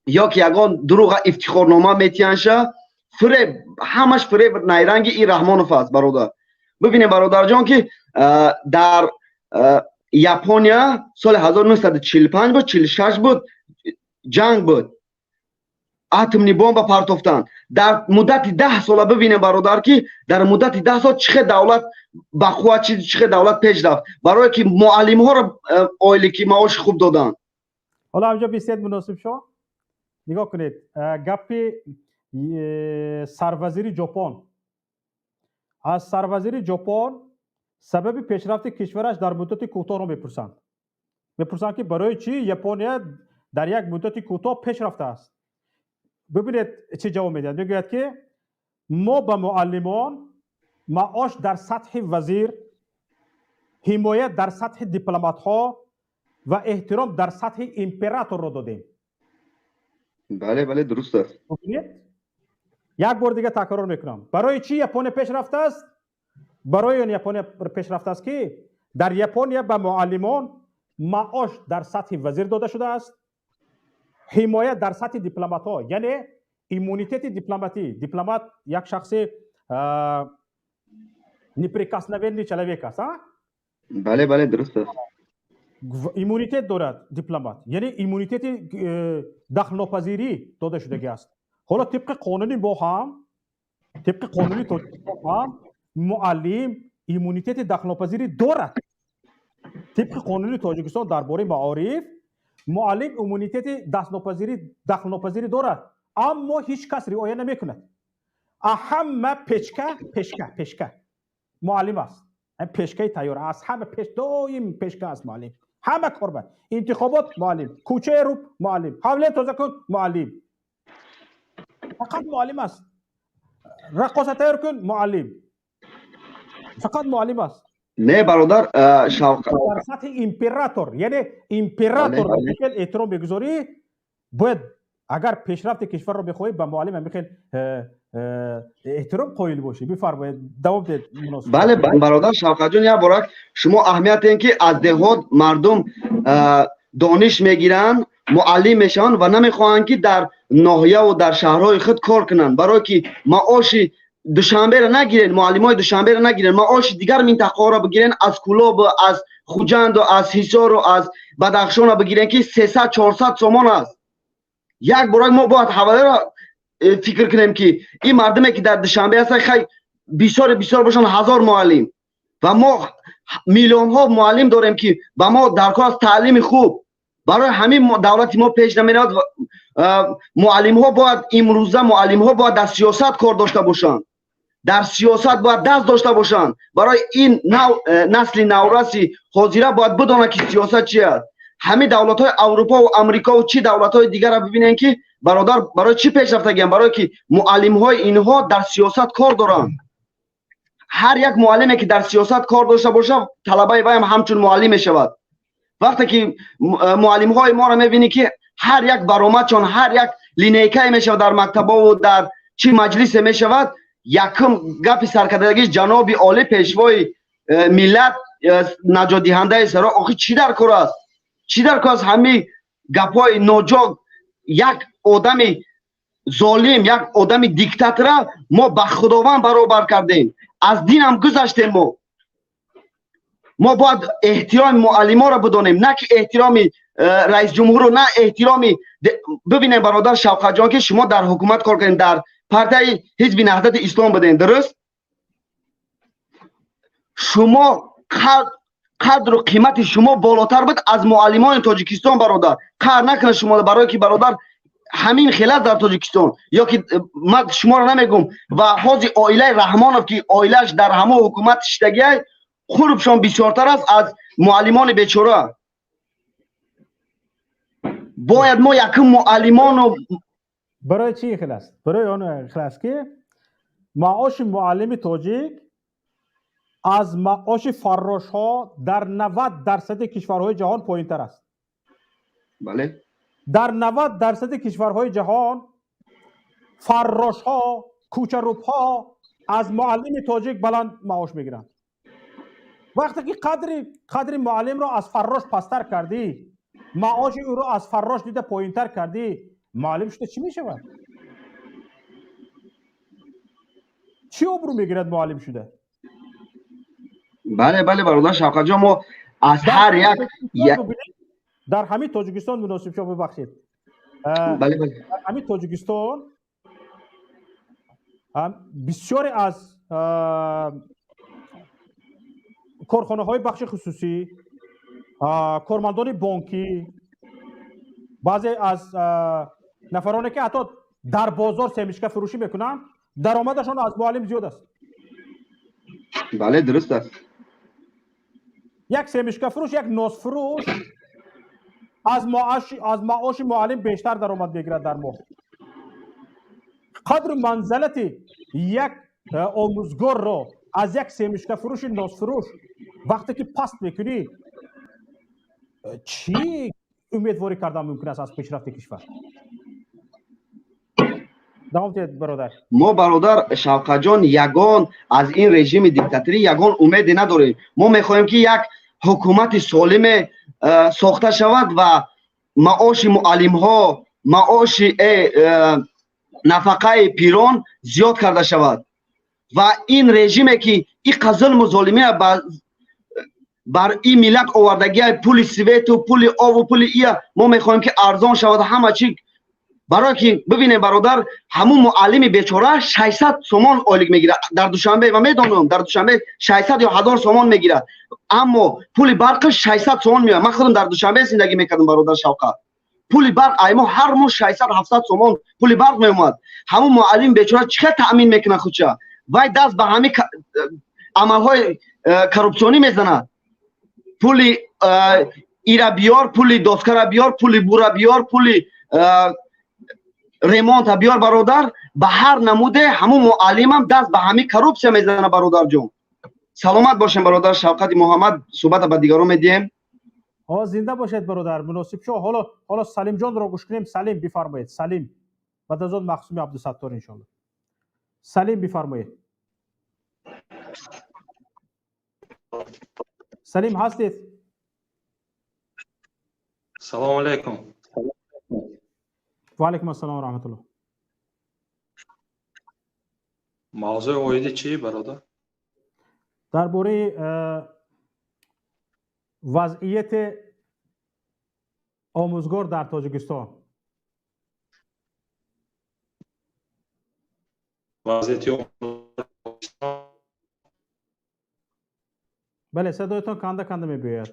ё ки ягон дурӯға ифтихорнома метиҳанша. Фиреб, ҳамаш фиреб, найранги ин Раҳмонов аст, бародар. Бибинем, бародарҷон, ки дар Япония соли 1945 буд, 46 буд, ҷанг буд, атомный бомба партофтанд. Дар муддати 10 сола, бибинем, бародар, ки дар муддати 10 сол чӣ хел давлат бақувват, чӣ хел давлат пеш рафт, барое ки муаллимҳоро ойлики маоши хуб доданд. Ҳоло ҳамҷо бисед, Муносибшоҳ, нигоҳ кунед гапи сарвазири Ҷопон. Аз сарвазири Ҷопон сабаби пешрафти кишвараш дар муддати кӯтоҳро мепурсанд, ки барои чӣ Япония дар як муддати кӯтоҳ пеш рафтааст. Бибинед, чӣ ҷавоб медиҳад. Мегӯяд, ки мо ба муаллимон маош дар сатҳи вазир, ҳимоят дар сатҳи дипломатҳо ва эҳтиром дар сатҳи императорро додем. Бале, дуруст аст. Бибинед, як бор дига такрор мекунам: барои чӣ Япония пеш рафтааст? Барои он Япония пеш рафтааст, ки дар Япония ба муаллимон маош дар сатҳи вазир дода шудааст, ҳимоят дар сатҳи дипломатҳо, яъне иммунитети дипломатӣ. Дипломат як шахси неприкосновенный человек аст, а? Бале, дуруст аст. Иммунитет дорад дипломат, яъне иммунитети дахлнопазирӣ дода шудагӣ аст. Ҳоло тибқи қонуни мо ҳам, тибқи қонуни Тоҷикистон ҳам муаллим иммунитети дахлнопазирӣ дорад. Тибқи қонуни Тоҷикистон дар бораи маориф муаллим иммунитети дастнопазирӣ, дахлнопазирӣ дорад, аммо ҳеҷ кас риоя намекунад. Ҳама пешка, пешка, пешка муаллим аст, пешкаи тайёр, аз ҳама пеш, доим пешка аст муаллим. Ҳама корба: интихобот муаллим, кӯчаи руб муаллим, ҳавле тоза кун муаллим, фақат муаллим аст. Раққоса тайёр кун муаллим, фақат муаллим аст. Не, бародар Шавқат. Дар сатҳи император, яъне император хел эҳтиром мегузорӣ. Бояд, агар пешрафти кишварро мехоҳӣ, ба муаллим ҳамин хел эҳтиром қоил бошӣ. Бифармоед, давом диҳед. Бале, бародар Шавқатҷон, як борак шумо аҳамият диҳем, ки аз деҳот мардум дониш мегиранд, муаллим мешаванд ва намехоҳанд, ки дар ноҳияву дар шаҳрҳои худ кор кунанд, барое ки маоши Душанберо нагирен, муаллимои Душанберо нагирен, маоши дигар минтақаҳоро бигирен, аз Кӯлобу, аз Хуҷанду, аз Ҳисору, аз Бадахшонро бигирен, ки 300-400 сомон аст. Як борак мо бояд ҳавалеро фикр кунем, ки ин мардуме ки дар Душанбе ҳастанд, хай, бисёре бисёр бошанд, 1000 муаллим, ва мо миллионҳо муаллим дорем, ки ба мо даркор аст таълими хуб. Барои ҳамин давлати мо пеш намеравад. Муаллимҳо бояд, имрӯза муаллимҳо бояд дар сиёсат кор дошта бошанд, дар сиёсат бояд даст дошта бошанд. Барои ин нав насли навраси ҳозира бояд бидонад, ки сиёсат чи аст. Ҳамин давлатҳои Аврупову Амрикову чӣ давлатҳои дигарро бибинем, ки, бародар, барои чӣ пеш рафтагиям? Барое ки муаллимҳои инҳо дар сиёсат кор доранд. Ҳар як муаллиме ки дар сиёсат кор дошта бошад, талабаи вайам ҳамчун муаллим мешавад. Вақте ки муаллимҳои моро мебинӣ, ки ҳар як баромадшон, ҳар як линейкае мешавад дар мактабову дар чӣ маҷлисе мешавад, якум гапи саркардагӣ ҷаноби олӣ, пешвои миллат, наҷотдиҳандаи саро. Охи, чӣ дар кор аст, чӣ дар кор аст ҳамин гапҳои ноҷо? Як одами золим, як одами диктатора мо ба Худованд баробар кардем, аз динам гузаштем. Мо бояд эҳтироми муаллиморо бидонем, на ки эҳтироми раисҷумҳуру на эҳтироми. Бибинем, бародар Шавқатҷон, ки шумо дар ҳукумат кор кардем, дар партияи Ҳизби Наҳзати Ислом будем, дуруст? Шумо қадру қимати шумо болотар буд аз муаллимони Тоҷикистон, бародар. Қаҳр накунад шумо, барое ки, бародар, ҳамин хелат дар Тоҷикистон ё ки ман шуморо намегум. Ва ҳозир оилаи Раҳмонов, ки оилааш дар ҳамон ҳукумат шиштагиай, қурбшон бисёртар аст аз муаллимони бечора. Бояд мо якум муаллимону Барои чӣ хел аст? Барои он хел аст, ки маоши муаллими тоҷик аз маоши фаррошҳо дар 90% кишварҳои ҷаҳон поинтар аст. Бале. Дар 90% кишварҳои ҷаҳон фаррошҳо, кӯчарӯбҳо аз муаллими тоҷик баланд маош мегиранд. Вақте ки қадри муаллимро аз фаррош пасттар кардӣ, маоши ӯро аз фаррош дида поинтар кардӣ, муаллим шуда чӣ мешавад? Чӣ обрӯ мегирад муаллим шуда? Бале, бародар Шавқатҷон, мо аз ҳар як Дар ҳамин Тоҷикистон, Муносибшо, бибахшед, Бале, бале. дар ҳамин Тоҷикистон бисёре аз корхонаҳои бахши хусусӣ, кормандони бонкӣ, баъзе аз нафароне, ки ҳатто дар бозор семечка фурӯшӣ мекунанд, даромадашон аз муаллим зиёд аст. Бале, дуруст аст. Як семечкафурӯш, як носфурӯш аз маоши муаллим бештар даромад мегирад дар моҳ. Қадру манзалати як омӯзгорро аз як семечкафурӯши носфурӯш вақте ки паст мекунӣ, чӣ умедворӣ кардан мумкин аст аз пешрафти кишвар? Давом диҳед, бародар. Мо, бародар Шавқатҷон, ягон аз ин режими диктаторӣ ягон умеде надорем. Мо мехоҳем, ки як ҳукумати солиме сохта шавад ва маоши муаллимҳо, маоши нафақаи пирон зиёд карда шавад ва ин режиме, ки иқа зулму золимия бар ин миллат овардагиай, пули свету, пули обу, пули ия, мо мехоҳем, ки арзон шавад ҳама чи. Барое ки бибинем, бародар, ҳамун муаллими бечора 600 сомон ойлик мегирад дар Душанбе, ва медонам, дар Душанбе 600 ё 1000 сомон мегирад, аммо пули барқаш 600 сомон меояд. Ман худам дар Душанбе зиндагӣ мекардам, бародар Шавқат. Пули барқ аймо ҳар моҳ 600, 700 сомон пули барқ меомад. Ҳамун муаллими бечора чӣ хел таъмин мекунад худша? Вай даст ба ҳамин амалҳои коррупсионӣ мезанад: пули ира биёр, пули доскара биёр, пули бура биёр, пули ремонта биёр. Бародар, ба ҳар намуде ҳамун муаллимам даст ба ҳамин коррупсия мезанад. Бародарҷон, саломат бошем. Бародар Шавқати Муҳаммад, суҳбата ба дигарон медиҳем. Зинда бошед, бародар Муносибшо. Ҳоло Салимҷонро гӯш кунем. Салим, бифармоед. Салим, баъд аз он Мақсуми Абдусаттор, иншоалло. Салим, бифармоед. Салим, ҳастед? Салому алайкум. Ва алайкум ассалом ва раҳматуллоҳ. Мавзӯи оиди чӣ, бародар? Дар бораи вазъияти омӯзгор дар Тоҷикистон. Вазъияти Бале, садоятон канда канда мебиёяд.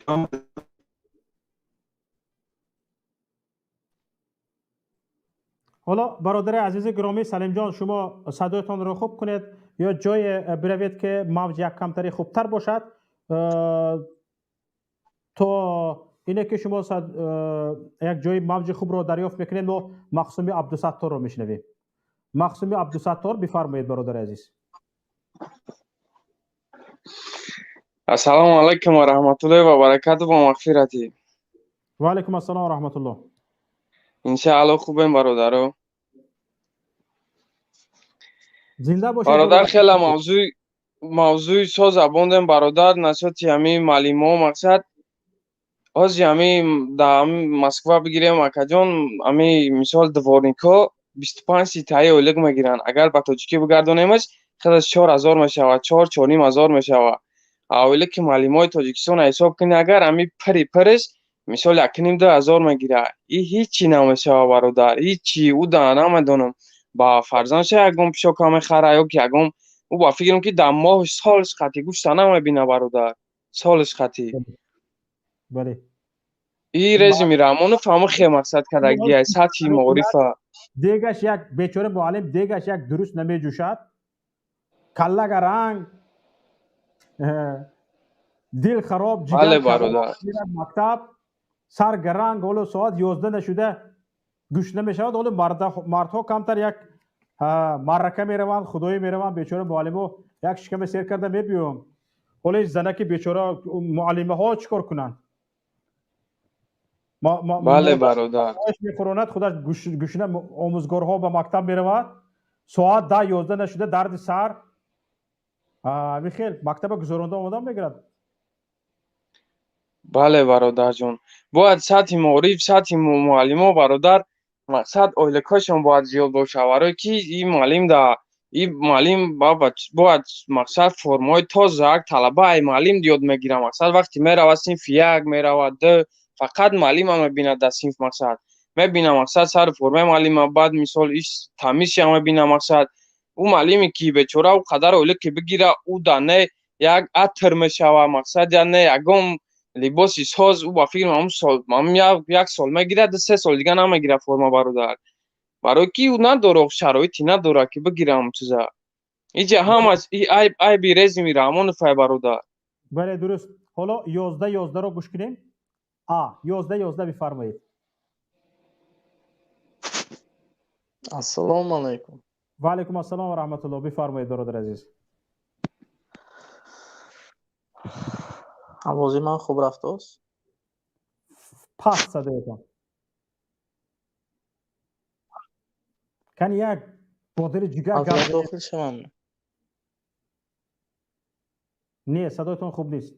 Ҳоло, бародари азизи гиромӣ Салимҷон, шумо садоятонро хуб кунед ё ҷое биравед, ки мавҷ як камтаре хубтар бошад. То ине ки шумо як ҷои мавҷи хубро дарёфт мекунед, мо Мақсуми Абдусатторро мешунавем. Мақсуми Абдусаттор, бифармоед, бародари азиз. Ассалому алайкум ва раҳматуллоҳи ва баракатуҳ ва мағфиратӣ. Ва алайкум ассалом ва раҳматуллоҳ. Иншааллоҳ хубем, бародаро. Зинда бошед. Бародар, хела мавзӯи соза бондем, бародар, насоти ҳамин муаллимо. Мақсад, ҳози ҳамин дар ҳамин Москва бигирем, акаҷон, ҳамин мисол дворникҳо 25 ситаи ойлиқ мегиранд. Агар ба тоҷикӣ бигардонемаш, хелаш 4000 мешавад, чор, чорним ҳазор мешавад. Ойлики муаллимои Тоҷикистон ҳисоб кунӣ, агар ҳамин пири пириш мисол якним 2000 мегирад, и ҳичи намешавад, бародар, ҳичи. Ӯ да намедонам, ба фарзандша ягон пишока мехара ё ки ягон ӯ, ба фикрам, ки дар моҳ солш қатӣ гӯшта намебина, бародар, солш қатӣ. Бале. И режими Раҳмонов ҳама хел мақсад кардагия сатҳи маорифа. Дегаш як бечора муаллим, дегаш як дуруст намеҷӯшад, каллага ранг, дил хароб, ҷигар бародар. Мактаб сар гаранг, ҳоло соат 11 нашуда гӯш намешавад. Ҳоло мардҳо камтар як маърака мераванд, худоӣ мераванд, бечора муаллимо як шикаме сер карда мебиём. Ҳоло занаки бечора муаллимаҳо чӣ кор кунанд? Бале, бародар. Мехӯронад худаш гӯшна. Омӯзгорҳо ба мактаб меравад, соат 10, 11 нашуда дарди сар, михел мактаба гузаронда омода мегирад. Бале, бародарҷон, бояд сатҳи маориф, сатҳи муаллимо, бародар, мақсад, ойликҳошон бояд зиёд бошад, барое ки и муаллим да и муаллим бояд, мақсад, формаҳои тоза. Як талаба ай муаллим ёд мегирад. Мақсад, вақте меравад синфи як, меравад ду, фақат муаллима мебинад дар синф. Мақсад, мебина, мақсад, сари формаи муаллима, баъд мисол иш тамизша мебина. Мақсад, ӯ муаллиме ки бечора ӯ қадар ойлик ки бигира, ӯ да не як атр мешава, мақсад, я не ягон либоси соз. Ӯ ба фикрам ҳамун сол як сол мегирад, 2-3 сол дига намегирад форма, бародар, барое ки ӯ надора, шароите надорад ки бигира ҳамун чиза. Иҷа ҳамаш айб, айби режими Раҳмонов ай, бародар. Бале, дуруст. Ҳоло 11 11-ро гӯш кунем. А 11 11, бифармоед. Ассалому алайкум. Ва алайкум ассалом ва раҳматуллоҳ. Бифармоед, бародар азиз. Овози ман хуб рафтааст? Паст садоятон. Кани як бо дили ҷигар. Гап дохил шавам? Не, садоятон хуб нест.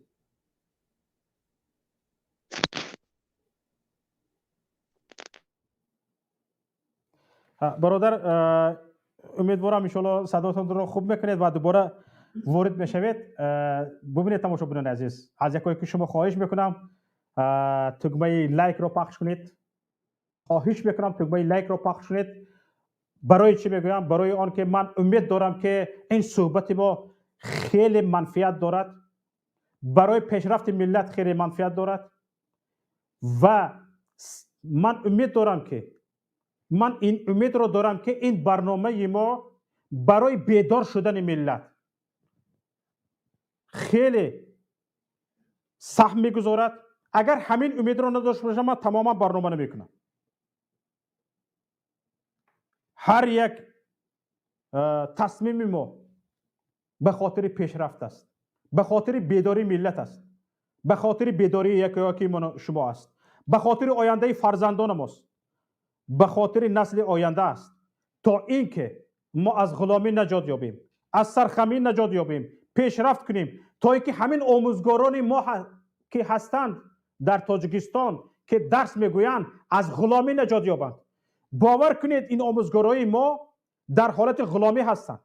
Бародар, умедворам, иншоалло, садоятонро хуб мекунед ва дубора ворид мешавед. Бубинед, тамошобинони азиз, аз якое ки шумо хоҳиш мекунам, тугмаи лайкро пахш кунед. Хоҳиш мекунам, тугмаи лайкро пахш кунед. Барои чӣ мегӯям? Барои он ки ман умед дорам, ки ин суҳбати мо хеле манфиат дорад барои пешрафти миллат, хеле манфиат дорад. Ва ман умед дорам, ки ман ин умедро дорам, ки ин барномаи мо барои бедор шудани миллат хеле саҳм мегузорад. Агар ҳамин умедро надошта бошам, ман тамоман барнома намекунам. Ҳар як тасмими мо ба хотири пешрафт аст, ба хотири бедории миллат аст, ба хотири бедории якояки шумо аст, ба хотири ояндаи фарзандонамост, ба хотири насли оянда аст, то ин ки мо аз ғуломӣ наҷот ёбем, аз сархамӣ наҷот ёбем, пешрафт кунем, то ин ки ҳамин омӯзгорони мо, ки ҳастанд дар Тоҷикистон, ки дарс мегӯянд, аз ғуломӣ наҷот ёбанд. Бовар кунед, ин омӯзгорои мо дар ҳолати ғуломӣ ҳастанд,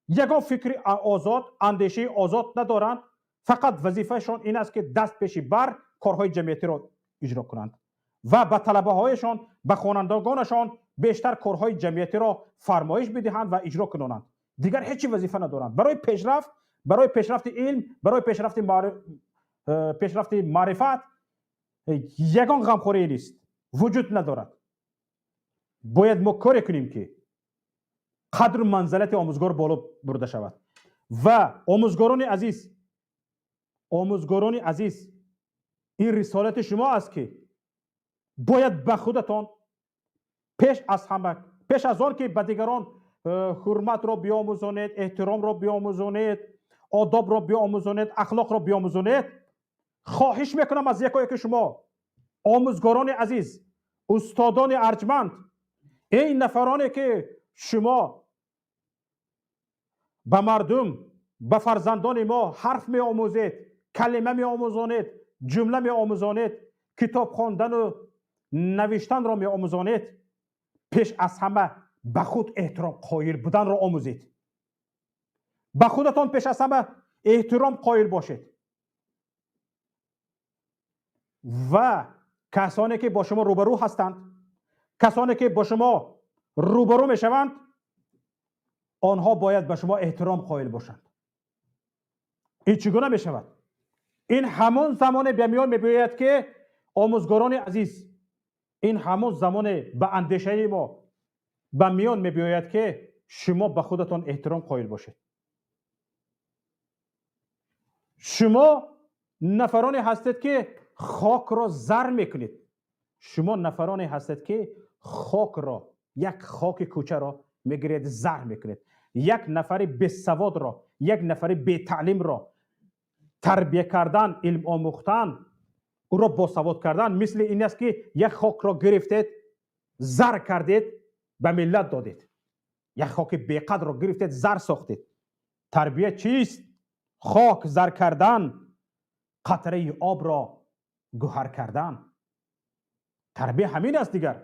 ягон фикри озод, андешаи озод надоранд. Фақат вазифаашон ин аст, ки даст пеши бар корҳои ҷамъиятиро иҷро кунанд ва ба талабаҳояшон, ба хонандагонашон бештар корҳои ҷамъиятиро фармоиш бидиҳанд ва иҷро кунонанд. Дигар ҳеҷ чи вазифа надоранд барои пешрафт, барои пешрафти илм, барои пешрафти маърифат ягон ғамхорие нест, вуҷуд надорад. Бояд мо коре кунем, ки қадру манзалати омӯзгор боло бурда шавад. Ва омӯзгорони азиз, омӯзгорони азиз, ин рисолати шумо аст, ки бояд ба худатон пеш аз ҳама, пеш аз он ки ба дигарон ҳурматро биомӯзонед, эҳтиромро биомӯзонед, одобро биомӯзонед, ахлоқро биомӯзонед. Хоҳиш мекунам аз якояки шумо, омӯзгорони азиз, устодони арҷманд, эй нафароне ки шумо ба мардум, ба фарзандони мо ҳарф меомӯзед, калима меомӯзонед, ҷумла меомӯзонед, китоб хондану навиштанро меомӯзонед, пеш аз ҳама ба худ эҳтиром қоил буданро омӯзед. Ба худатон пеш аз ҳама эҳтиром қоил бошед ва касоне ки бо шумо рӯбарӯ ҳастанд, касоне ки бо шумо рӯбарӯ мешаванд, онҳо бояд ба шумо эҳтиром қоил бошанд. Ин чӣ гуна мешавад? Ин ҳамон замоне ба миён мебиёяд ки, омӯзгорони азиз, ин ҳамон замоне ба андешаи мо ба миён мебиёяд ки шумо ба худатон эҳтиром қоил бошед. Шумо нафароне ҳастед ки хокро зар мекунед. Шумо нафароне ҳастед ки хокро, як хоки кӯчаро мегиред, зар мекунед. Як нафари бесаводро, як нафари бетаълимро тарбия кардан, илм омӯхтан, ӯро босавод кардан мисли ин аст ки як хокро гирифтед, зар кардед, ба миллат додед. Як хоки беқадрро гирифтед, зар сохтед. Тарбия чист? Хок зар кардан, қатраи обро гӯҳар кардан. Тарбия ҳамин аст дигар.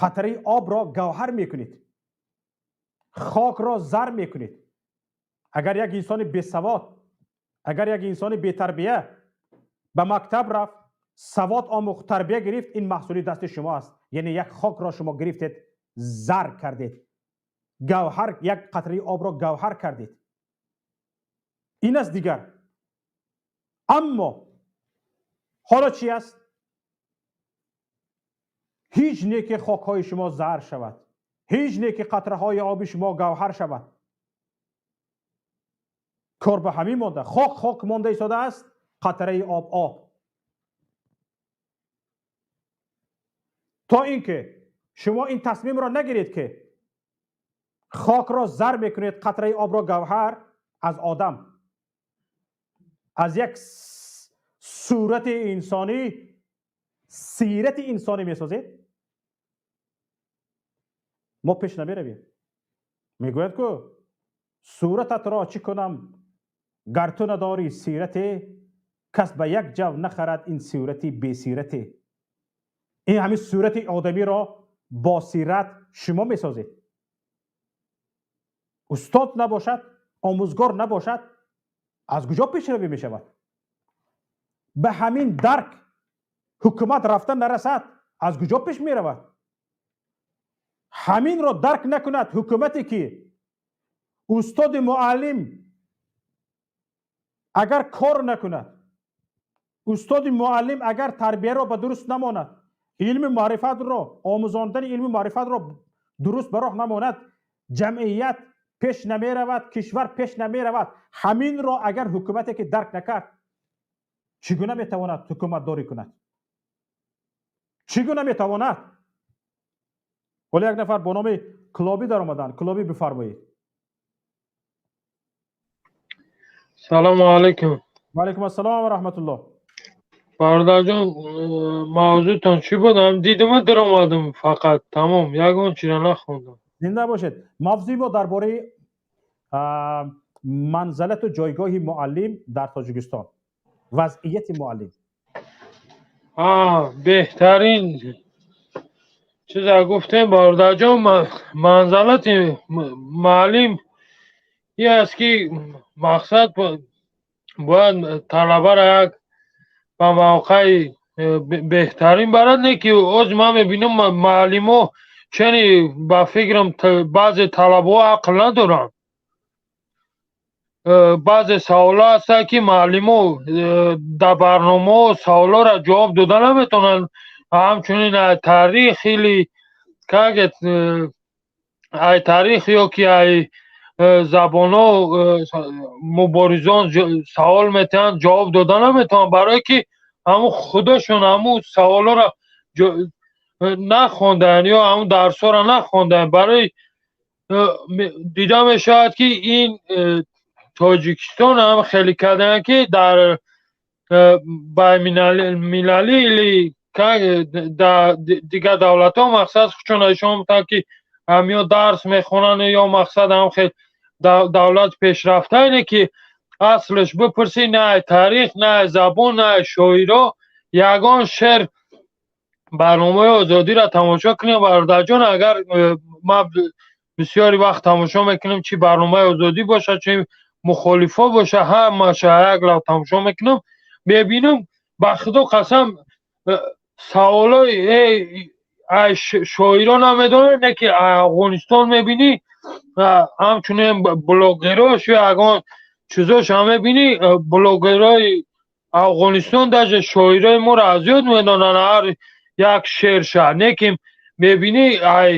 Қатраи обро гавҳар мекунед, хокро зар мекунед. Агар як инсони бесавод, агар як инсони бетарбия ба мактаб рафт, савод омӯхт, тарбия гирифт, ин маҳсули дасти шумо аст. Яъне як хокро шумо гирифтед, зар кардед, гавҳар, як қатраи обро гавҳар кардед. Ин аст дигар. Аммо ҳоло чӣ аст? Ҳеҷ не ки хокҳои шумо зар шавад, ҳеҷ не ки қатраҳои оби шумо гавҳар шавад. Кор ба ҳамин монда. Хок хок монда истодааст, қатраи об об. То ин ки шумо ин тасмимро нагиред ки хокро зар мекунед, қатраи обро гавҳар, аз одам, аз як сурати инсонӣ сирати инсонӣ месозед, мо пеш намеравем. Мегӯяд ку сурататро чӣ кунам гар ту надорӣ сирате, кас ба як ҷав нахарад ин сурати бесирате. Ин ҳамин сурати одамиро бо сират шумо месозед. Устод набошад, омӯзгор набошад, аз куҷо пешравӣ мешавад? Ба ҳамин дарк ҳукумат рафта нарасад, аз куҷо пеш меравад? Ҳаминро дарк накунад ҳукумате ки устоди муаллим агар кор накунад, устоди муаллим агар тарбияро ба дуруст намонад, илми маърифатро, омӯзондани илми маърифатро дуруст ба роҳ намонад, ҷамъият пеш намеравад, кишвар пеш намеравад. Ҳаминро агар ҳукумате ки дарк накард, чӣ гуна метавонад ҳукуматдорӣ кунад? Чӣ гуна метавонад? Ҳоло як нафар бо номи Клобӣ даромаданд. Клобӣ, бифармоед. Салому алайкум. Ва алайкум ассалом ва раҳматуллоҳ. Бародарҷон, мавзӯътон чӣ буд? Дидам даромадам фақат, тамом, ягон чиро нахондам. Зинда бошед. Мавзӯи мо дар бораи манзалату ҷойгоҳи муаллим дар Тоҷикистон, вазъияти муаллим. Беҳтарин чиза гуфтем, бародарҷон. Манзалати муаллим ин аст ки мақсад бояд талабаро як ба мавқеи беҳтарин барад. Не ки оз ман мебинам муаллимо чени ба фикрам баъзе талабаҳо ақл надоранд. Баъзе саволҳо ҳастанд ки муаллимо дар барномаҳо саволҳоро ҷавоб дода наметавонанд. Ҳамчунин таърих или как ай таърих ё ки ай забонҳо муборизон савол метиҳанд, ҷавоб дода наметавонанд, барое ки ҳамун худашон ҳамун саволҳоро нахондаанд ё ҳамун дарсҳоро нахондаанд. Барои дида мешавад ки ин Тоҷикистон ҳам хеле карданд, ки дар байналмилалӣ или дар дигар давлатҳо мақсад худшон нишон медиҳанд, ки ҳамиё дарс мехонанд ё мақсад ҳам хел давлат пешрафта. Ине ки аслаш бипурсӣ, на таърих, на забон, на шоиро, ягон шеър. Барномаи Озодиро тамошо кунем, бародарҷон. Агар ман бисёри вақт тамошо мекунам, чи барномаи Озодӣ бошад, чи мухолифо боша, ҳамаша як лав тамошо мекунам, мебинам, ба Худо қасам, саволои ай шоиро намедонам, не ки Афғонистон мебинӣ, ҳамчунин блогерош ё ягон чизоша мебинӣ, блогерои Афғонистон даже шоирои моро аз ёд медонанд, ҳар як шеърша. Не ки мебинӣ, ай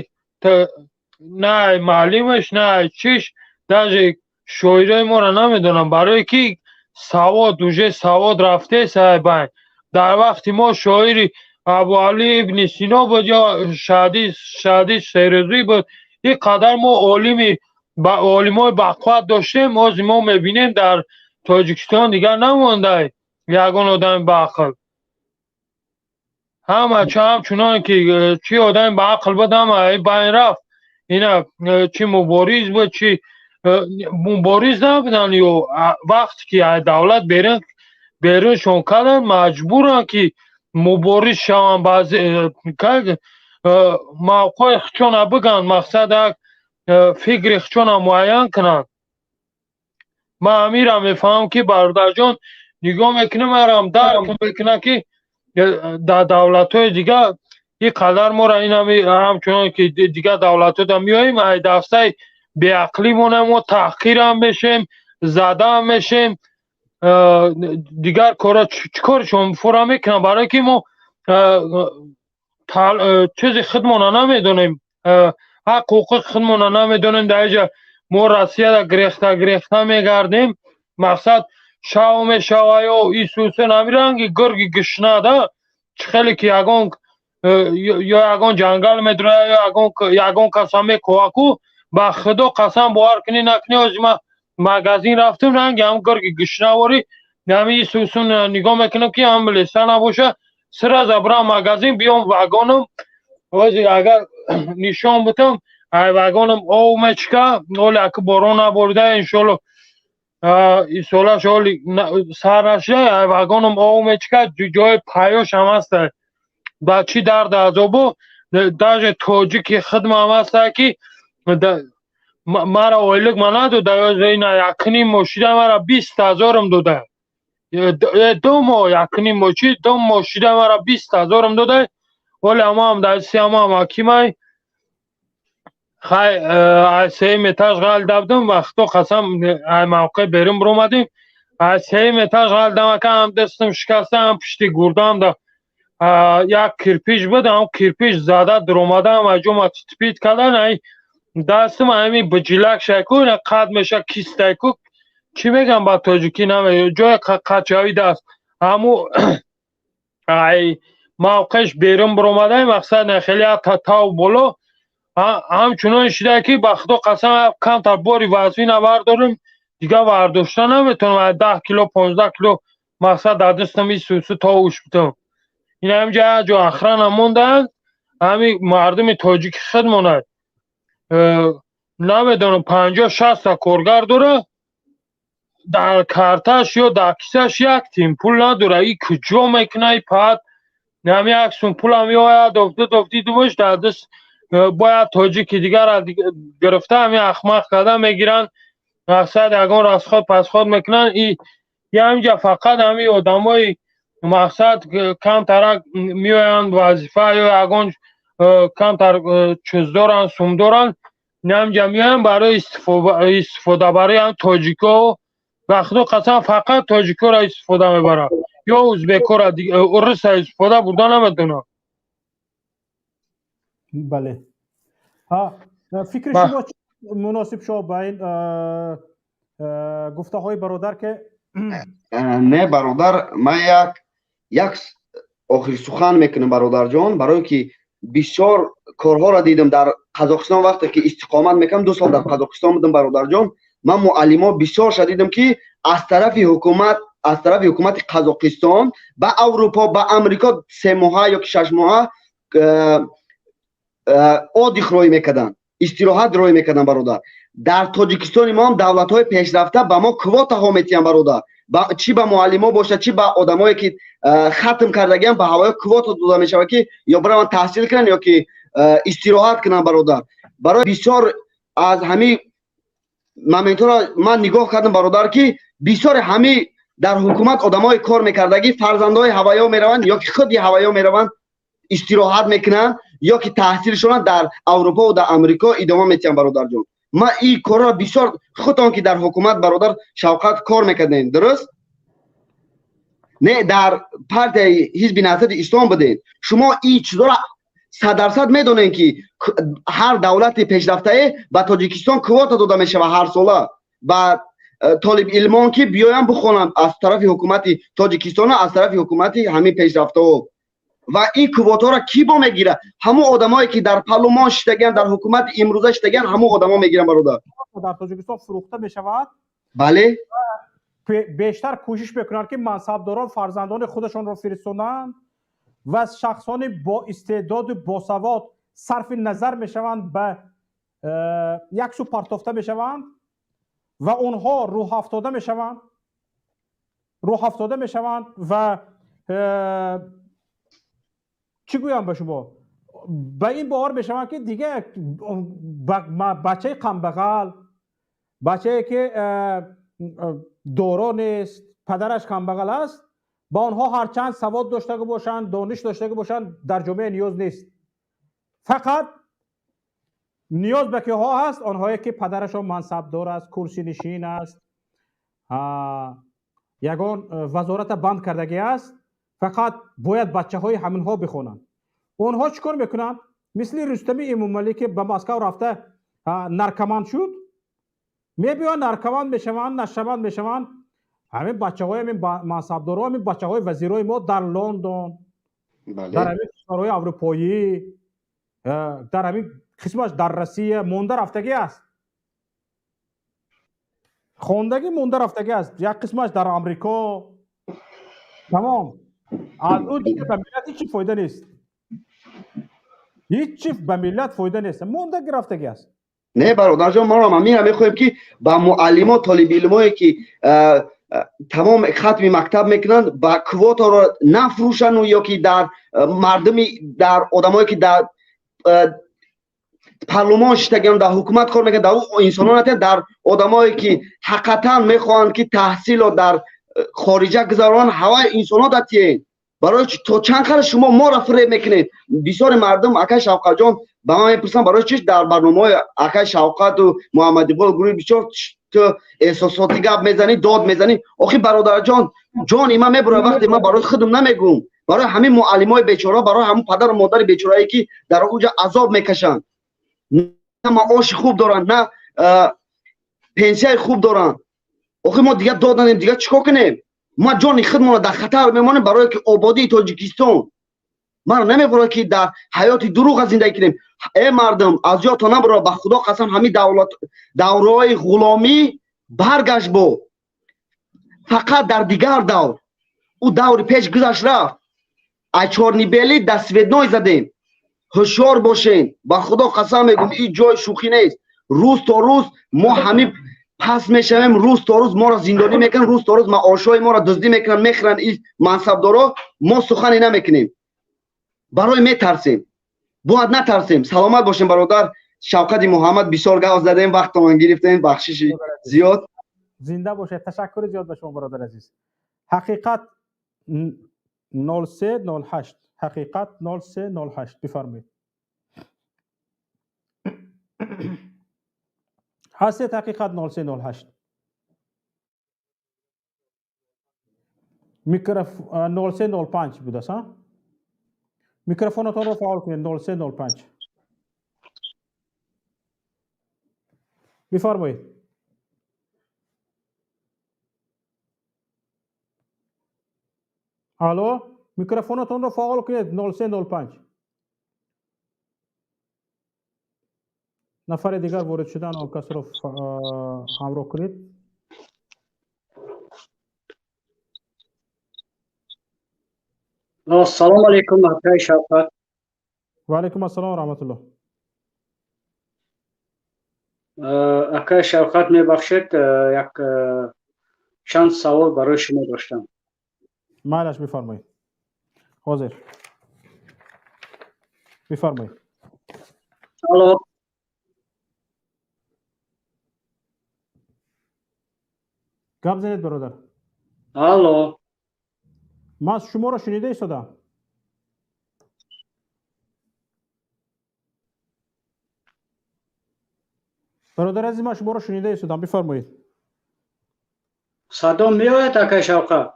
на ай маълимаш, на ай чиш, даже шоирои моро намедонанд, барое ки савод уже савод рафтест ай байн. Дар вақти мо шоири Абуалӣ ибни Сино буд ё Шаъди Шерозӣ буд. Ин қадар мо олими олимои бақувват доштем. Ҳозир мо мебинем, дар Тоҷикистон дигар намондай ягон одами баақл. Ҳама ча ҳамчунон ки чӣ одами баақл буд, ҳама байн рафт. Ина чӣ мубориз буд, чӣ мубориз набуданд, ё вақте ки давлат беруншон карданд, маҷбуранд ки мубориз шаванд, баъзе мавқеи худшона бигӯянд, мақсад як фикри худшона муайян кунанд. Ман ҳамира мефаҳмам, ки бародарҷон, нигоҳ мекунам, арам дарк мекунам, ки дар давлатҳои дигар ин қадар моро инами ҳамчунон ки дигар давлатҳода меоем, ай дастаи беақлимона мо таҳқирам мешем, задаам мешем, дигар кора чӣ коршон фура мекунам, барое ки мо чизи худмона намедонем, ҳақ ҳуқуқи худмона намедонем. Дар инҷа мо Россияда гирехта гирехта мегардем, мақсад шав мешава ё исусе намиранги гурги гушнада, чӣ хеле ки ягон ё ягон ҷангал медура ё ягон каса мекӯҳаку. Ба Худо қасам, бовар кунӣ накунӣ, ҳозир ман магазин рафтам, ранги ҳам гурги гушнаворӣ ҳами исусун нигоҳ мекунам, ки ҳам леса набоша, сразу бирам магазин, биём вагоном. Ҳозир агар нишон бутам, ай вагоном ов мечка. Оли аки борон наборида, иншолло, исолаш оли сар нашуда, ай вагоном ов мечка, ҷои паёш ҳам ҳаста. Ба чӣ дарду азобо даже тоҷики хидмам ҳаста, ки мара ойлик ма надода. Ина якним моҳ шида, мара 20 ҳазорам дода. 2 моҳ, якним моҳ чи, 2 моҳ шида, мара 20 ҳазорам дода. Оли амоам даси амоам ҳакимай хай, аз сеюм этаж ғалда будам. Ба Худо қасам, ай мавқеъ берун биромадем, аз сеюм этаж ғалдам, ака, ҳам дастам шикаста, ҳам пишти гурдам да як кирпич буд, ҳам кирпич зада дуромадам, аҷома титпит кардан. Ай дастам ҳами биҷилак шайку, ина қад меша, кистайку, чӣ мегам ба тоҷикӣ, наме, ҷои қачавӣ даст, ҳаму ай мавқеъш берун биромадаи, мақсад хеле тав боло ҳамчунон шуда, ки ба Худо қасам, камтар бори вазнина бардорем, дигар бардошта наметавонам. 10 кило, 15 кило, мақсад дар дастам исусу то ушбутам. Ин ҳамҷа ҷо охрана мондаанд, ҳами мардуми тоҷики худ монад. Намедонам, 50-60та коргар дора, дар карташ ё дар кисаш як тин пул надора. И куҷо мекуна? И паат ҳами як сум пулам меояд, дофта дофти думаш дар даст бояд тоҷики дигара гирифта, ҳами ахмақ карда мегиранд, мақсад ягон расход пасход мекунанд. И ҳамҷа фақат ҳами одамои мақсад камтарак меоянд, вазифа ё ягон камтар чиз доранд, сум доранд, ҳамҷа меоянд барои истифода барои ҳам тоҷико. Ба Худо қасам, фақат тоҷикоро истифода мебаранд ё узбекора, уруса истифода бурда наметавонанд. Бале, фикри шумо муносиб шо ба ин гуфтаҳои бародар ки? Не, бародар, ман як охир сухан мекунам, бародарҷон, барое ки бисёр корҳоро дидам дар Қазоқистон, вақте ки истиқомат мекардам, 2 сол дар Қазоқистон будам, бародарҷон. Ман муаллимо бисёрша дидам, ки аз тарафи ҳукумат, аз тарафи ҳукумати Қазоқистон ба Аврупо, ба Амрико 3 моҳа ё ки 6 моҳа отдых роҳӣ мекарданд, истироҳат роҳӣ мекарданд, бародар. Дар Тоҷикистони мо ҳам давлатҳои пешрафта ба мо квотаҳо метиҳанд, бародар. Чӣ ба муаллимо бошад, чӣ ба одамое ки хатм кардагиам, ба ҳавоё квота дода мешавад, ки ё бираванд таҳсил кунанд, ё ки истироҳат кунанд, бародар. Барои бисёр аз ҳамин моментҳоро ман нигоҳ кардам, бародар, ки бисёре ҳамин дар ҳукумат одамое кор мекардагӣ, фарзандҳои ҳаваё мераванд ё ки худи ҳаваё мераванд, истироҳат мекунанд ё ки таҳсилшона дар Аврупо дар Амрико идома метиҳанд. Бародарҷон, ман ин корро бисёр, худтон ки дар ҳукумат, бародар Шавқат, кор мекардем, дуруст не, дар партияи Ҳизби Наҳзати Ислом будем, шумо ин чизоро 100% медонем, ки ҳар давлати пешрафтае ба Тоҷикистон квота дода мешавад ҳарсола ба толибилмон, ки биёянд бихонанд аз тарафи ҳукумати Тоҷикистона, аз тарафи ҳукумати ҳамин пешрафтаҳо. Ва ин квотаро кӣ бо мегирад? Ҳамон одамое ки дар парлумон шиштагианд, дар ҳукумати имрӯза шиштагианд, ҳамон одамо мегиранд, бародар. Дар Тоҷикистон фурӯхта мешавад. Бале. Бештар кӯшиш мекунанд, ки мансабдорон фарзандони худашонро фиристонанд ва шахсони боистеъдоду босавод сарфи назар мешаванд, ба як сӯ партофта мешаванд ва онҳо рӯҳафтода мешаванд, рӯҳафтода мешаванд. Ва чӣ гӯям ба шумо, ба ин бовар мешаванд, ки дига бачаи камбағал, бачае ки доро нест, падараш камбағал аст, ба онҳо ҳарчанд савод доштага бошанд, дониш доштага бошанд, дар ҷомеа ниёз нест. Фақат ниёз ба киҳо ҳаст? Онҳое ки падарашон мансабдор аст, курсинишин аст, ягон вазората банд кардагӣ аст. Фақат бояд бачаҳои ҳаминҳо бихонанд. Онҳо чӣ кор мекунанд? Мисли Рустами Эмомалӣ, ки ба Москав рафта наркоман шуд, мебиёянд, наркоман мешаванд, нашаванд мешаванд. Ҳамин бачаҳои ҳамин мансабдорҳо, ҳамин бачаҳои вазирҳои мо дар Лондон, дар ҳамин кишварҳои аврупоӣ, дар ҳамин қисмаш дар Россия монда рафтагӣ аст, хондагӣ монда рафтагӣ аст, як қисмаш дар Амрико. Тамом, аз ӯ дига ба миллат ҳеҷ чи фоида нест, ҳеҷ чи ба миллат фоида нест, мондаги рафтагӣ аст. Не, бародарҷон, моро ҳамина мехоҳем, ки ба муаллимо, толибилмое ки тамом хатми мактаб мекунанд, ба квотаро нафрӯшану ё ки дар мардуми, дар одамое ки дар парлумон шиштагиан, дар ҳукумат кор мекунанд, дар ӯ инсонон натиҳанд, дар одамое ки ҳақиқатан мехоҳанд, ки таҳсило дар хориҷа гузаронанд, ҳаваи инсонҳо датиҳед. Барои то чанд қадр шумо моро фиреб мекунед? Бисёри мардум, акай Шавқатҷон, ба ман мепурсанд, барои чӣ дар барномаҳои акай Шавқату Муҳаммадиқбол гурӯҳи бисёр ту эҳсосотӣ гап мезанӣ, дод мезанӣ. Охи, бародарҷон, ҷони ман мебурад, вақте ман барои худам намегӯм, барои ҳамин муаллимои бечора, барои ҳамун падару модари бечорае, ки дар уҷа азоб мекашанд, на маоши хуб доранд, на пенсияи хуб доранд. Охи, мо дигар дод надем, дигар чӣ кор кунем? Ма ҷони худмонро дар хатар мемонем барое ки ободии Тоҷикистон. Маро намебурад, ки дар ҳаёти дурӯға зиндагӣ кунем. Э мардум, аз ёдто набурад, ба Худо қасам, ҳамин давлат давраҳои ғуломӣ баргашт бо фақат дар дигар давр. Ӯ даври пеш гузашт, рафт. Ай чёрно-белый да цветной задем. Ҳушёр бошен, ба Худо қасам мегӯм, ин ҷои шӯхӣ нест. Рӯз то рӯз мо ҳамин пас мешавем, рӯз то рӯз моро зиндонӣ мекунанд, рӯз то рӯз маошҳои моро дуздӣ мекунанд, мехӯранд ин мансабдоро. Мо сухане намекунем, барои метарсем. Бояд натарсем. Саломат бошем, бародар Шавқати Муҳаммад. Бисёр гап задем, вақтомон гирифтем, бахшиши зиёд. Зинда бошед, ташаккури зиёд ба шумо, бародар азиз. Ҳақиқат 0308, Ҳақиқат 0308, бифармоед. Ҳастед, Ҳақиқат 0308? Микроф 0305 будааст. Микрофонатонро фаъол кунед. 0305, бифармоед. Алло, микрофонатонро фаъол кунед. 0305, Нафари дигар ворид шудан, он касро ҳамроҳ кунед. Ассалому алайкум, акай Шавкат. Ва алайкум ассалом ва раҳматуллоҳ. Акай Шавкат, мебахшед, як чанд савол барои шумо доштам. Майлаш, бифармоед. Ҳозир. Бифармоед. Алло. Гап занед, бародар. Алло. Ман шуморо шунида истодам. Бародар азиз, ман шуморо шунида истодам, бифармоед. Садо меояд, акай Шавкат?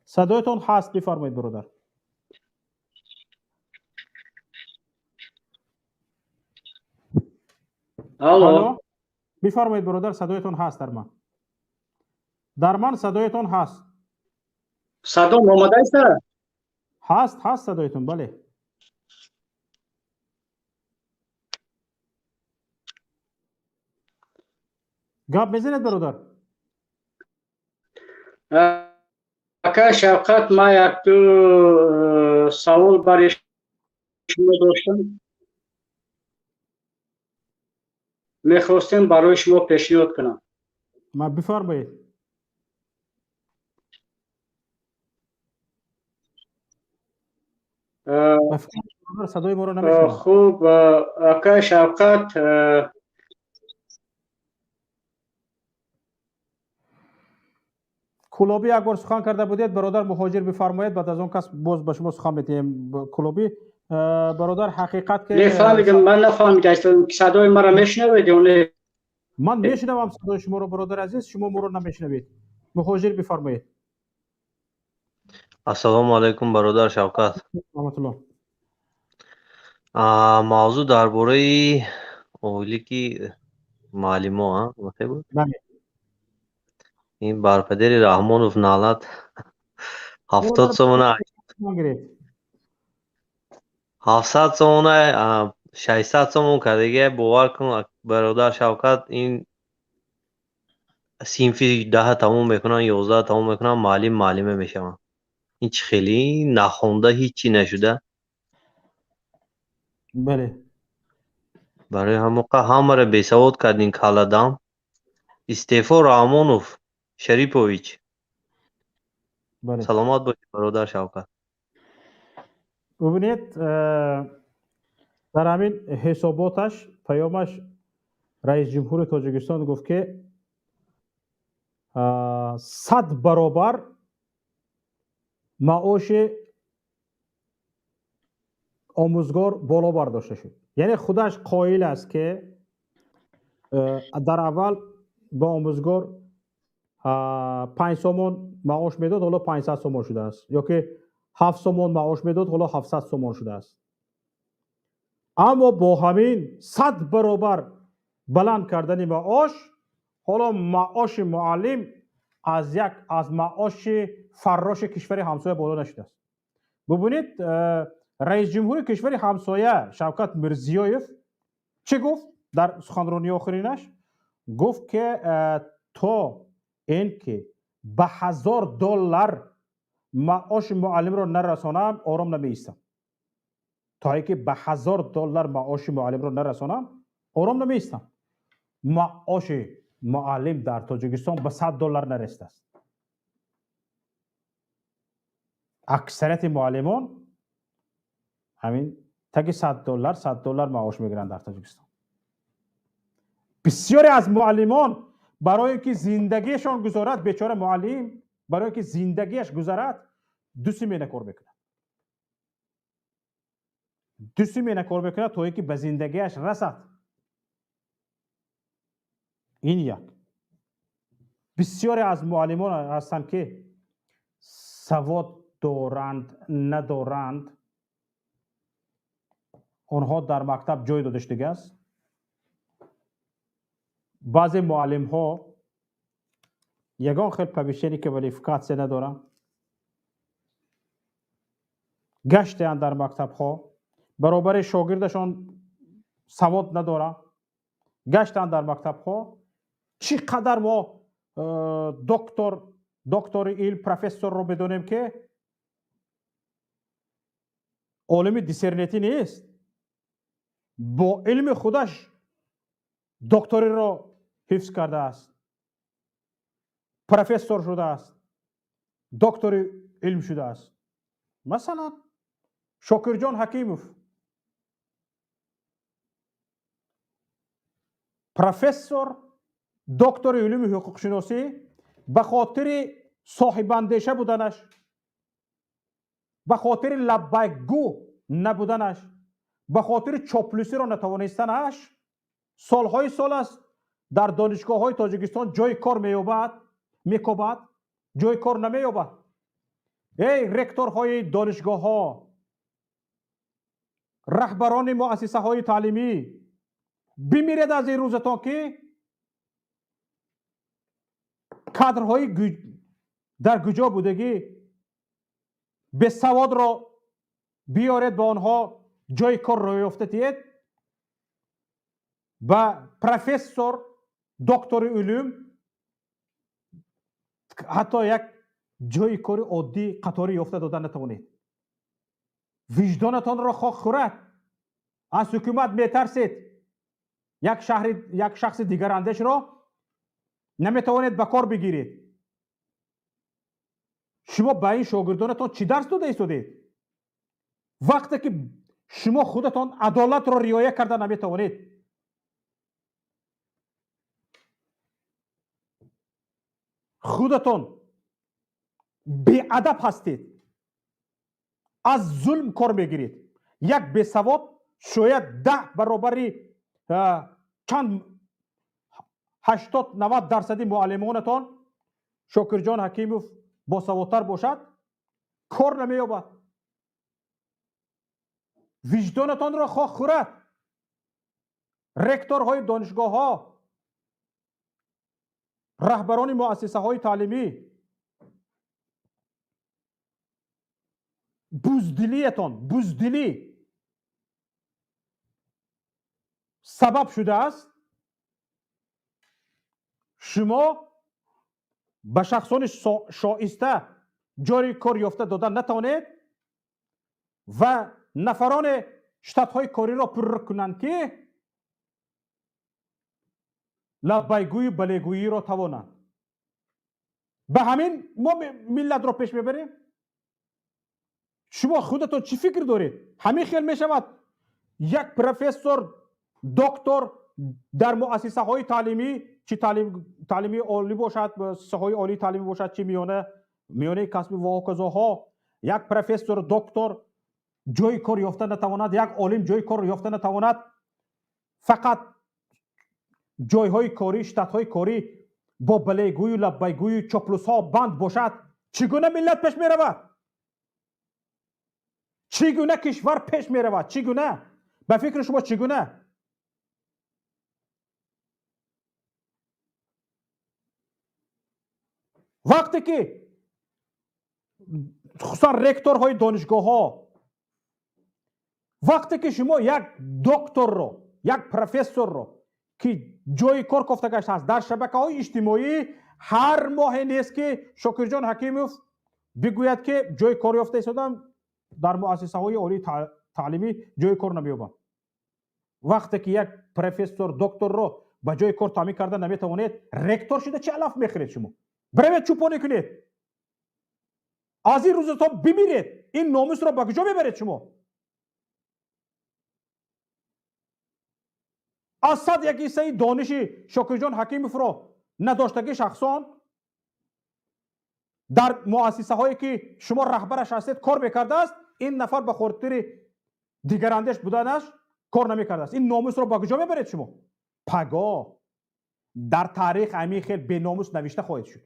Садоятон ҳаст, бифармоед, бародар. Алло. Бифармоед, бародар, садоятон ҳаст дар ман. Дар ман садоятон ҳаст. Садом омадааст? Ҳаст, ҳаст садоятон, бале. Гап мезанед, бародар? Акай Шавкат, ман якду савол барои шумо доштам. Мехостем барои шумо пешниҳод кунам. Ма бифармоед. Садои моро намешунавед. Хуб, акай Шавкат, Кулобӣ як бор сухан карда будед, бародар муҳоҷир бифармоед, баъд аз он кас боз ба шумо сухан медиҳем. Кулобӣ, бародар, ҳақиқат ки нефаҳмидам, ман нафаҳмидам, садои маро мешунавед ё не? Ман мешунавам садои шуморо, бародар азиз, шумо моро намешунавед. Муҳоҷир бифармоед. Ассалому алайкум, бародар Шавкат. Раҳматуллоҳ. Мавзӯъ дар бораи ойлики муаллимо, буд? Бале. Ин барпадери Раҳмонов налат 70 сомона, 700 сомона, 600 сомон кардагия, бовар кун, бародар Шавкат, ин синфи 10 тамом мекунанд, 11 тамом мекунанд, муаллим муаллима мешаванд. Ин чӣ хеле нахонда ҳеҷ чӣ нашуда. Бале. Барои ҳамоқа ҳамаро бесавод кардин калладам. Истеъфо Раҳмонов Шарипович. Саломат бошед, бародар Шавкат. Бубинед, дар ҳамин ҳисоботаш, паёмаш раиси ҷумҳури Тоҷикистон гуфт, ки 100 баробар маоши омӯзгор боло бардошта шуд. Яъне худаш қоил аст, ки дар аввал ба омӯзгор 5 сомон маош медод, ҳоло 500 сомон шудааст, ё ки 7 сомон маош медод, ҳоло 700 сомон шудааст. Аммо бо ҳамин 100 баробар баланд кардани маош, ҳоло маоши муаллим аз маоши фарроши кишвари ҳамсоя боло нашудааст. Бубинед, раиси ҷумҳури кишвари ҳамсоя Шавкат Мирзиёев чӣ гуфт дар суханронии охиринаш? Гуфт, ки то ин ки ба $1000 маоши муаллимро нарасонам, ором намеистам. То ин ки ба $1000 маоши муаллимро нарасонам, ором намеистам. Маоши муаллим дар Тоҷикистон ба $100 нарасидааст. Аксарияти муаллимон ҳамин таги $100, $100 маош мегиранд дар Тоҷикистон. Бисёре аз муаллимон барои ки зиндагиашон гузарад, бечора муаллим барои ки зиндагиаш гузарад, ду смена кор мекунад. Ду смена кор мекунад то ин ки ба зиндагиаш расад. Ин як. Бисёре аз муаллимон ҳастанд, ки савод доранд, надоранд, онҳо дар мактаб ҷой дода шудагиаст. Баъзе муаллимҳо ягон хел повышение квалификация надоранд, гаштеанд дар мактабҳо, баробари шогирдашон савод надоранд. Гаштанд дар мактабҳо, чӣ қадар мо доктор, доктори илм, профессорро медонем, ки олими диссертатсионӣ нест, бо илми худаш докториро ҳифз кардааст, профессор шудааст, доктори илм шудааст. Масалан, Шокирҷон Ҳакимов, профессор, доктори илми ҳуқуқшиносӣ, ба хотири соҳибандеша буданаш, ба хотири лаббайкгӯ набуданаш, ба хотири чоплусиро натавонистанаш солҳои сол аст дар донишгоҳҳои Тоҷикистон ҷои кор меёбад, мекобад, ҷои кор намеёбад. Эй ректорҳои донишгоҳҳо, раҳбарони муассисаҳои таълимӣ, бимиред аз ин рӯзатон, ки кадрҳои дар куҷо будагӣ бесаводро биёред, ба онҳо ҷои кор ёфта диҳед, ба профессор, доктори улум ҳатто як ҷои кори оддӣ қаторӣ ёфта дода натавонед. Виҷдонатонро хок хӯрад, аз ҳукумат метарсед, як шаҳри, як шахси дигарандешро наметавонед ба кор бигиред. Шумо ба ин шогирдонатон чӣ дарс дода истодед, вақте ки шумо худатон адолатро риоя карда наметавонед? Худатон беадаб ҳастед, аз зулм кор мегиред. Як бесавод шояд 10 баробари чанд 80-90 дарсади муаллимонатон Шокирҷон Ҳакимов босаводтар бошад, кор намеёбад. Виҷдонатонро хок хӯрад, ректорҳои донишгоҳҳо, раҳбарони муассисаҳои таълимӣ. Буздилиятон, буздилӣ сабаб шудааст, шумо ба шахсони шоиста ҷои кор ёфта дода натавонед ва нафароне штатҳои кориро пур кунанд, ки лаббайгӯю балегӯиро тавонанд. Ба ҳамин мо миллатро пеш мебарем? Шумо худатон чӣ фикр доред? Ҳамин хел мешавад, як профессор, доктор дар муассисаҳои таълимӣ, чӣ таълими олӣ бошад, муассисаҳои олии таълимӣ бошад, чӣ миёна, миёнаи касбӣ ва ҳоказоҳо, як профессор, доктор ҷои кор ёфта натавонад, як олим ҷои кор ёфта натавонад, фақат ҷойҳои корӣ, штатҳои корӣ бо балегӯю лаббайгӯю чоплусҳо банд бошад, чӣ гуна миллат пеш меравад? Чӣ гуна кишвар пеш меравад? Чӣ гуна, ба фикри шумо, чӣ гуна? Вақте ки хусусан ректорҳои донишгоҳҳо, вақте ки шумо як докторро, як профессорро, ки ҷои кор кофта гаштааст, дар шабакаҳои иҷтимоӣ ҳар моҳе нест, ки Шокирҷон Ҳакимов бигӯяд, ки ҷои кор ёфта истодам, дар муассисаҳои олии таълимӣ ҷои кор намеёбам. Вақте ки як профессор, докторро ба ҷои кор таъмин карда наметавонед, ректор шуда чӣ алаф мехӯред шумо? Биравед, чӯпонӣ кунед, аз ин рӯзатон бимиред. Ин номусро ба куҷо мебаред шумо? Аз сад як ҳиссаи дониши Шокирҷон Ҳакимовро надоштагӣ шахсон дар муассисаҳое, ки шумо раҳбараш ҳастед, кор мекардааст. Ин нафар ба хотири дигарандеш буданаш кор намекардааст. Ин номусро ба куҷо мебаред шумо? Пагоҳ дар таърих ҳамин хел беномус навишта хоҳед шуд.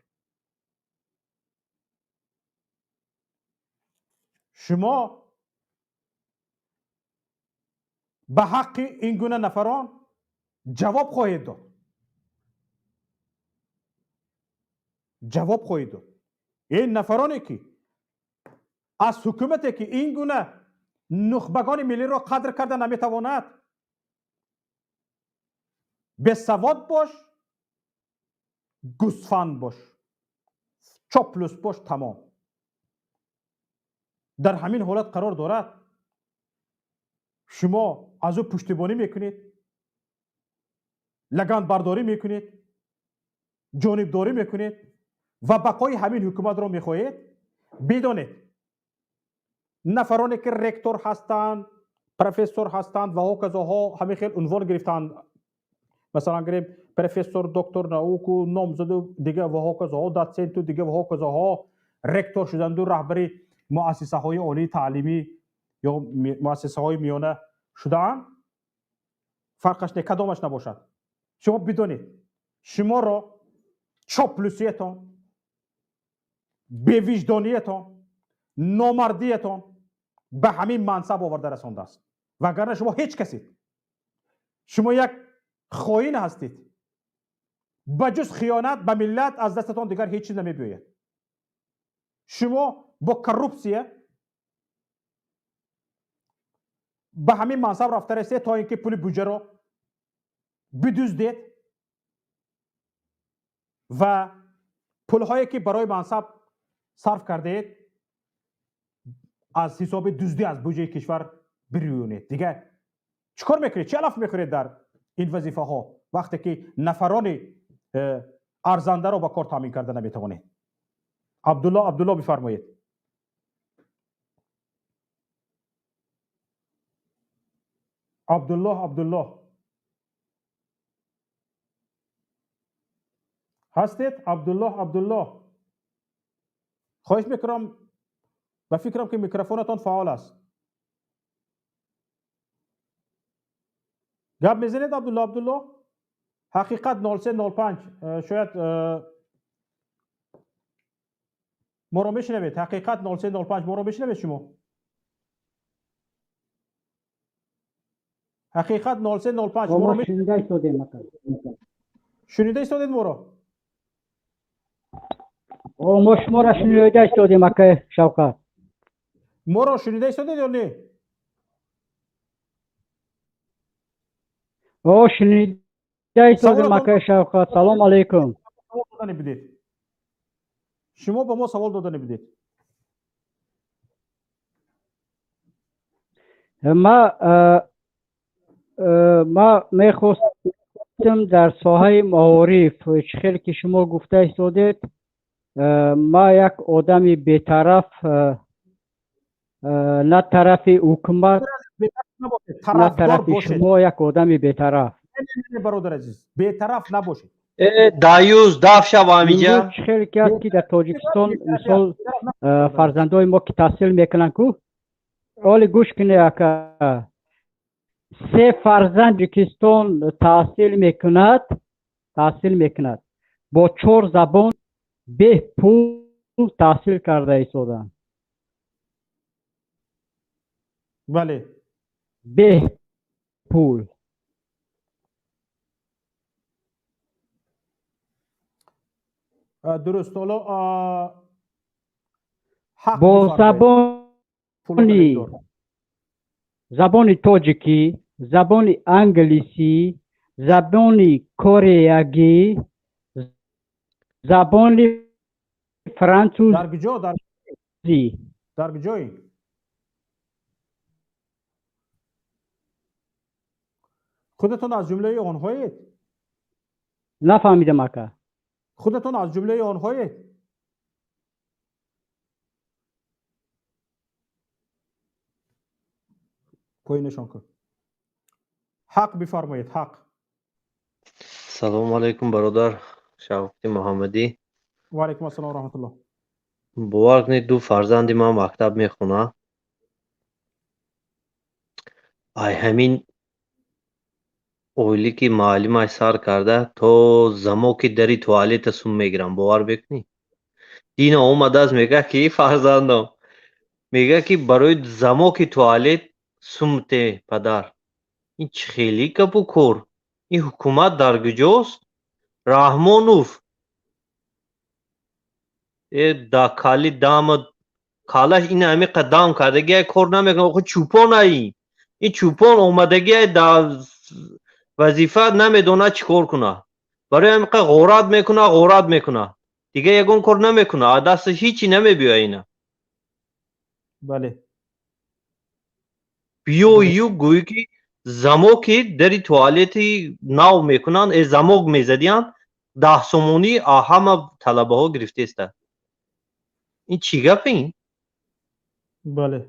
Шумо ба ҳаққи ин гуна нафарон ҷавоб хоҳед дод, ҷавоб хоҳед дод. Ин нафароне, ки аз ҳукумате, ки ин гуна нухбагони миллиро қадр карда наметавонад, Бесавод бош, гӯсфанд бош, чоплус бош, тамом. Дар ҳамин ҳолат қарор дорад, шумо аз ӯ пуштибонӣ мекунед, лаганбардорӣ мекунед, ҷонибдорӣ мекунед ва бақои ҳамин ҳукуматро мехоҳед. Бидонед, нафароне ки ректор ҳастанд, профессор ҳастанд ва ҳоказоҳо, ҳамин хел унвон гирифтанд, масалан гирем, профессор, доктор науку, номзаду дига ва ҳоказоҳо, дотсенту дига ва ҳоказоҳо, ректор шуданду раҳбари муассисаҳои олии таълимӣ ё муассисаҳои миёна шудаанд, фарқаш не, кадомаш набошад, шумо бидонед, шуморо чоплусиятон, бевиҷдониятон, номардиятон ба ҳамин мансаб оварда расондааст. Вагарна шумо ҳеҷ касед, шумо як хоин ҳастед. Ба ҷуз хиёнат ба миллат аз дастатон дигар ҳеҷ чиз намебиёяд. Шумо бо коррупсия ба ҳамин мансаб рафта расед, то ин ки пули буҷаро бидуздед ва пулҳое ки барои мансаб сарф кардаед, аз ҳисоби дуздӣ аз буҷаи кишвар бирӯёнед. Дигар чӣ кор мекунед? Чӣ алаф мехӯред дар ин вазифаҳо, вақте ки нафарони арзандаро ба кор таъмин карда наметавонед? Абдулло Абдулло, бифармоед. Абдуллоҳ Абдуллоҳ ҳастед? Абдуллоҳ Абдуллоҳ, хоҳиш мекунам, ба фикрам ки микрофонатон фаъол аст, гап мезанед. Абдулло Абдулло, ҳақиқат 0305, шояд моро мешунавед. Ҳақиқат 0305, моро мешунавед шумо? Ҳақиқат 0305, моро шунида истодем. Шунида истодед моро? Мо шуморо шунида истодем, акай Шавқат. Моро шунида истодед ё не? О, шунида истодем, акай Шавқат. Салом алейкум. Будед, шумо ба мо савол дода набудед. Ма мехостам дар соҳаи маориф, чӣ хеле ки шумо гуфта истодед, ма як одами бетараф, на тарафи ҳукумат, на тарафи шумо, як одами бетараф. Бародар азиз, бетараф набошед. Даюз даф шава ҳамиҷа. Чӣ хеле ки аст, ки дар Тоҷикистон, мисол, фарзандои мо ки таҳсил мекунанд ку, оли гӯш кунед, ака, се фарзанд Тоҷикистон таҳсил мекунад, бо чор забон бепул таҳсил карда истоданд. Бале. Бепул. Дуруст, ҳоло бо забони тоҷикӣ, забони англисӣ, забони кореягӣ, забони франсузӣ. Дар куҷо, дар куҷои? Худатон аз ҷумлаи онҳоед? Нафаҳмидам, ака. Худатон аз ҷумлаи онҳоед? Поинашон кун. Ҳақ, бифармоед, Ҳақ. Салому алайкум, бародар Шавқати Муҳаммадӣ. Ва алайкум ассалом раҳматуллоҳ. Бовар кунед, ду фарзанди ман мактаб мехонад. Ай ҳамин ойлики муаллимаш сар карда то замоки дари туалета сум мегирам, бовар мекунӣ? Дина омадааст, мегӯяд ки фарзандам мегӯяд, ки барои замоки туалет сум те, падар. Ин чӣ хеле гапу кор? Ин ҳукумат дар куҷост? Раҳмонов э да кали дама калаш ин ҳамиқа дам кардагиай, кор намекунад. Охи, чӯпон ай, ин чӯпон омадагиай да Вазифа намедонад чӣ кор кунад. Барои ҳамин қадр ғорат мекунад, ғорат мекунад. Дига ягон кор намекунад, аз дасташ ҳичи намебиёяд ина. Бале. Биёю гӯӣ ки замоки дари туалети нав мекунанд, замок мезадиянд, 10 сомонӣ ҳама талабаҳо гирифтеста. Ин чӣ гапе ин? Бале.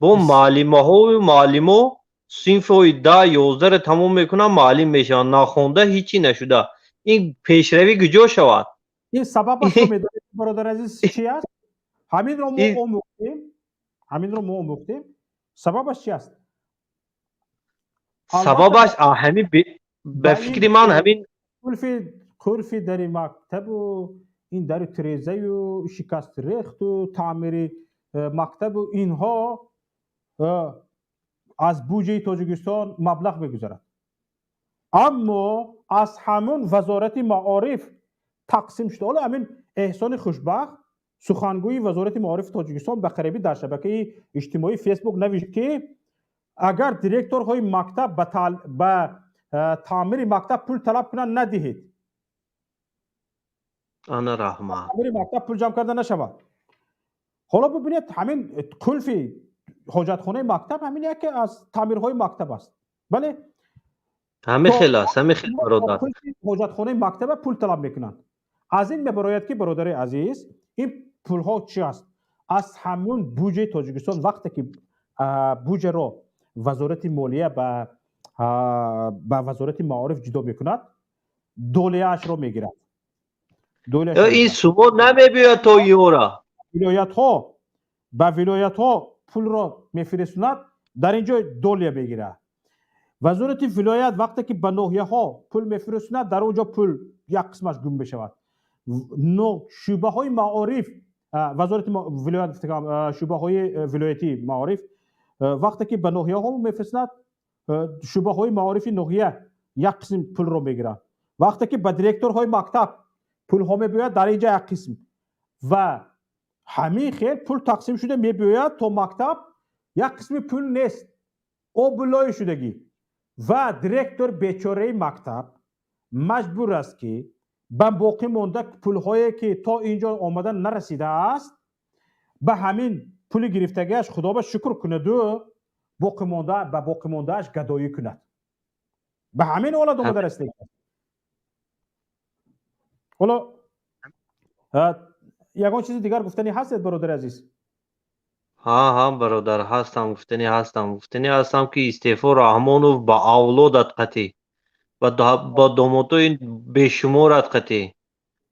Бо муаллимаҳою муаллимо синфҳои 10, 11-ро тамом мекунанд, муаллим мешаванд, нахонда, ҳичи нашуда. Ин пешравӣ куҷо шавад? Ин сабабашро медонед, бародари азиз, чи аст? Ҳаминро мо омӯхтем, ҳаминро мо омӯхтем. Сабабаш чи аст? Сабабаш ҳамин, ба фикри ман, ҳамин. Қулфи дари мактабу ин дари тирезаю шикасти рехту таъмири мактабу инҳо аз буҷаи Тоҷикистон маблағ мегузарад, аммо аз ҳамун Вазорати маориф тақсим шуда. Ҳоло ҳамин Эҳсони Хушбахт, сухангӯи Вазорати маорифи Тоҷикистон, ба қарибӣ дар шабакаи иҷтимоии Фейсбук навишт, ки агар директорҳои мактаб ба таъмири мактаб пул талаб кунанд, надиҳед. Ана раҳмат. Таъмири мактаб пул ҷамъ карда нашавад. Ҳоло бибинед, ҳамин қулфи ҳоҷатхонаи мактаб ҳамин яке аз таъмирҳои мактаб аст, бале. Ҳамин хел аст, ҳамин хел, бародар. Ҳоҷатхонаи мактаба пул талаб мекунанд. Аз ин мебарояд, ки, бародари азиз, ин пулҳо чи аст? Аз ҳамун буҷаи Тоҷикистон. Вақте ки буҷаро Вазорати молия ба Вазорати маориф ҷудо мекунад, долияашро мегирад. Ин сумо намебиёяд то ёра. Вилоятҳо, ба вилоятҳо пулро мефиристонад, дар ин ҷой долия мегирад вазорати вилоят. Вақте ки ба ноҳияҳо пул мефиристонад, дар он ҷо пул як қисмаш гум мешавад. Шӯъбаҳои маориф, вазорати вилоят, шӯъбаҳои вилоятии маориф вақте ки ба ноҳияҳо мефиристонад, шӯъбаҳои маорифи ноҳия як қисм пулро мегиранд. Вақте ки ба директорҳои мактаб пулҳо мебиёяд, дар ин ҷо як қисм ва ҳамин хел пул тақсим шуда мебиёяд то мактаб. Як қисми пул нест, обу лой шудагӣ, ва директор бечораи мактаб маҷбур аст, ки ба боқӣ монда пулҳое, ки то ин ҷо омада нарасидааст, ба ҳамин пули гирифтагиаш Худоба шукр кунаду боқимонда ба боқимондааш гадоӣ кунад. Ба ҳамин ҳолат омада расида. Ҳоло ягон чизи дигар гуфтанӣ ҳастед, бародари азиз? Ҳа, бародар, ҳастам, гуфтанӣ ҳастам. Гуфтанӣ ҳастам, ки истеъфо Раҳмонов ба авлодат қатӣ, ба домодои бешуморат қатӣ,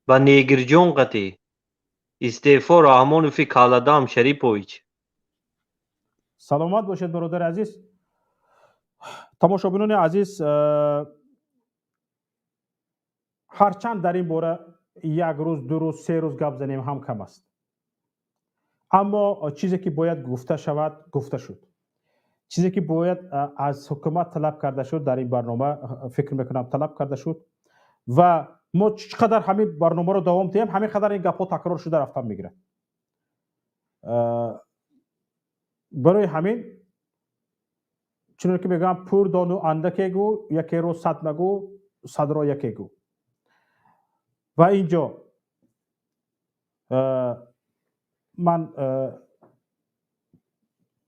ба Негирҷон қатӣ. Истеъфо, Раҳмонови Каладам Шарипович. Саломат бошед, бародари азиз. Тамошобинони азиз, ҳарчанд дар ин бора як рӯз, 2 рӯз, 3 рӯз гап занем ҳам кам аст, аммо чизе ки бояд гуфта шавад, гуфта шуд. Чизе ки бояд аз ҳукумат талаб карда шуд, дар ин барнома, фикр мекунам, талаб карда шуд. Ва мо чӣ қадар ҳамин барномаро давом диҳем, ҳамин қадар ин гапҳо такрор шуда рафтан мегирад. Барои ҳамин, чуноне ки мегӯям, пур дону андаке гӯ, якеро сад магӯ, садро яке гӯ. Ва ин ҷо ман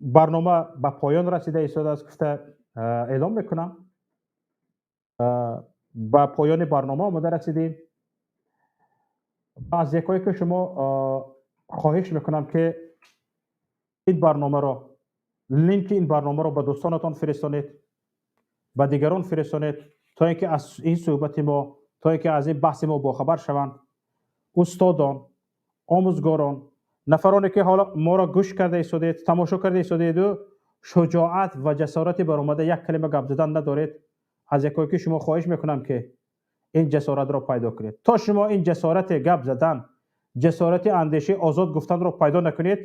барнома ба поён расида истодааст гуфта эълом мекунам. Ба поёни барнома омода расидем. Аз якое ки шумо хоҳиш мекунам, ки ин барномаро, линки ин барномаро ба дӯстонатон фиристонед, ба дигарон фиристонед, то ин ки аз ин суҳбати мо, то ин ки аз ин баҳси мо бохабар шаванд. Устодон, омӯзгорон, нафароне ки ҳоло моро гӯш карда истодед, тамошо карда истодеду шуҷоат ва ҷасорати баромада як калима гап задан надоред, аз якое ки шумо хоҳиш мекунам, ки ин ҷасоратро пайдо кунед. То шумо ин ҷасорати гап задан, ҷасорати андешаи озод гуфтанро пайдо накунед,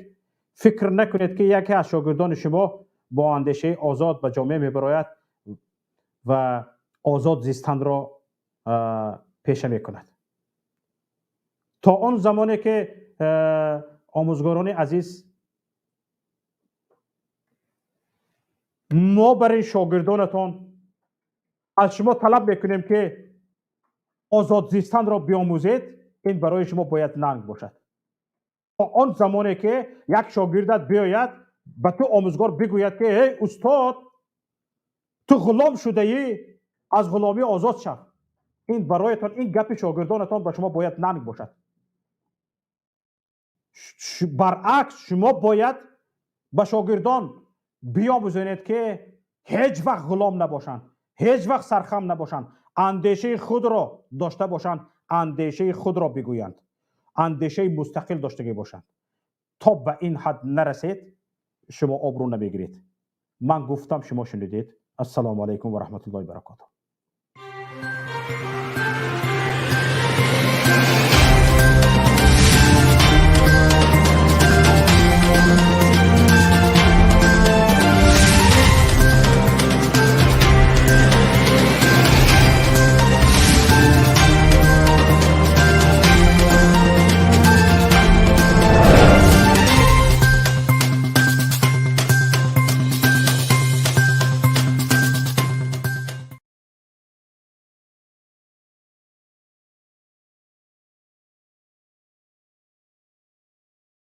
фикр накунед, ки яке аз шогирдони шумо бо андешаи озод ба ҷомеа мебарояд ва озод зистанро пеша мекунад. То он замоне ки, омӯзгорони азиз, мо бар ин шогирдонатон Аз шумо талаб мекунем, ки озод зистанро биомӯзед, ин барои шумо бояд нанг бошад. Он замоне ки як шогирдат биёяд, ба ту омӯзгор бигӯяд, ки эй устод, ту ғулом шудаӣ, аз ғуломӣ озод шав, ин бароятон, ин гапи шогирдонатон ба шумо бояд нанг бошад. Баръакс, шумо бояд ба шогирдон биомӯзонед, ки ҳеҷ вақт ғулом набошанд, ҳеҷ вақт сархам набошанд, андешаи худро дошта бошанд, андешаи худро бигӯянд, андешаи мустақил доштагӣ бошанд. То ба ин ҳад нарасед, шумо обрӯ намегиред. Ман гуфтам, шумо шунидед. Ассалому алайкум ва раҳматуллоҳи баракотуҳ.